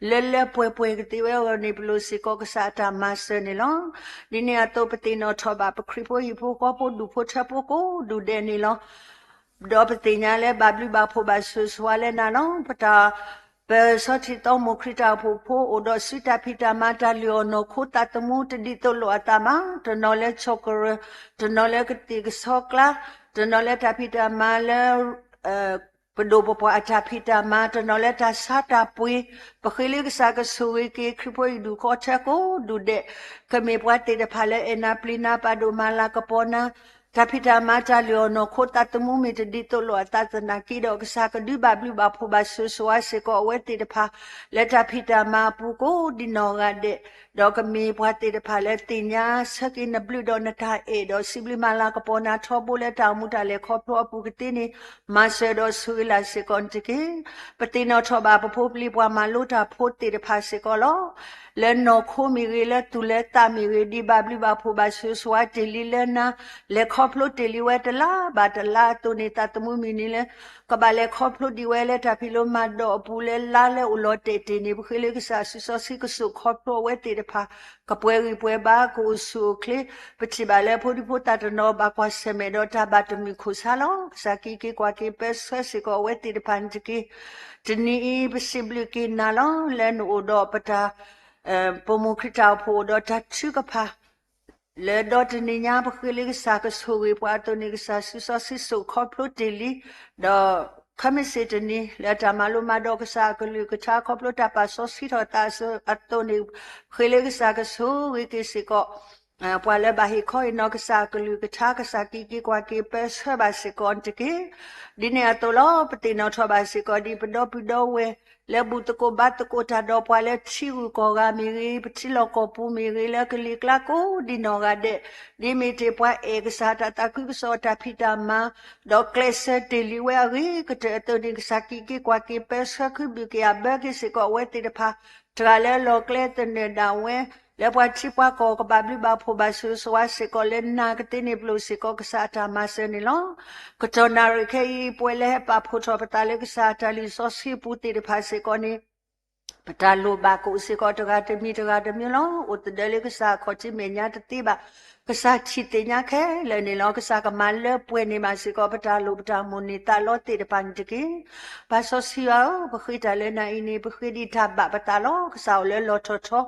လၢလၢပှဲၤပှဲၤကသ့ဝဲအဂီၢ်န့ၣ် ပလိၣ်စ့ၢ်ကီးကစၢ်အတၢ်မၤစၢၤန့ၣ်လီၤ. ဒ်န့ၣ်အသိးပသ့ၣ်နီၣ်ထီၣ်ဘၣ် ပခရံာ်ဖိဟံၣ်ဖိဃီဖိဒူၣ်ဖိထၢဖိကိးဒူၣ်ဒဲးန့ၣ်လီၤ. ဒီးပသ့ၣ်ညါလၢဘၣ်ဘျုးဘၣ်ဖှိၣ်ဘၣ်ဆိၣ်ဂ့ၤဆိၣ်ဝါလၢနၤလီၤ. ပတၢ်ပၢၤဆီထံးသီမိၢ်ခရံာ်တၢ်အိၣ်ဖှိၣ်ဖိ အိၣ်ဒီးစုတၢ်ဖံးတၢ်မၤတၢ်လုၢ်အီၣ်နီၢ်ခိသးသမူတဒ်သိးလိာ်အသးဘၣ်, တနီၤလၢဆီၣ်ကရၢၢ်, တနီၤလၢကသံၣ်ကဆီကျါ, တနီၤလၢတၢ်ဖံးတၢ်မၤလၢ ပဒိၣ်ပပှၢ်အတၢ်ဖံးတၢ်မၤ, တနီၤလၢတၢ်ဆါတၢ်ပှ့ၤ, ပဃ့လၢကစၢ်ကဆိၣ်ဂ့ၤက့ၤ ခရံာ်ဖိဟံၣ်ဒူၣ်ဃီထၢကိးဒူၣ်ဒဲး, ကမ့ၢ်ပှၤသ့ၣ်တဖၣ်လၢအဲၣ်နၤပျံၤနၤပာ်ဒိၣ်မၤလၤကပီၤနၤ, တၢ်ဖံးတၢ်မၤတၢ်လုၢ်အီၣ်နီၢ်ခိ သးသမူမ့ၢ်တဒ်သိးလိာ်အသးသနာ်က့ဒီး ကစၢ်ကဒုးဘၣ်ဘျုးဘၣ်ဖှိၣ်ဘၣ်ဆိၣ်ဂ့ၤဆိၣ်ဝါစ့ၢ်ကီးအဝဲသ့ၣ်တဖၣ် လၢတၢ်ဖံးတၢ်မၤအပူၤကိးဒ်နီၢ်ဂၤဒဲး, ဒီးကမ့ၢ်ပှၤသ့ၣ်တဖၣ်လၢသ့ၣ်ညါဆၢက့ၤနဘျုးဒီးနတၢ်အဲၣ်ဒီး စံးဘျုးမၤလၤကပီၤနၤထီဘိလၢတၢ်အိၣ်မူတၢ်လဲၤခီဖျိအပူၤကသ့န့ၣ် မၤစၢၤဒီးဆိၣ်ဂ့ၤလၢ်စ့ၢ်ကီးန့ၣ်တက့ၢ်. ပသ့ၣ်နီၣ်ထီၣ်ဘၣ်ပဖိပလံၤပှၤမၤလိတၢ်ဖိသ့ၣ်တဖၣ်စ့ၢ်ကီးလီၤ. လၢနီၢ်ခိမ့ၢ်ဂ့ၤ, လၢသူၣ်လၢသးမ့ၢ်ဂ့ၤ, ဒ်ဘၣ်ဘျုးဘၣ်ဖှိၣ်ဘၣ်ဆိၣ်ဂ့ၤဆိၣ်ဝါတ့ၢ်လံလၢနၤ, လဲၤခီဖျိတ့ၢ်လံဝဲတလါဘၣ်တလါအသိးန့ၣ် သးသမူမ့ၢ်န့ၣ်လၢ ကဘၣ်လဲၤခီဖျိဒံးဝဲလၢတၢ်ဖံးလိမၤဒိးအပူၤလၢလါလၢအိၣ်လီၤတဲာ်တ့ၢ်န့ၣ် ပဃ့လၢကစၢ်စုစီဆှံကဆိၣ်ခီဖျိအဝဲသ့ၣ်တဖၣ် ကပှဲၤဂံၢ်ပှဲၤဘါ ကအိၣ်ဆူၣ်အိၣ်ချ့, ပထံၣ်ဘၣ်လၢဖိဒံဖိသၣ်တနီၤဘၣ်ကွၢ်ဆၢၣ်မဲာ်ဒီးတၢ်ဘၣ်တမုာ်ခိၣ်ဆါလီၤ. ကစၢ်က့ၤက့ၤကွၢ်က့ၤပၢဆှၢစ့ၢ်ကီးအဝဲသ့ၣ်တဖၣ်န့ၣ်တက့ၢ်. တနံၤအံၤ ပစံးဘျုးက့ၤနၤလီၤ. လၢနအိၣ်ဒီးပတၢ် ပိာ်မုၣ်ခရံာ်တၢ်အိၣ်ဖှိၣ်အိၣ်ဒီးတၢ်ထုကဖၣ် လၢဒီတနံၤညါပဃ့လၢကစၢ်ကဆိၣ်ဂ့ၤပှၤအသိးန့ၣ် ကစၢ်စုစီဆှံကဆိၣ်ခီဖျိတ့ၢ်လံ, ဒီးခဲမုၢ်ဆ့ၣ်တနံၤ လၢတၢ်မၤလိမၤဒိးကစၢ်အကလုၢ်ကထါခီဖျိတၢ်ပာ်စီဆှံထီၣ်သးအသိးန့ၣ် ဃ့လၢကစၢ်ကဆိၣ်ဂ့ၤက့ၤစ့ၢ်ကီး ပှၤလၢဘၣ်ဟ့ၣ်ခီဟ့ၣ်နီၤကစၢ်အကလုၢ်ကထါ ကစၢ်က့ၤက့ၤကွၢ်က့ၤပၢဆှၢဘၣ်စ့ၢ်ကီးန့ၣ်တက့ၢ်. ဒ်န့ၣ်အသိးလီၤ. ပသ့ၣ်နီၣ်ထီၣ်ဘၣ်စ့ၢ်ကီးဒ်ပဒီပုၢ်ဒီဝဲၢ် လၢဘူၣ်သကိးဘါသကိးတၢ်ဒီးပှၤလၢထံဂုၤကီၢ်ဂၤမ့ၢ်ဂ့ၤ, ပထံလီၢ်ကီၢ်ပူၤမ့ၢ်ဂ့ၤ, လၢကလံၤကျါကိးဒ်နီၢ်ဂၤဒဲး, ဒ်မ့ၢ်တ့ၢ်ပှၤအဲၣ်ကစၢ်တၢ်သးခုကစီၣ်တၢ်ဖံးတၢ်မၤ ဒီးကျဲးစၢးတ့ၢ်လံဝဲအဂ့ၤကတၢၢ်အသိးန့ၣ် ကစၢ်က့ၤက့ၤကွၢ်က့ၤပၢဆှၢခုဘုၣ်က့ၤအဘၢက့ၤစ့ၢ်ကီးအဝဲသ့ၣ်တဖၣ် တဂၤလၢအလီၢ်ကျဲသနၢၣ်ဒၣ်ဝဲ လၢပှၤထံပှၤကီၢ်ကဘၣ်ဘျုးဘၣ်ဖှိၣ်ဘၣ်ဆိၣ်ဂ့ၤဆိၣ်ဝါစ့ၢ်ကီးလၢနၤကသ့န့ၣ်ပျိာ်စ့ၢ်ကီးကစၢ်အတၢ်မၤစၢၤန့ၣ်လီၤ. ကတီၢ်နၣ်ရံၣ်ခဲအံၤ ပဝဲလၢဟဲပာ်ဖှိၣ်ထီၣ်ပသးလၢကစၢ်အတၢ်လုၢ်စီဆှံအပူၤသ့ၣ်တဖၣ်စ့ၢ်ကီးန့ၣ် ပတၢ်လိၣ်ဘၣ်ကအိၣ်စ့ၢ်ကီးတဂၤတမံၤတဂၤတမံၤလီၤ. အိၣ်သဒၢလၢကစၢ်အခီၣ်ထံးမဲာ်ညါတသ့ဘၣ်. ကစၢ်ထံၣ်သ့ၣ်ညါခဲလၢာ်န့ၣ်လီၤ. ကစၢ်ကမၤလၢပှဲၤန့ၢ်ဘၣ်စ့ၢ်ကီး ပတၢ်လိၣ်ပတၢ်မိၣ်န့ၢ်သးလီသ့ၣ်တဖၣ်န့ၣ်တက့ၢ်. ပၢ်စီဆှံယွၤဧၢ, ပဃ့တၢ်လၢနၤအံၤန့ၣ် ပဃ့ဒ်တၢ်ဘၣ်ပသးလီၤ. ကစၢ်အိၣ်လၢလီၤထီၣ်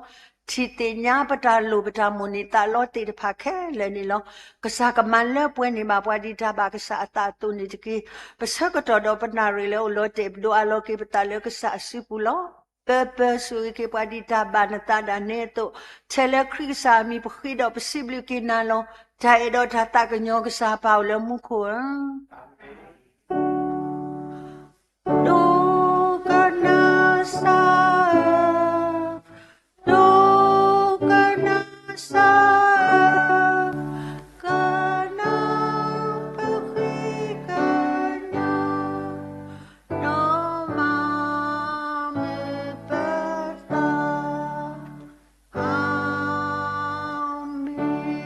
ထီ ထံၣ်သ့ၣ်ညါပတၢ်လိၣ်ပတၢ်မိၣ်န့ၢ်သးလီသ့ၣ်တဖၣ်ခဲလၢာ်န့ၣ်လီၤ. ကစၢ်ကမၤလၢပှဲၤန့ၢ်ဘၣ်ပှၤဒ်တၢ်ဘၣ်ကစၢ်အသးအသိးန့ၣ်တက့ၢ်. ပဆၢကတီၢ်ဒီးပနၣ်ရံၣ်လၢအိၣ်လီၤတဲာ်ပဒိၣ်အလီၤက့ၤပသးလၢကစၢ်အစုပူၤလီၤ. ပၢပၢဆိၣ်ဂ့ၤက့ၤပှၤဒ်တၢ်ဘၣ်နသးဒၣ်နဲအသိး, ထဲလၢခရံာ်ကစၢ်အမံၤပဃ့ဒီးပစံးဘျုးက့ၤနၤလီၤ. တၢ်အဲၣ်ဒီးတၢ်သးကညီၤကစၢ်ပၢ်အိၣ်လၢမူခိၣ်ဧၢ ဒိကနၣ်စၢ်ဧၢ, ဒိကနၣ်စၢ်ဧၢ, ကနၣ်ပဃ့ကညး, နီၢ်မၤမုာ်ပသး, အၤမ့ၣ်.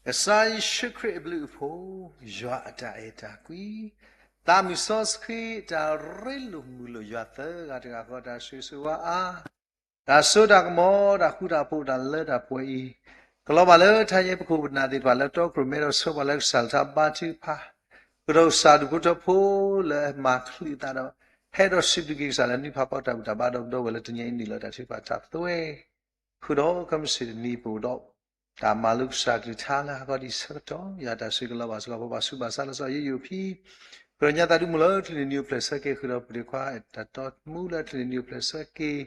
ကစၢ်ယ့ၣ်ၡူးခရံာ်အဘျုးအဖှိၣ်, ယွၤအတၢ်အဲၣ်တၢ်ကွံ, သးမုၢ်စီဆှံအတၢ်ရ့လိာ်မုာ်လိာ်ယွၤသၢဂၤတဂၤဃီ တၢ်ဆိၣ်ဂ့ၤဆိၣ်ဝါအါ, တၢ်စိတၢ်ကမီၤ တၢ်ဃူတၢ်ဖိး တၢ်လၢတၢ်ပှဲၤအံၤ, ကလီၤဘၣ်လၢထါညဲပခိၣ်ပနၢ်သ့ၣ်တဖၣ်လၢတီခိၣ်ရိၣ်မဲဒီးဆှၢပှၤလၢကစၢ်လၢတၢ်ဘါထုကဖၣ်, ဃုာ်ဒီးကစၢ်ဒူၣ်ဖိထၢဖိလၢမၤချုးအသးဒီး ဟဲဒီးစံးဘျုးက့ၤကစၢ်လၢနံၣ်ဖးဖီတၢ်ဘူၣ်တၢ်ဘါဒီးပဒီပုၢ်ဝဲၢ်လၢတနံၤအံၤနုာ်လီၤတၢ်ထုကဖၣ်တၢ်သွဲ ဃုာ်ဒီးခဲမုၢ်ဆ့ၣ်တနံၤပအိၣ်ဒီး တၢ်မၤလိကစၢ်ကလုၢ်ကထါလၢဟးဂီၤဒံးဆၢကတီၢ် ယွၤတၢ်ဆိၣ်ဂ့ၤကလီၤဘၣ်စ့ၢ်ကီး ပှၤဘါထုကဖၣ်စၢ်လၢစီၤယိယိအဖံ, ဃုာ်ဒီးညါသးဒူမုၢ်လၢချံးန့ၣ်နံၤအိၣ်ဖျဲၣ်ဆၢက့ၤ ဃုာ်ဒီးပဒ့ခွါတၢ်တီမူလၢချံးန့ၣ်နံၤအိၣ်ဖျဲၣ်ဆၢက့ၤ,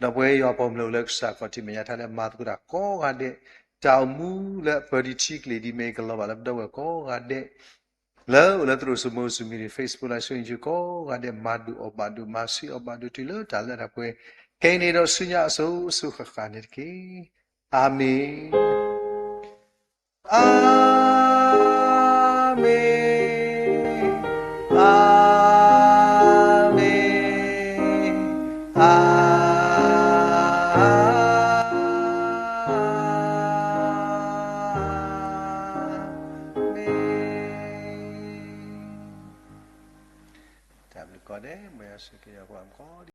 ဒီးပဝဲယွၤပှၤကမျၢၢ်လၢကစၢ်ခီၣ်ထံးမဲာ်ညါထါလၢမၤသကိးတၢ်ကိးဂၤဒဲး, တၢ်အိၣ်မူလၢအပၢၤဒံးထံကလ့ၢ်ဒံးမ့ၢ်ကလီၤဘၣ်လၢပဒီပုၢ်ဝဲၢ်ကိးဂၤဒဲး လၢအိၣ်လၢသရိာ်စိမိၤစိမိၤ Facebook လၢ social media ကိးဂၤဒဲး မၤဒိၣ်အီၣ်ဘၣ်ဒိၣ် မၤဆှံအီၣ်ဘၣ်ဒိၣ်တုၤလၢတၢ်လၢတၢ်ပှဲၤ ခဲအံၤန့ၣ်ဒီးဆူညါအစိၤစိၤဃၣ်ဃၣ်န့ၣ်တက့ၢ်. အၤမ့ၣ်, အၤမ့ၣ်, အၤမ့ၣ်, အၤမ့ၣ်. တၢ်ဘျုးကိးဂၤဒဲး မ်ယွၤဆိၣ်ဂ့ၤက့ၤပှၤကိးဂၤဒဲး